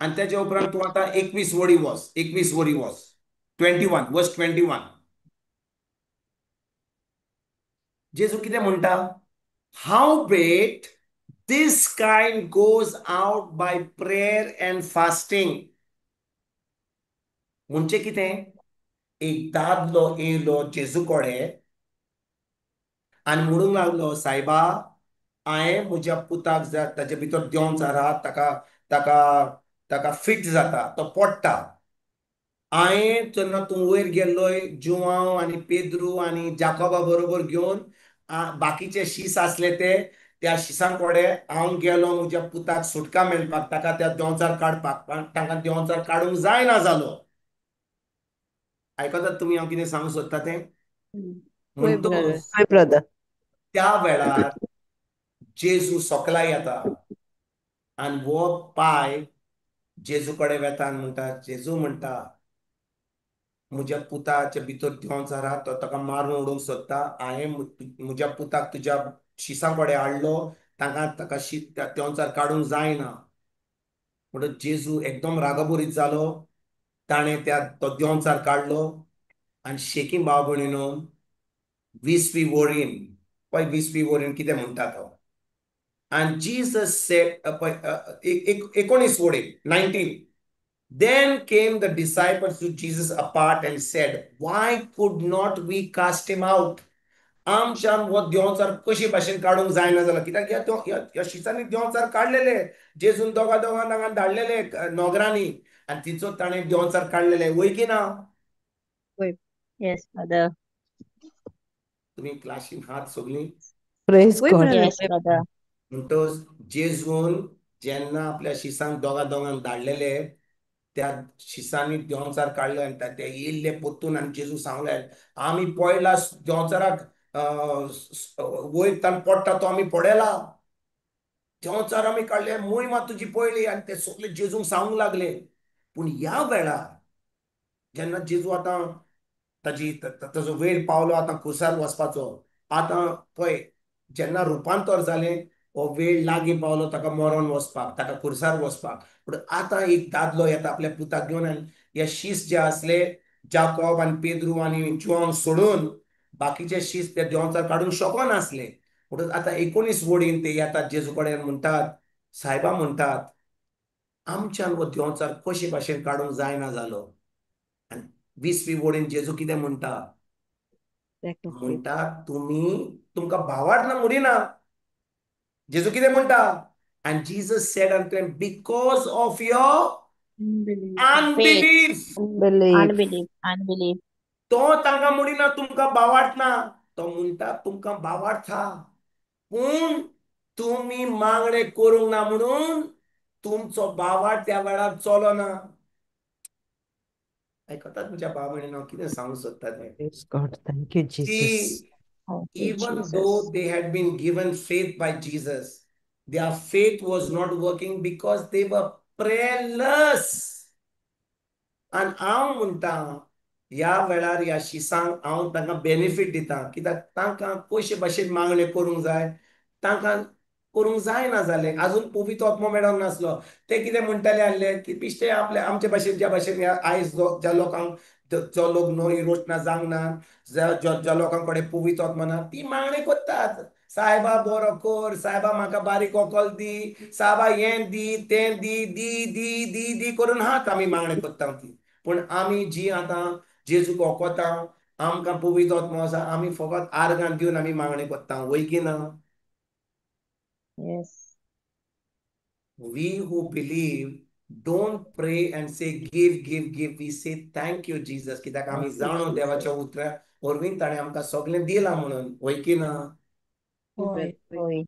आनी तेच्या उपरांत तूं आतां 21 वडी वच, 21 वरी वच, 21 वर्स 21. जेजू कितें म्हणटा? Howbeit this kind goes out by prayer and fasting. म्हणजे कितें? एक दादलो येयलो जेजू कडेन आनी म्हणूंक लागलो, सायबा, हांवें म्हज्या पुताक ताचे भितर देंवचार आहा, ताका ताका ताका फिट जाता, तो पडटा. हांवें जेन्ना तूं वयर गेल्लोय जुवांव आनी पेद्रू आनी जाकोबा बरोबर घेवन बाकीचे शीस आसले ते त्या शिसां कडेन हांव गेलो म्हज्या पुताक सुटका मेळपाक, ताका त्या देंवचार काडपाक, तांकां देंवचार काडूंक जायना जालो. आयकतात तुमी हांव कितें सांगूंक सोदता तें? म्हणटकच त्या वेळार जेजू सकला येता आनी हो पाय जेजू कडेन वेता आनी म्हणटा, जेजू म्हणटा, म्हज्या पुताच्या भितर देंवचार आहा, तो ताका मारून उडोवंक सोदता. हांवें म्हज्या पुताक तुज्या शिसां कडेन हाडलो, तांकां ताका देंवचार काडूंक जायना. म्हणटकच जेजू एकदम रागाबरीत जालो, ताणें त्या तो देंवचार काडलो. आनी शेकी भाव भयणीनो, 20वी वरीन पळय, 20वी वरीन कितें म्हणटा तो. आनी जीसस सेड, पळय 19 वडीन, 19, Then came the disciples to Jesus apart and said, Why could not we cast him out? आमच्यान हो देंवचार कशे भाशेन काडूंक जायना जालो? कित्याक ह्या शिसांनी देंवचार काडलेले, जेजून दोगा दोगां तांकां धाडलेले नोगरांनी, आनी तिचो ताणें देंवचार काडलेले, वय की ना? Yes, brother. तुमी क्लासीन हात सगळीं? Praise God. Yes, brother. म्हणटकच जेजून जेन्ना आपल्या शिसांक दोगा दोगांक धाडलेले, त्या शिसांनी देंवचार काडले आनी ते येयल्ले परतून आनी जेजू सांगले, आमी पळयला देंवचाराक वयर ताण पडटा तो आमी पळयला, देंवचार आमी काडले, मोय मात तुजी पळयली. आनी ते सगळे जेजूंक सांगूंक लागले. पूण ह्या वेळार जेन्ना जेजू आतां ताजी ताजो वेळ पावलो आतां कुसार वचपाचो, आतां पळय जेन्ना रुपांतर जालें, हो वेळ लागीं पावलो ताका मरोन वचपाक, ताका कुर्सार वचपाक. पूण आतां एक दादलो येता आपल्या पुताक घेवन आनी हे शीस जे आसले जाकोब आनी पेद्रू आनी जुवांक सोडून बाकीचे शीस ते देंवचार काडूंक शकनासले. म्हणून आतां 19 वडीन ते येतात जेजू कडेन, म्हणटात, सायबा म्हणटात, आमच्यान हो देंवचार कशे भाशेन काडूंक जायना जालो. आनी 20वी वडीन जेजू कितें म्हणटा? म्हणटा, तुमी तुमकां भावार्थ ना म्हणिना. जेजू कितें म्हणटा? And Jesus said unto him, because of your unbelief. Unbelief. Unbelief. तो तांकां म्हणिना तुमकां भावार्थ ना, तो म्हणटा तुमकां भावार्थ आहा, पूण तुमी मागणें करूंक ना म्हणून तुमचो भावार्थ त्या वेळार चलना. आयकतात म्हज्या भाव भयणीनो हांव कितें सांगूंक सोदता तें? Praise God. Thank you, Jesus. Even though they had been given faith by Jesus, their faith was not working because they were prayerless. आनी हांव म्हणटा ह्या वेळार ह्या शिसांक हांव तांकां बेनिफीट दिता, कित्याक तांकां कशे भाशेन मागणें करूंक जाय, तांकां करूंक जायना जालें. आजून पवित्र आत्मो मेळोंक नासलो. ते कितें म्हणटाले आसले की बिश्टे आपले आमचे भाशेन, ज्या भाशेन आयज ज्या लोकांक जो लोक नो इरोजना जावंक ना, ज्या लोकां कडेन पवित्र आत्मो ना, ती मागणी करतात, सायबा बरो कर, सायबा म्हाका बारीक व्हंकल दी, सायबा हें दी तें दी, दी दी दी दी करून हात आमी मागणी करता ती. पूण आमी जी आतां जेजूक वखोता, आमकां पवित्र आत्मो आसा, आमी फकत आर्गां दिवन आमी मागणी करता, वय की ना? Yes. We who believe don't pray and say give, give, give. We say thank you, Jesus. कित्याक आमी जाणो देवाच्या उतरा वरवीं ताणें आमकां सगळें दिलां म्हणून, वय की ना? हय. हय.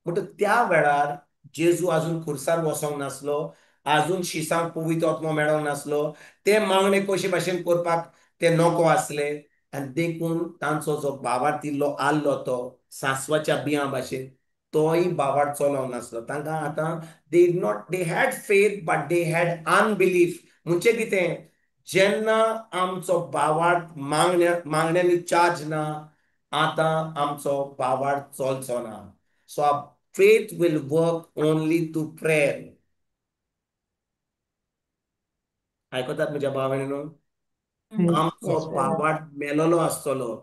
म्हणटकच त्या वेळार जेजू आजून खुर्सार वचोंक नासलो, आजून शिसांक पवित्र आत्मो मेळोंक नासलो, ते मागणे कशे भाशेन करपाक ते नको आसले. आनी देखून तांचो जो भावार्थ इल्लो आसलो तो सांसवाच्या बियां भाशेन, तोय भावार्थ चलोंक नासलो. तांकां आतां they not they had faith but they had unbelief. म्हणजे कितें, जेन्ना आमचो भावार्थ मागण्यांनी चार्ज ना, आतां आमचो भावार्थ चलचो ना. So our faith will work only to prayer. आयकतात म्हज्या भाव भयणीनो? आमचो भावार्थ मेलोलो आसतलो,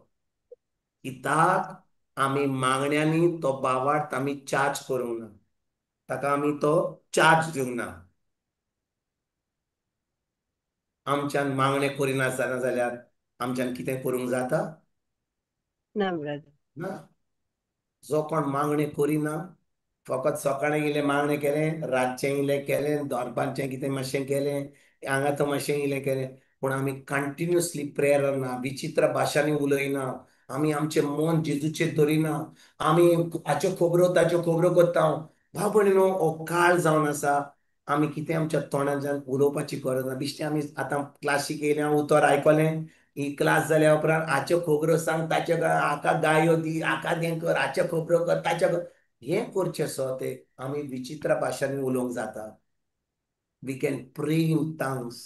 कित्याक आमी मागण्यांनी तो भावार्थ आमी चार्ज करूंक ना, ताका आमी तो चार्ज दिवंक ना. आमच्यान मागणें करिनासतना जाल्यार आमच्यान कितें करूंक जाता ना ब्रदर. ना. जो कोण मागणें करिना, फकत सकाळीं इल्लें मागणें केलें, रातचें इल्लें केलें, दनपारचें कितें मातशें केलें, हांगा थंय मातशें इल्लें केलें, पूण आमी कंटिन्युअसली प्रेयर ना, विचित्र भाशांनी उलयना, आमी आमचें मन जेजूचेर धरिना, आमी हाच्यो खबरो ताच्यो खबरो करता. भाव भयणीनो, हो काळ जावन आसा, आमी कितें आमच्या तोंडांतल्यान उलोवपाची गरज ना. बिश्टें आमी आतां क्लासीक येयल्या, उतर आयकलें, ही क्लास जाल्या उपरांत हाच्यो खबरो सांग, ताच्यो, हाका गायो दी, हाका हें कर, हाच्यो खबरो कर, ताच्यो कर, हें करचें सो ते आमी विचित्र भाशांनी उलोवंक जाता. We can pray in tongues.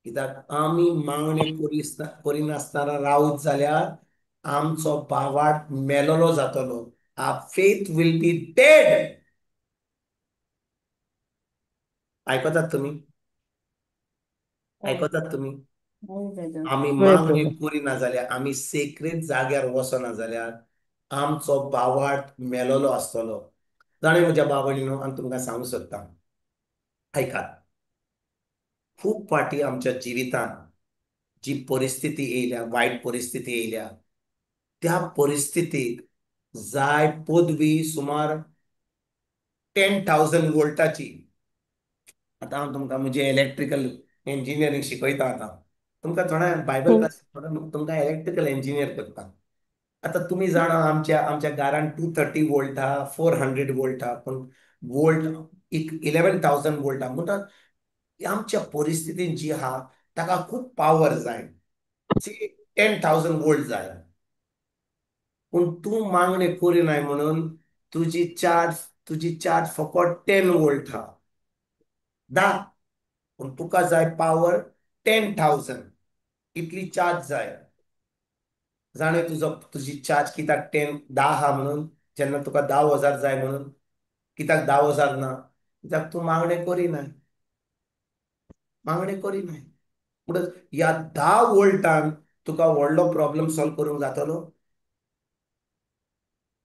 कित्याक आमी मागणें करिनासतना रावत जाल्यार आमचो भावार्थ मेलोलो जातलो. Our faith will be dead. आयकतात तुमी? आयकतात तुमी? आमी मागणी करिना जाल्यार, आमी सेक्रेट जाग्यार वचना जाल्यार आमचो भावार्थ मेलोलो आसतलो. जाणें म्हज्या भाव भयणीनो, आनी तुमकां सांगूंक सोदता, आयकात. खूब फावटी आमच्या जिवितांत जी परिस्थिती येयल्या, वायट परिस्थिती येयल्या, त्या परिस्थितीक जाय पदवी सुमार 10,000 वोल्टाची. आतां हांव तुमकां म्हजें इलेक्ट्रिकल इंजिनियरींग शिकयता. आतां तुमकां थोड्या बायबल क्लास तुमकां इलेक्ट्रिकल इंजिनियर करता. आतां तुमी जाणा, आमच्या आमच्या घरान 230 वोल्ट आहा, 400 वोल्ट आहा, पूण वोल्ट 11,000 वोल्ट आहा. म्हणटा आमच्या परिस्थितीन जी आहा ताका खूब पावर जाय, 10,000 वोल्ट जाय. पूण तूं मागणें करिनाय म्हणून तुजी चार्ज फकत 10 वोल्ट आहा, 10. पूण तुका जाय पावर 10,000, इतली चार्ज जाय. जाणें तुजो तुजी चार्ज कित्याक 10 आहा म्हणून, जेन्ना तुका 10,000 जाय म्हणून कित्याक 10,000 ना? कित्याक तूं मागणें करिनाय, मागणें करिनाय. म्हणटच ह्या 10 वोल्टान तुका व्हडलो प्रॉब्लम सॉल्व करूंक जातलो?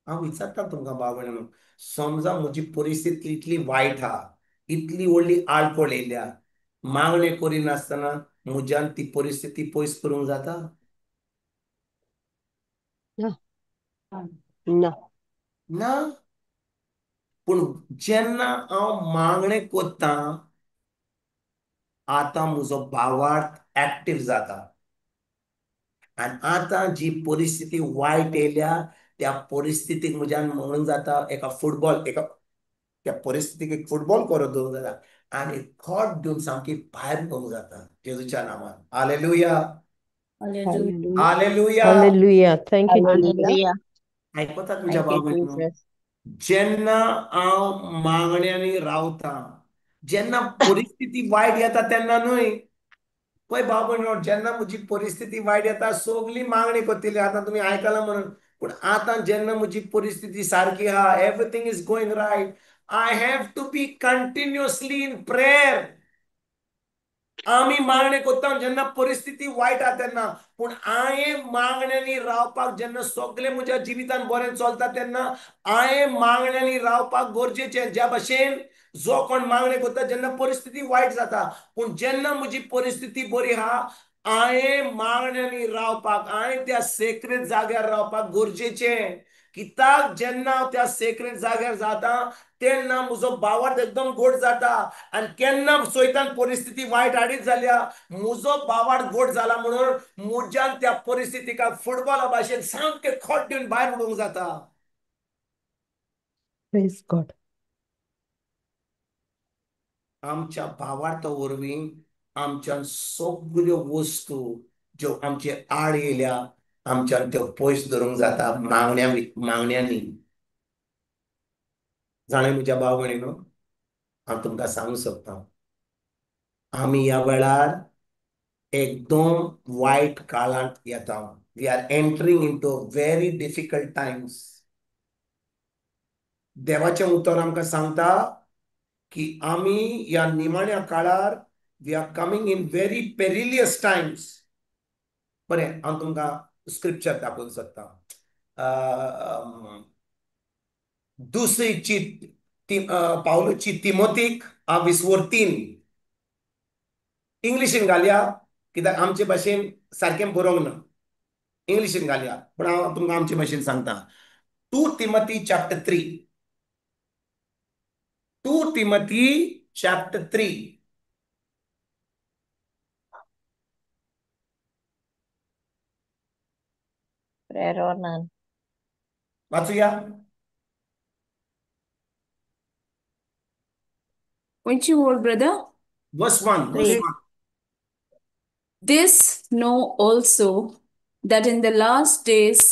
हांव विचारता तुमकां भाव भयणीनो, समजा म्हजी परिस्थिती इतली वायट आहा, इतली व्हडली आडखळ येयल्या, मागणें करिनासतना म्हज्यान ती परिस्थिती पयस करूंक जाता? ना. ना. ना. पूण जेन्ना हांव मागणें करता, आतां म्हजो भावार्थ एक्टीव जाता. आनी आतां जी परिस्थिती वायट येयल्या त्या परिस्थितीक म्हज्यान म्हणूंक जाता एका फुटबॉल, एका त्या परिस्थितीक एक फुटबॉल करत दवरूंक जाता आनी खोट दिवन सामकी भायर उडोवंक जाता जेजूच्या नांवान. Hallelujah, hallelujah, hallelujah. Thank you Jesus. आयकतात म्हज्या भाव भयणीनो? जेन्ना हांव मागण्यांनी रावता, जेन्ना परिस्थिती वायट येता तेन्ना न्हय, पळय भाव भयणीनो, जेन्ना म्हजी परिस्थिती वायट येता सगळी मागणी करतली. आतां तुमी आयकलां म्हणून, पूण आतां जेन्ना म्हजी परिस्थिती सारकी आहा, everything is going right, I have to be continuously in prayer. आमी मागणें करता जेन्ना परिस्थिती वायट आहा तेन्ना, पूण हांवें मागण्यांनी रावपाक जेन्ना सगळें म्हज्या जिवितान बरें चलता तेन्ना हांवें मागण्यांनी रावपाक गरजेचें. ज्या भशेन जो कोण मागणें करता जेन्ना परिस्थिती वायट जाता, पूण जेन्ना म्हजी परिस्थिती बरी आहा हांवें मागण्यांनी रावपाक, हांवें त्या सेक्रेट जाग्यार रावपाक गरजेचें. कित्याक जेन्ना हांव त्या सेक्रेट जाग्यार जाता तेन्ना म्हजो भावार्थ एकदम गोड जाता आनी केन्ना चोयतान परिस्थिती वायट हाडीत जाल्या म्हजो भावार्थ गोड जाला म्हणून म्हज्यान त्या परिस्थितीक फुटबॉला भाशेन सामकें खोट दिवन भायर उडोवंक जाता. Praise God. आमच्या भावार्था वरवीं आमच्यान सगल्यो वस्तू ज्यो आमचे आड येयल्या आमच्यान त्यो पयस धरूंक जाता मागण्यांनी. जाणें म्हज्या भाव भयणीनो, हांव तुमकां सांगूंक सोदतां, आमी ह्या वेळार एकदम वायट काळांत येता. We are entering into very difficult times. देवाचें उतर आमकां सांगता की आमी ह्या निमाण्या काळार we are coming in very perilous times. बरें, हांव तुमकां स्क्रिप्चर दाखोवंक सोदतां. दुसरी चीट पावलूची तिमोतीक 20:3 इंग्लिशीन घालया, कित्याक आमचे भाशेन सारकें बरोवंक ना, इंग्लिशीन घालया, पूण हांव तुमकां आमचे भाशेन सांगता. 2 Timothy chapter 3, 2 Timothy chapter 3. Prayer or none. वाचूया. Which you word, brother? Verse 1. Verse 1. This know also that in the last days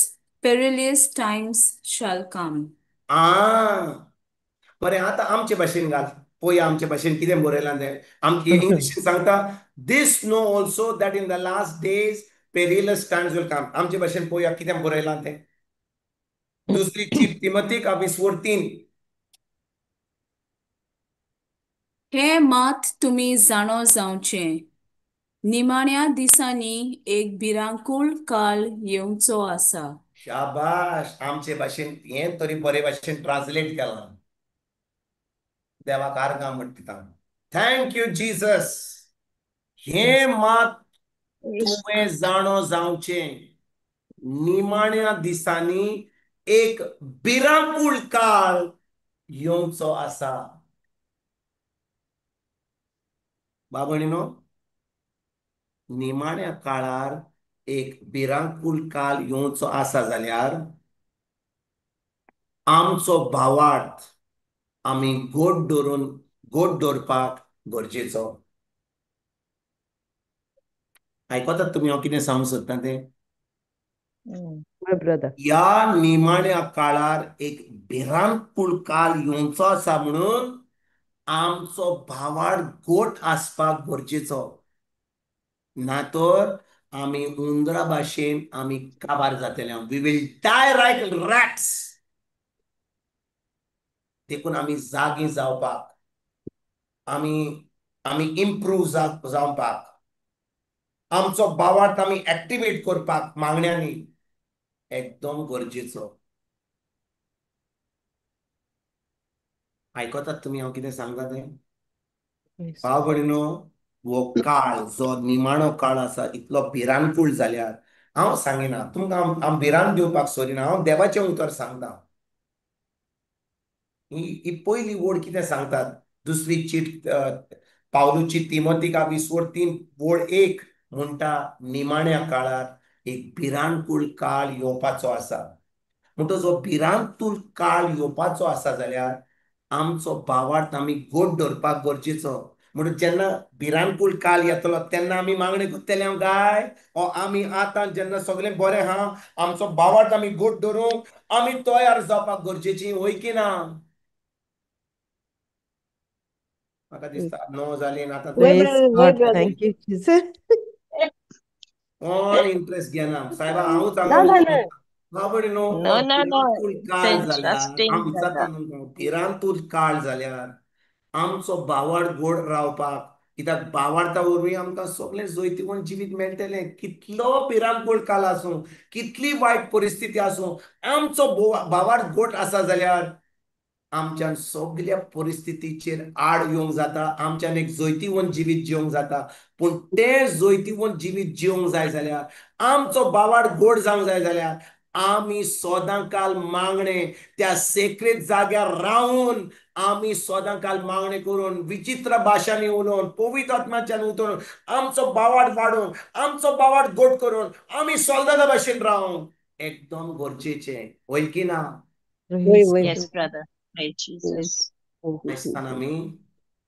perilous times shall come. बरें, आतां आमचे भाशेन घाल पळोवया आमचे भाशेन कितें बरयलां तें. आमचे इंग्लिशीन सांगता, this know also that in the last days perilous times will come. आमचे भाशेन पळोवया कितें बरयलां तें. दुसरी चीट तिमोतीक 20:3. हे मात तुमी जाणो जावचें, निमाण्या दिसांनी एक भिरांकूळ काळ येवचो आसा. शाबाश, आमचे भाशेन हें तरी बरे भाशेन ट्रान्सलेट केलां. देवाक आर्गां म्हणटा. Thank you Jesus. हें मात तुवें जाणो जावचें, निमाण्या दिसांनी एक भिरांकूळ काळ येवचो आसा. बाबणीनो, निमाण्या काळार एक भिरांकूळ काळ येवचो आसा जाल्यार आमचो भावार्थ आमी गोड दवरून गोड दवरपाक गरजेचो. आयकतात तुमी हांव कितें सांगूंक सोदतां तें? ह्या निमाण्या काळार एक भिरांकूळ काळ येवचो आसा म्हणून आमचो भावार्थ गोट आसपाक गरजेचो, ना तर आमी उंदरा भाशेन आमी काबार जातले. We will die like rats. देखून आमी जागी जावपाक, आमी आमी इम्प्रूव जावपाक, आमचो भावार्थ आमी एक्टिवेट करपाक मागण्यांनी एकदम गरजेचो. आयकतात तुमी हांव कितें सांगता तें? भाव भयणीनो, हो काळ जो निमाणो काळ आसा इतलो भिरांकूळ जाल्यार हांव सांगिना तुमकां, हांव भिरांत दिवपाक सोदिना, हांव देवाचें उतर सांगता. ही पयली ओड कितें सांगतात, दुसरी चीट पावलूची तिमोतीक 20:3 ओड 1 म्हणटा, निमाण्या काळार एक भिरांकूळ काळ येवपाचो आसा. म्हणटच जो भिरांकूळ काळ येवपाचो आसा जाल्यार आमचो भावार्थ आमी गोड दवरपाक गरजेचो. म्हणून जेन्ना भिरांकूळ काळ येतलो तेन्ना आमी मागणें करतले हांव काय, ओ आमी आतां जेन्ना सगळें बरें आहा आमचो भावार्थ आमी गोड दवरूंक आमी तयार जावपाक गरजेची, वय की ना? म्हाका दिसता 9 जालीं आतां. Thank you Jesus. कोण इंट्रस्ट घेना साहेबा, हांवूच हांगा. बाबडे न्हू नो हो नो नो भिरांकूळ काळ जाल्यार इंट्रस्टींग हांव विचारता जाता. तुमकां, भिरांतूर काळ जाल्यार आमचो भावार्थ गोड रावपाक, कित्याक भावार्था वरवीं आमकां सगळें जैतिवंत जिवीत मेळटलें. कितलो भिरांकूळ काळ आसूं, कितली वायट परिस्थिती आसूं, आमचो भावार्थ गोट आसा जाल्यार आमच्यान सगल्या परिस्थितीचेर आड येवंक जाता, आमच्यान एक जैतिवंत जिवीत जिवंक जाता. पूण तें जैतिवंत जिवीत जिवंक जाय जाल्यार, आमचो भावार्थ गोड जावंक जाय जाल्यार आमी सदां काल मागणे त्या सेक्रेट जाग्यार रावन आमी सदां काल मागणे करून, विचित्र भाशांनी उलोवन, पवित्र आत्म्याच्यान उतरून, आमचो भावार्थ वाडोवन, आमचो भावार्थ गोड करून आमी सोल्दादा भाशेन रावंक एकदम गरजेचें, वय की ना? वय वय. Yes brother. Praise Jesus. आसतना आमी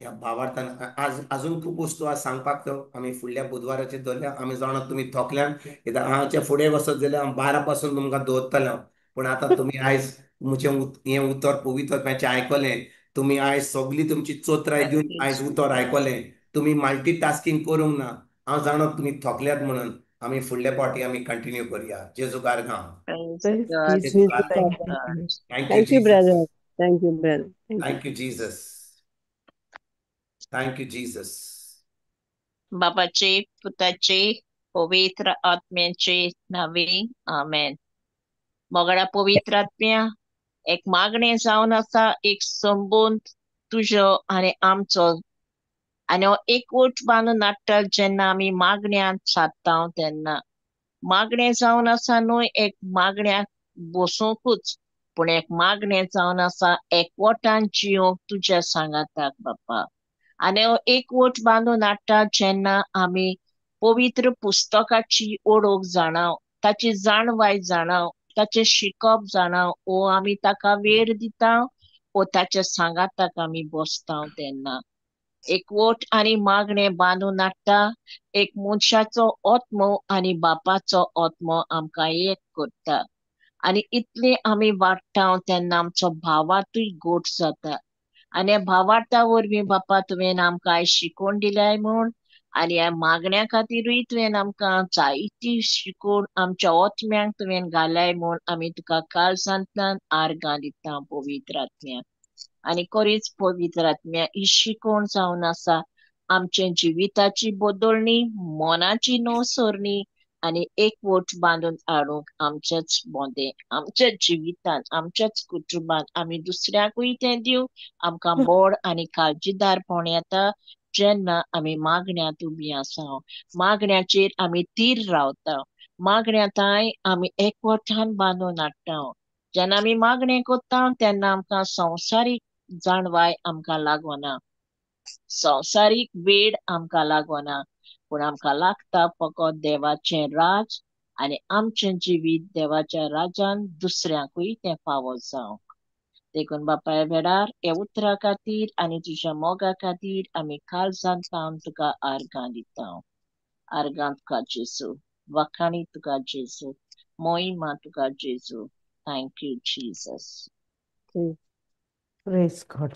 ह्या भावार्थान आज अजून खूब वस्तू आज सांगपाक तो आमी फुडल्या बुधवाराचेर दवरल्या. आमी जाणा तुमी थोकल्यान, कित्याक हांगाच्या फुडें वचत जाल्यार हांव 12 पासून तुमकां दवरतलें हांव. पूण आतां तुमी आयज म्हजें हें उतर पवित्र आत्म्याचें आयकलें, तुमी आयज सगळी तुमची चोत्राय दिवन आयज उतर आयकलें, तुमी मल्टीटास्कींग करूंक ना. हांव जाणा तुमी थोकल्यात म्हणून आमी फुडल्या फावटी आमी कंटिन्यू करुया. जेजू गारगांव. Praise Praise God. Jesus. Thank God. Thank you thank you Jesus. Brother. Thank you brother. Thank you. Thank you Jesus. Thank you Jesus. बाबाचे, पुताचे, पवित्र आत्म्याचे नावे, आमेन. मोगडा पवित्र आत्म्या, एक मागणें जावन आसा, एक संबंद तुजो आनी आमचो, आनी हो एकवट बांदून हाडटा जेन्ना आमी मागण्यांत सादता तेन्ना. मागणें जावन आसा न्हय एक मागण्याक बसोवंकूच, पूण एक मागणें जावन आसा एकवटान जियोंक तुज्या सांगाताक बापा. आनी हो एकवट बांदून हाडटा जेन्ना आमी पवित्र पुस्तकाची ओळख जाणाव, ताची जाणवाय जाणाव, ताचें शिकप जाणाव, ओ आमी ताका वेळ दिता, ओ ताच्या सांगाताक आमी बसता तेन्ना. एकवट आनी मागणें बांदून हाडटा, एक मनशाचो आत्मो आनी बापाचो आत्मो आमकां एक करता. आनी इतले आमी वाडटा तेन्ना आमचो भावार्तूय गोट जाता. आनी भावार्था वरवीं बापा तुवें आमकां आयज शिकोवन दिल्याय म्हूण, आनी ह्या मागण्या खातीरूय तुवें आमकां जायती शिकोवन आमच्या आत्म्यांक तुवें घालाय म्हूण आमी तुका काळजांतल्यान आर्गां दिता पवित्र आत्म्या. आनी खरीच पवित्र आत्म्या ही शिकोवण जावन आसा आमच्या जिविताची बदलणी, मनाची नवसरणी आनी एकवट बांदून हाडूंक आमच्याच बोंदे, आमच्याच जिवितान, आमच्याच कुटुंबान आमी दुसऱ्याकूय तें दिवं. आमकां बोड आनी काळजीदारपण येता जेन्ना आमी मागण्यांत उबी आसा, मागण्याचेर आमी तीर रावता, मागण्यांताय आमी एकवटान बांदून हाडटा. जेन्ना आमी मागणें करता तेन्ना आमकां संवसारीक जाणवाय आमकां लागना, संवसारीक वेड आमकां लागना, पूण आमकां लागता फकत देवाचें राज आनी आमचें जिवीत देवाच्या राजान दुसऱ्यांकूय तें फावो जावंक. देखून बापाय वेळार ह्या उतरा खातीर आनी तुज्या मोगा खातीर आमी काळजांत सावन तुका आर्गां दिता. आर्गां तुका जेजू, वखाणी तुका जेजू, मोहिमा तुका जेजू. Thank you Jesus. Praise God.